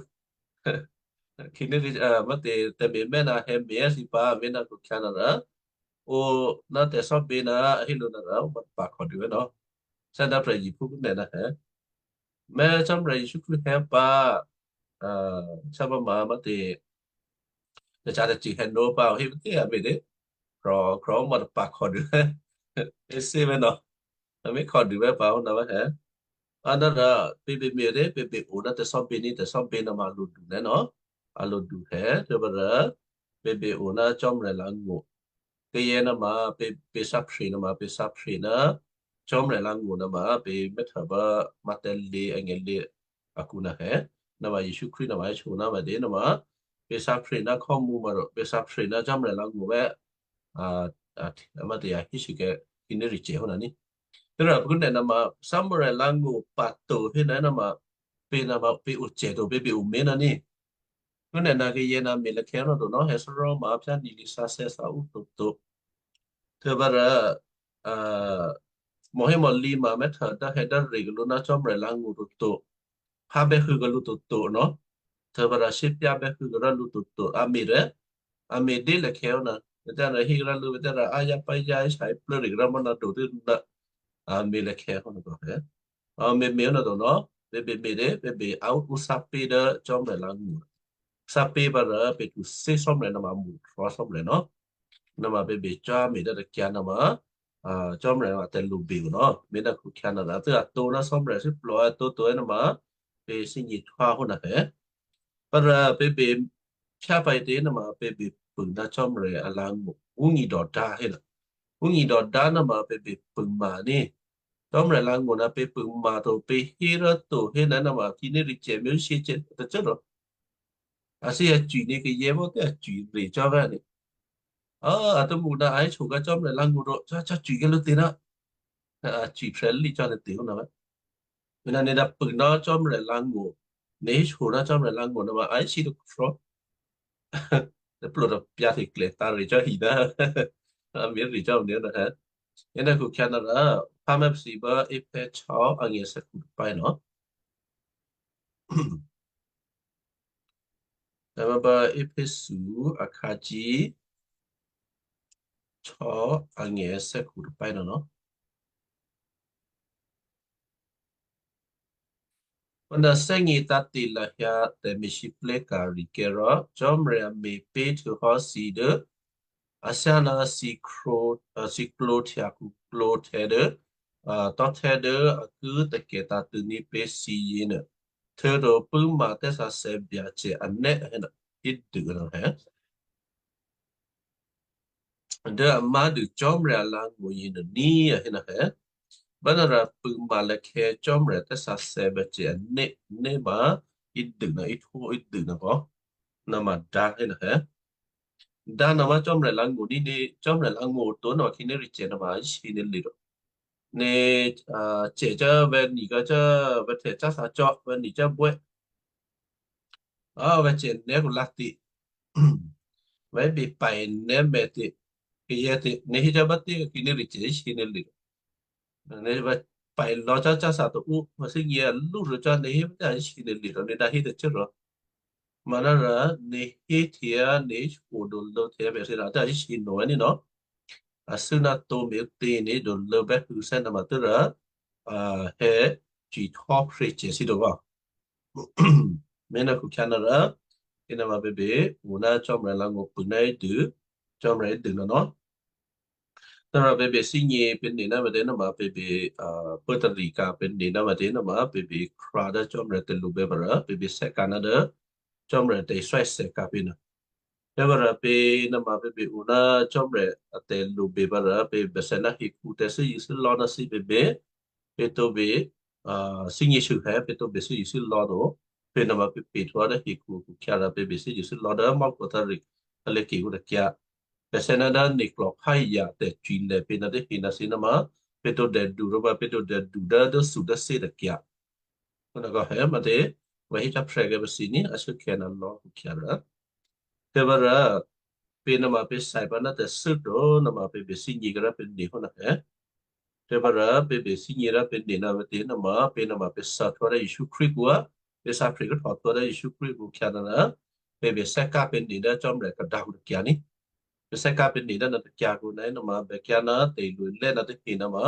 Khǐné, a, mò̌ tè̤, tè̤me̤mè́ ná hé me̤ thǐ pǎ, mé̤nà khukhyǎ ná rò, o ná tè̤sò́bě ná a hé lǔ ná rò o mò̌ tapa̤ khòdû wě nòní. Sá dá prè̤ yiphú kúnè ná hé. Mè̤ Cò́marya Jesǔ Krístu hé pǎ, a, sá pǎ ma mò̌ tè̤, tè̤ ca̤ tè̤cṳ̂ hé nò̌ pǎ o hé pǎ tě a me̤ dé. Krò̤, krò̤ mò̌ tapa̤ khòdû. Ê thǐ wě nòní. A me̤ khòdû wě pǎ o ná wě hé. A ná rò, pě bè me̤ dé, pě bè o ná tè̤sò́bě ní tè̤sò́bě ná ma a lǔdu nè́ nòní. A lǔdu hé, tè̤vǎrya̤, pě bè o ná Cò́marya lǎ̤ngó̤. Kayǎ ná ma pě, pě sǎphre ná ma pě sǎphre ná Cò́marya lǎ̤ngó̤ ná ma pě mèthèbá Matteo lě angèlě akǔ ná hé. Ná ma Jesǔ Krístu ná ma hésû ná ma dě ná ma pě sǎphre ná khò́mǔ ma rò pě sǎphre ná Cò́marya lǎ̤ngó̤ wě, a, a, a mò̌ tè̤ a hésûkyǎ khǐnéricyá̤ hò́ nòní. Tû́rò pě kúnè ná ma Cò́marya lǎ̤ngó̤ pǎ to hé ná ná ma pě ná ma pě o cè̤ to pě pě o me̤ nòní. Kúnè ná kayǎ ná me̤ lahyǎ nò́ to nòní, hé thárá ma phyá ní lǐ sǎsè̌ sǎú toto. Tè̤vǎrya̤, a, mò̤́hé mò̤lǐ ma mèthè dố hé dố re k'a lǔ ná Cò́marya lǎ̤ngó̤ toto. Phá bè́hû̌ k'a lǔ toto nòní. Tè̤vǎrya̤ shyé pyá bè́hû̌ k'a lǔ toto. A me̤ rè, a me̤ dé lahyǎ nòní. Vǐtǎ̤ rè hí k'a lǔ, vǐtǎ̤ rè a yá pá yá hí shyé plû́ re k'a mò̌ ná do tû́ ná. A me̤ lahyǎ nò́ to hé. A me̤ me̤ nò́ to nòní, pě bè me̤ dé, pě bè a o sǎpě dố Cò́marya lǎ̤ngó̤. Sǎpě pǎ rò pě tu thé Cò́marya ná ma mṳ thrò́ Cò́marya nòní. Ná ma pě bè cò́ me̤ dố tôkyǎ ná ma, a, Cò́marya ná ma tè̤lǔbè nòní. Mé̤nà khukhyǎ ná rò tû́ a to ná Cò́marya thíplò a to to é ná ma, pě thígně htuá hó ná hé. Pǎ rò pě bè phyá pǎ tě ná ma pě bè pṳ̂ ná Cò́marya alǎ̤ngó̤. Ǔ nyi dòdá hé ná. Ǔ nyi dòdá ná ma pě bè pṳ̂ ma ní. Cò́marya lǎ̤ngó̤ ná pě pṳ̂ ma to, pě hé rò to hé ná ná ma khǐnéricyá̤ mèshyě cè̤ tacô rò. A thǐ a cwǐ ní kayǎ mò̌ tě a cwǐ re cò́ vǎ ní. A, a tǒmṳ ná a hésû ká Cò́marya lǎ̤ngó̤ rò, cá, cá cwǐ k'a lǔ tě ná. A cwǐ phrè̌lí cò́ ní tě hó ná vǎ. Vǐtǎ̤ ní dá pṳ̂ ná Cò́marya lǎ̤ngó̤. Ní hésû ná Cò́marya lǎ̤ngó̤ ná ma a hésí to thrò́. Tè̤plǒ tè̤pyǎ hteklè tǎ̤ re cò́ hi ná. A me̤ re cò́ ní ná hé. Mé̤nà khukhyǎ ná rò, phá mèpsǐ bá Ephèsò angè̤ thè́khu tôpái nòní. Ná ma bá Ephèsò akhǎ jí sò angè̤ thè́khu tôpái nòní. Vǎ ná thè́gně tǎ̤te̤ lahyǎ tè̤me̤lwóhteka̤ arikè̤ rò Cò́marya me̤pé̤ htuô̌hò́ thǐ dố athyáná thǐ krwǒ, a, thǐ klwǒhtya khuklwǒhtè̌ dố, a, tò̤́htè̌ dố a ki takè̤ tǎ̤tṳ̂̌ ní̤ pé̤ thǐ yěnuô. Htuô̌to pṳ̂́ma tè̤sǎsè̌ Byacè ané̤ hé ná, hídû ná hé. Dố a má̤dû Cò́marya lǎ̤ngó̤ yěnuô ní a hé ná hé. Vǎ ná rò pṳ̂́ma lahyǎ Cò́marya tè̤sǎsè̌ Byacè ané̤, ané̤ ma hídû ná híhtó hídû ná kò. Ná ma dá hé ná hé. Dá ná ma Cò́marya lǎ̤ngó̤ ní ní, Cò́marya lǎ̤ngó̤ to ná ma khǐnéricyá̤ ná ma hésí ní lǐ rò. nè̤, a, cè cò́ vè̤ ni cò́, vè̤ htè cò́ thǎ cò́, vè̤ ni cò́ bwè́. A, vè̤ cè nè̤ kò lǎ tě. Vè̤ bè pè̤ nè̤ mè̤ tě, kayè̌ tě, nè̤ hé cò́ bá tě kí nè̤ ri cè hí nè̤ li. Nè̤ vè̤ pè̤ lò̌ cò́ cò́ thǎ tǒ ú, vè̤ thígně lǔ rû cò́ nè̤ hé bá tě hí nè̤ li rò nè̤ dǎ hí tacô rò. Manárò nè̤ hé htyě nè̤ hé o dolo htyě vè̤ thǐ rò tǎ hí nò̤ ní nò̤. A sû́ ná tǒ me̤ tě nè̤ dolo bè́ hû̌ sè́ nè̤ ma tû́ rò, a, hé cwihtò́ phryě cè sǐ to vǎ. Mè̤ ná khukhyǎ nè̤ rò, kí nè̤ ma bèbè, o ná Cò́marya lǎngó̤ pṳ̂ ná ídû, Cò́marya ídû nònò. Nè̤ rò bèbè thígně pè̤ nè̤ ná vǎ tě nè̤ ma bèbè, a, pốtarika pè̤ nè̤ ná vǎ tě nè̤ ma bèbè Krístu dố Cò́marya tè̤lǔbè pǎ rò bèbè sè́ka̤ ná dố Cò́marya tè̤swáisè̌ ka̤ pè̤ nè̤. Tè̤ vǎ rò pè̤ nè̤ ma bèbè o ná Cò́marya a tè̤lǔbè pǎ rò pè̤ bèsè ná hekhu tè̤thû́ zṳ̌lò̌ ná thǐ bèbè, pè̤ tǒbè, a, thígně sûhè pè̤ tǒbè thû́ zṳ̌lò̌ to. Pè̤ nè̤ ma pèbè htwǒ dố hekhu khukhyǎ rò pèbè thû́ zṳ̌lò̌ dố mò́khu thári a lě kehǒ tôkyǎ. Bèsè ná dố nè̤klò̤ pházye tè̤cwi̤lè̤ pè̤ ná dố hé ná thǐ nè̤ ma, pè̤ tǒ dèdu rò pè̤ tǒ dèdu dố dố thudốthè́ tôkyǎ. Nè̤ kò hé ma tě, vǎ hé cò́ phrè́ kè́ pè̤ thǐ ní, a sû́khè̌ ná lò̤́ khukhyǎ rò. Tè̤ vǎ rò, pè̤ nè̤ ma pèbè pǎ ná tè̤thû́ to, nè̤ ma pèbè thígně kè́ rò pèbè nè̤ hó ná hé. Tè̤ vǎ rò pèbè thígně rò pèbè nè̤ ná vǎ tě nè̤ ma, pè̤ nè̤ ma pèbè thǎ htwǒ dố Jesǔ Krístu kǔ, pèbè thǎ phû kahtò htwǒ dố Jesǔ Krístu kǔ khukhyǎ ná, pèbè sè́ka̤ pèbè nè̤ dố Cò́marya kadǎkǔ tôkyǎ ní. Pèbè sè́ka̤ pèbè nè̤ dố nè̤ tôkyǎ kǔ ná nè̤ ma bèkyǎ ná tè̤ilo-ilè́ ná tè̤hè nè̤ ma.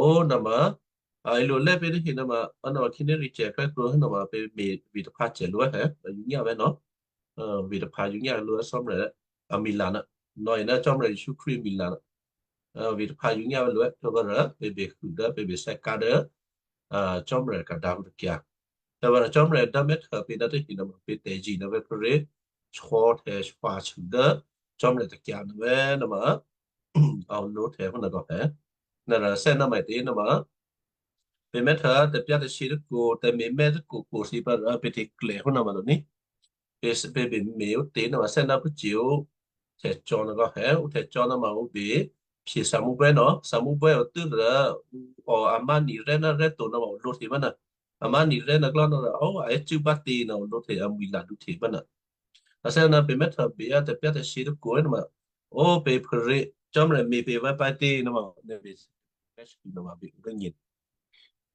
O nè̤ ma, a, ilo-ilè́ pèbè tè̤hè nè̤ ma, a nè̤ ma khǐné ri cè pè́ krwǒ nè̤ ma pèbè, pèbè taphǎ cè lǔ hé, a yǒ nyá vè̤ nònò. A, pèbè taphǎ yǒ nyá lǔ Cò́marya a mila nè̤. Nè̤ ná Cò́marya Jesǔ Krístu mila nè̤. A, pèbè taphǎ yǒ nyá vè̤ lǔ, tè̤ vǎ rò pèbè hû dố pèbè sè́ka̤ dố, a, Cò́marya kadǎkǔ tôkyǎ. Tè̤ vǎ rò Cò́marya dố mèthè pèbè ná tè̤hè nè̤ ma pèbè tè̤zye nè̤ vè̤ phrè́, sò̌htè̌ sò̌htǔ dố Cò́marya tôkyǎ nè̤ vè̤ nè̤ ma, a o lǒhtè̌ hó nè̤ kò hé. Nè̤ rò sè́ ná ma tě nè̤ ma, pèbè mèthè tè̤pyá̤ tè̤shyě tôkǔ, tè̤me̤mè́ tôkǔ kǔ thǐ pǎ rò pèbè klè̌ hó nè̤ ma to ní. Pèbè, pèbè me̤ o tě nè̤ ma sè́ ná phuô̌ cè o, htè̌ cò́ nè̤ kò hé, o htè̌ cò́ nè̤ ma o pèbè, phi Samuel bwè́ nònò, Samuel bwè́ o tû́ rò, o a má nirè́ ná rè́to nè̤ ma o lǒhtè̌ pǎ nè̤. A má nirè́ nè̤ klò́ nè̤ rò, o a è́ cû́ bǎ tě nè̤ o lǒhtè̌ a mwi̤ la dǔhtè̌ pǎ nè̤. A sè́ ná pèbè mèthè pèbè tè̤pyá̤ tè̤shyě tôkǔ nè̤ ma, o pèbè phrè́, Cò́marya me̤ pèbè vǎ pǎ tě nè̤ ma, nè̤ pèbè, nè̤ ma pèbè o kényě̤.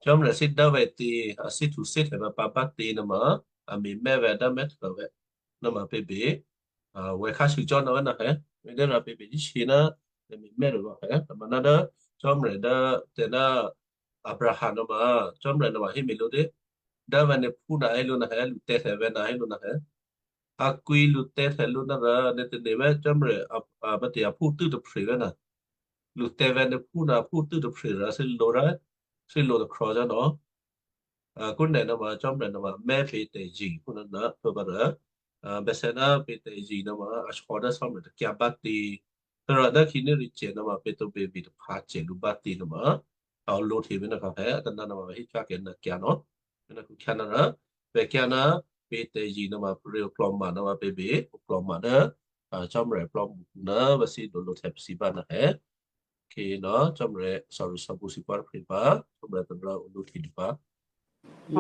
Cò́marya thǐ dố vè̤ tě, a thǐ htu thǐ htè̌ vǎ pǎ bǎ tě nè̤ ma, a me̤mè́ vè̤ dố mèthè vè̤, nè̤ ma pèbè, a, vè̤ kháshû cò́ nè̤ vè̤ nè̤ hé, vè̤ dố rò pèbè yě shyě ná, nè̤ me̤mè́ rò vè̤ hé, nè̤ ma ná dố, Cò́marya dố, tè̤ ná, Abraham nè̤ ma, Cò́marya nè̤ ma hé me̤ lǔ tě, dố vè̤ nè̤ phú nè̤ hé lǔ nè̤ hé, lǔ tè̤htè̌ vè̤ nè̤ hé lǔ nè̤ hé. A kwǐ lǔ tè̤htè̌ lǔ nè̤ rò, nè̤ tè̤me̤mè́ Cò́marya, a, a, bǎ tě a phú tû́ tôphrè̤ vè̤ nè̤. Lǔ tè̤ vè̤ nè̤ phú nè̤ phú tû́ tôphrè̤ rò, thǐ lǒ rò, thǐ lǒ tôkhruô̌ cò́ nè̤. A, kǔ nè̤ nè̤ ma Cò́marya nè̤ ma mè̤ pèbè tè̤zye hó nè̤ nè̤, pèbè rò, a, bèsè ná pèbè tè̤zye nè̤ ma, a shò dố Cò́marya tôkyǎ bǎ tě. Tè̤ rò dố khǐné ri cè nè̤ ma pèbè tǒbè pèbè taphǎ cè lǔ bǎ tě nè̤ ma, a o lǒhtè̌ vè̤ nè̤ kò hé, a tè̤ ná nè̤ ma hé kyǎ kè́ nè̤ kyǎ nònò. Nè̤ kò khukhyǎ nè̤ rò, pèbè kyǎ ná, pèbè tè̤zye nè̤ ma pèbè o klò̤ma nè̤ ma pèbè, o klò̤ma dố, a, Cò́marya plò́mṳ nè̤, vè̤ thǐ dǒ lǒhtè̌ pèbè sǐ pǎ nè̤ hé. Kí nè̤, Cò́marya, sorry, sorry, pèbè sǐ pǎ tôphrè̤ pǎ, Cò́marya tè̤ rò o lǒhtè̌ dǐ pǎ.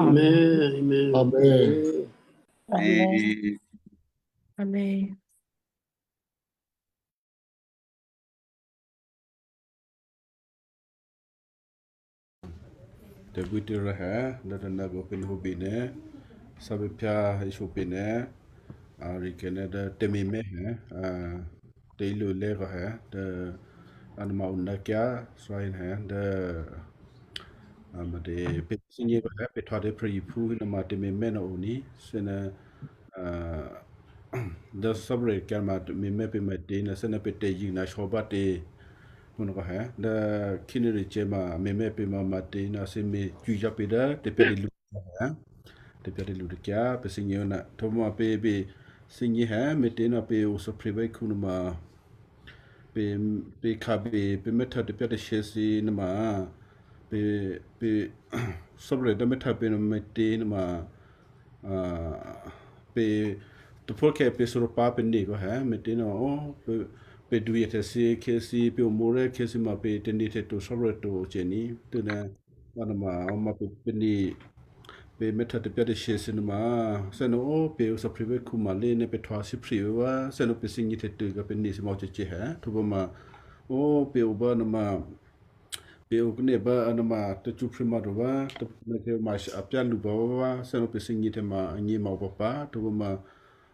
Amen, amen. Amen. Amen. Amen. Tè̤bwítè̤rwě̤ hé, dố tôná kò pè̤ nè̤ hǒ bǐ nè̤, thǎ pèphyǎ Jesǔ pǐ nè̤, a, ri kè́ nè̤ dố tè̤me̤mè́ hé, a, tè̤ilo-ilè́ kò hé, dố, a, nè̤ ma o nè̤ kyǎ, thǎ hé, dố, a, ma tě, pèbè thígně kò hé, pèbè htwǒ tě phrè́ yě phú, nè̤ ma tè̤me̤mè́ nè̤ o ní, thǐ nè̤, a, dố Cò́marya kyǎ ma tè̤me̤mè́ pèbè tě nè̤, thǐ nè̤ pèbè tè̤zye nè̤ shò bǎ tě, hó nè̤ kò hé, dố khǐné ri cè ma, me̤mè́ pèbè ma, ma tě nè̤, thǐ me̤ cwíhyǎ pèbè dố tè̤pyá̤ tè̤lu, tè̤pyá̤ tè̤lu tôkyǎ, pèbè thígně nè̤, tè̤ ma pèbè thígně hé, ma tě nè̤ pèbè o thè́prè̤ vè̤ khǔ nè̤ ma, pèbè, pèbè khyěbè, pèbè mèthè tè̤pyá̤ tè̤shyě thǐ nè̤ ma, pèbè, pèbè, Cò́marya dố mèthè pèbè nè̤ ma tě nè̤ ma, a, pèbè, tôphuốkhè̌ pèbè sǒrapá̤ pèbè nè̤ kò hé, ma tě nè̤, o, pèbè, pè̤ duye tè̤thyě khyěthyě, pè̤ omǒrè̤́ khyěthyě ma pè̤ tane̤ tè̤to sò̌rè̤ to cè ní. Tû́ ná, vǎ nuôma, vǎ ma pè̤, pè̤ ni, pè̤ mèthè tepyǎ tashye thǐ nuôma, thè́nǒ ó pè̤ o thòphre̤ vè̤́khǔ ma lé ná pè̤ htwǒ sǐphre̤ vè̤́, thè́nǒ pè̤ thǐgně tè̤to kǎ pè̤ ni thǐ ma cècè hè, htwǒ pô ma, ó pè̤ o bá nuôma, pè̤ o kné bá nuôma tacṳ́ phre̤ ma to vǎ, tacṳ́ ma apyá lṳ̂ pǎ vǎ, thè́nǒ pè̤ thǐgně tè̤ma agně ma o pǎpǎ, htwǒ pô ma,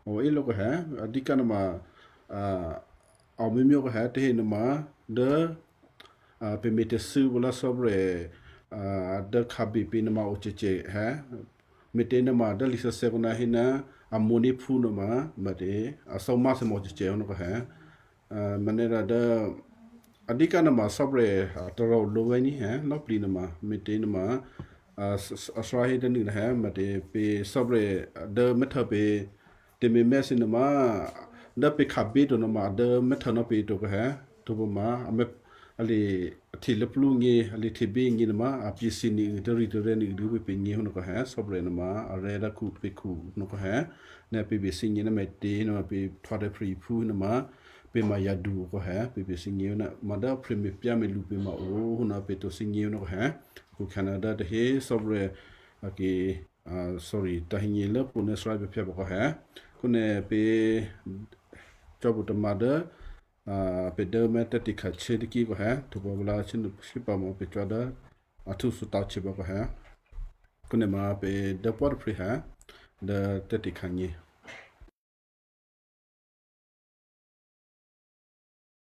o é lǒ kò hè, adíká nuôma, a, a myámyá kò hè tahe nuôma, dố, a, pè̤ me̤ tè̤thû́ pǎ ná Cò́marya, a, dố khǎbè pě nuôma o cècè hè, me̤těnuôma dố lisǎsè̌ kò ná hé ná, a mo̤ní̤ phú nuôma, me̤tě, a thǒmá thè́mò cècè hò́ nuô kò hè, a, manera dố, adíká nuôma Cò́marya, a, tarò̤ lǒ vè̤́ ní hè, lò̌plǐ nuôma, me̤těnuôma, a, s-, s-, a thǎ hé tốnuô hè, me̤tě pè̤ Cò́marya dố mèthè pè̤, tè̤me̤mè́ thǐ nuôma, dố pè̤ khǎbè to nuôma dố mèthè nò́ pè̤ to kò hè, htwǒ pô ma, a mè, a lè, a hte lốplú ngě, a lè hte bě ngě nuôma, a pyěsǐ ni û, tari tarè́ ni û dû pè̤ pè̤ ngě hò́ nuô kò hè, Cò́marya nuôma, a rè̤́ dố khǔ pè̤ khǔ nuô kò hè, ná pè̤ pè̤ thǐgně ná me̤tě nuôma pè̤ htwǒ tè̤phre̤ phú nuôma, pè̤ ma yadu kò hè, pè̤ pè̤ thǐgně ná, ma dố pè̤ me̤pyá̤ me̤lu pè̤ ma o, hò́ ná pè̤ to thǐgně nuô kò hè, kò Canada tahe Cò́marya, a ke, a, sorry, tahe ngě lốpǔ ná Israel pè̤ phyá pǎ kò hè. Kò ná pè̤, cò́bu tôma dố, a, pè̤ dố mèthè tè̤khǎ htyě tôkyě kò hè, htwǒ pô bala htyě nuô shyé pǎ ma pè̤ cò́ dố, a, htwǒ thǐtǎ̤ htyě pǎ kò hè. Kò ná ma pè̤ dố pwǒ̤ tôphrě̤ hè, dố tè̤tè̤khǎ ngě.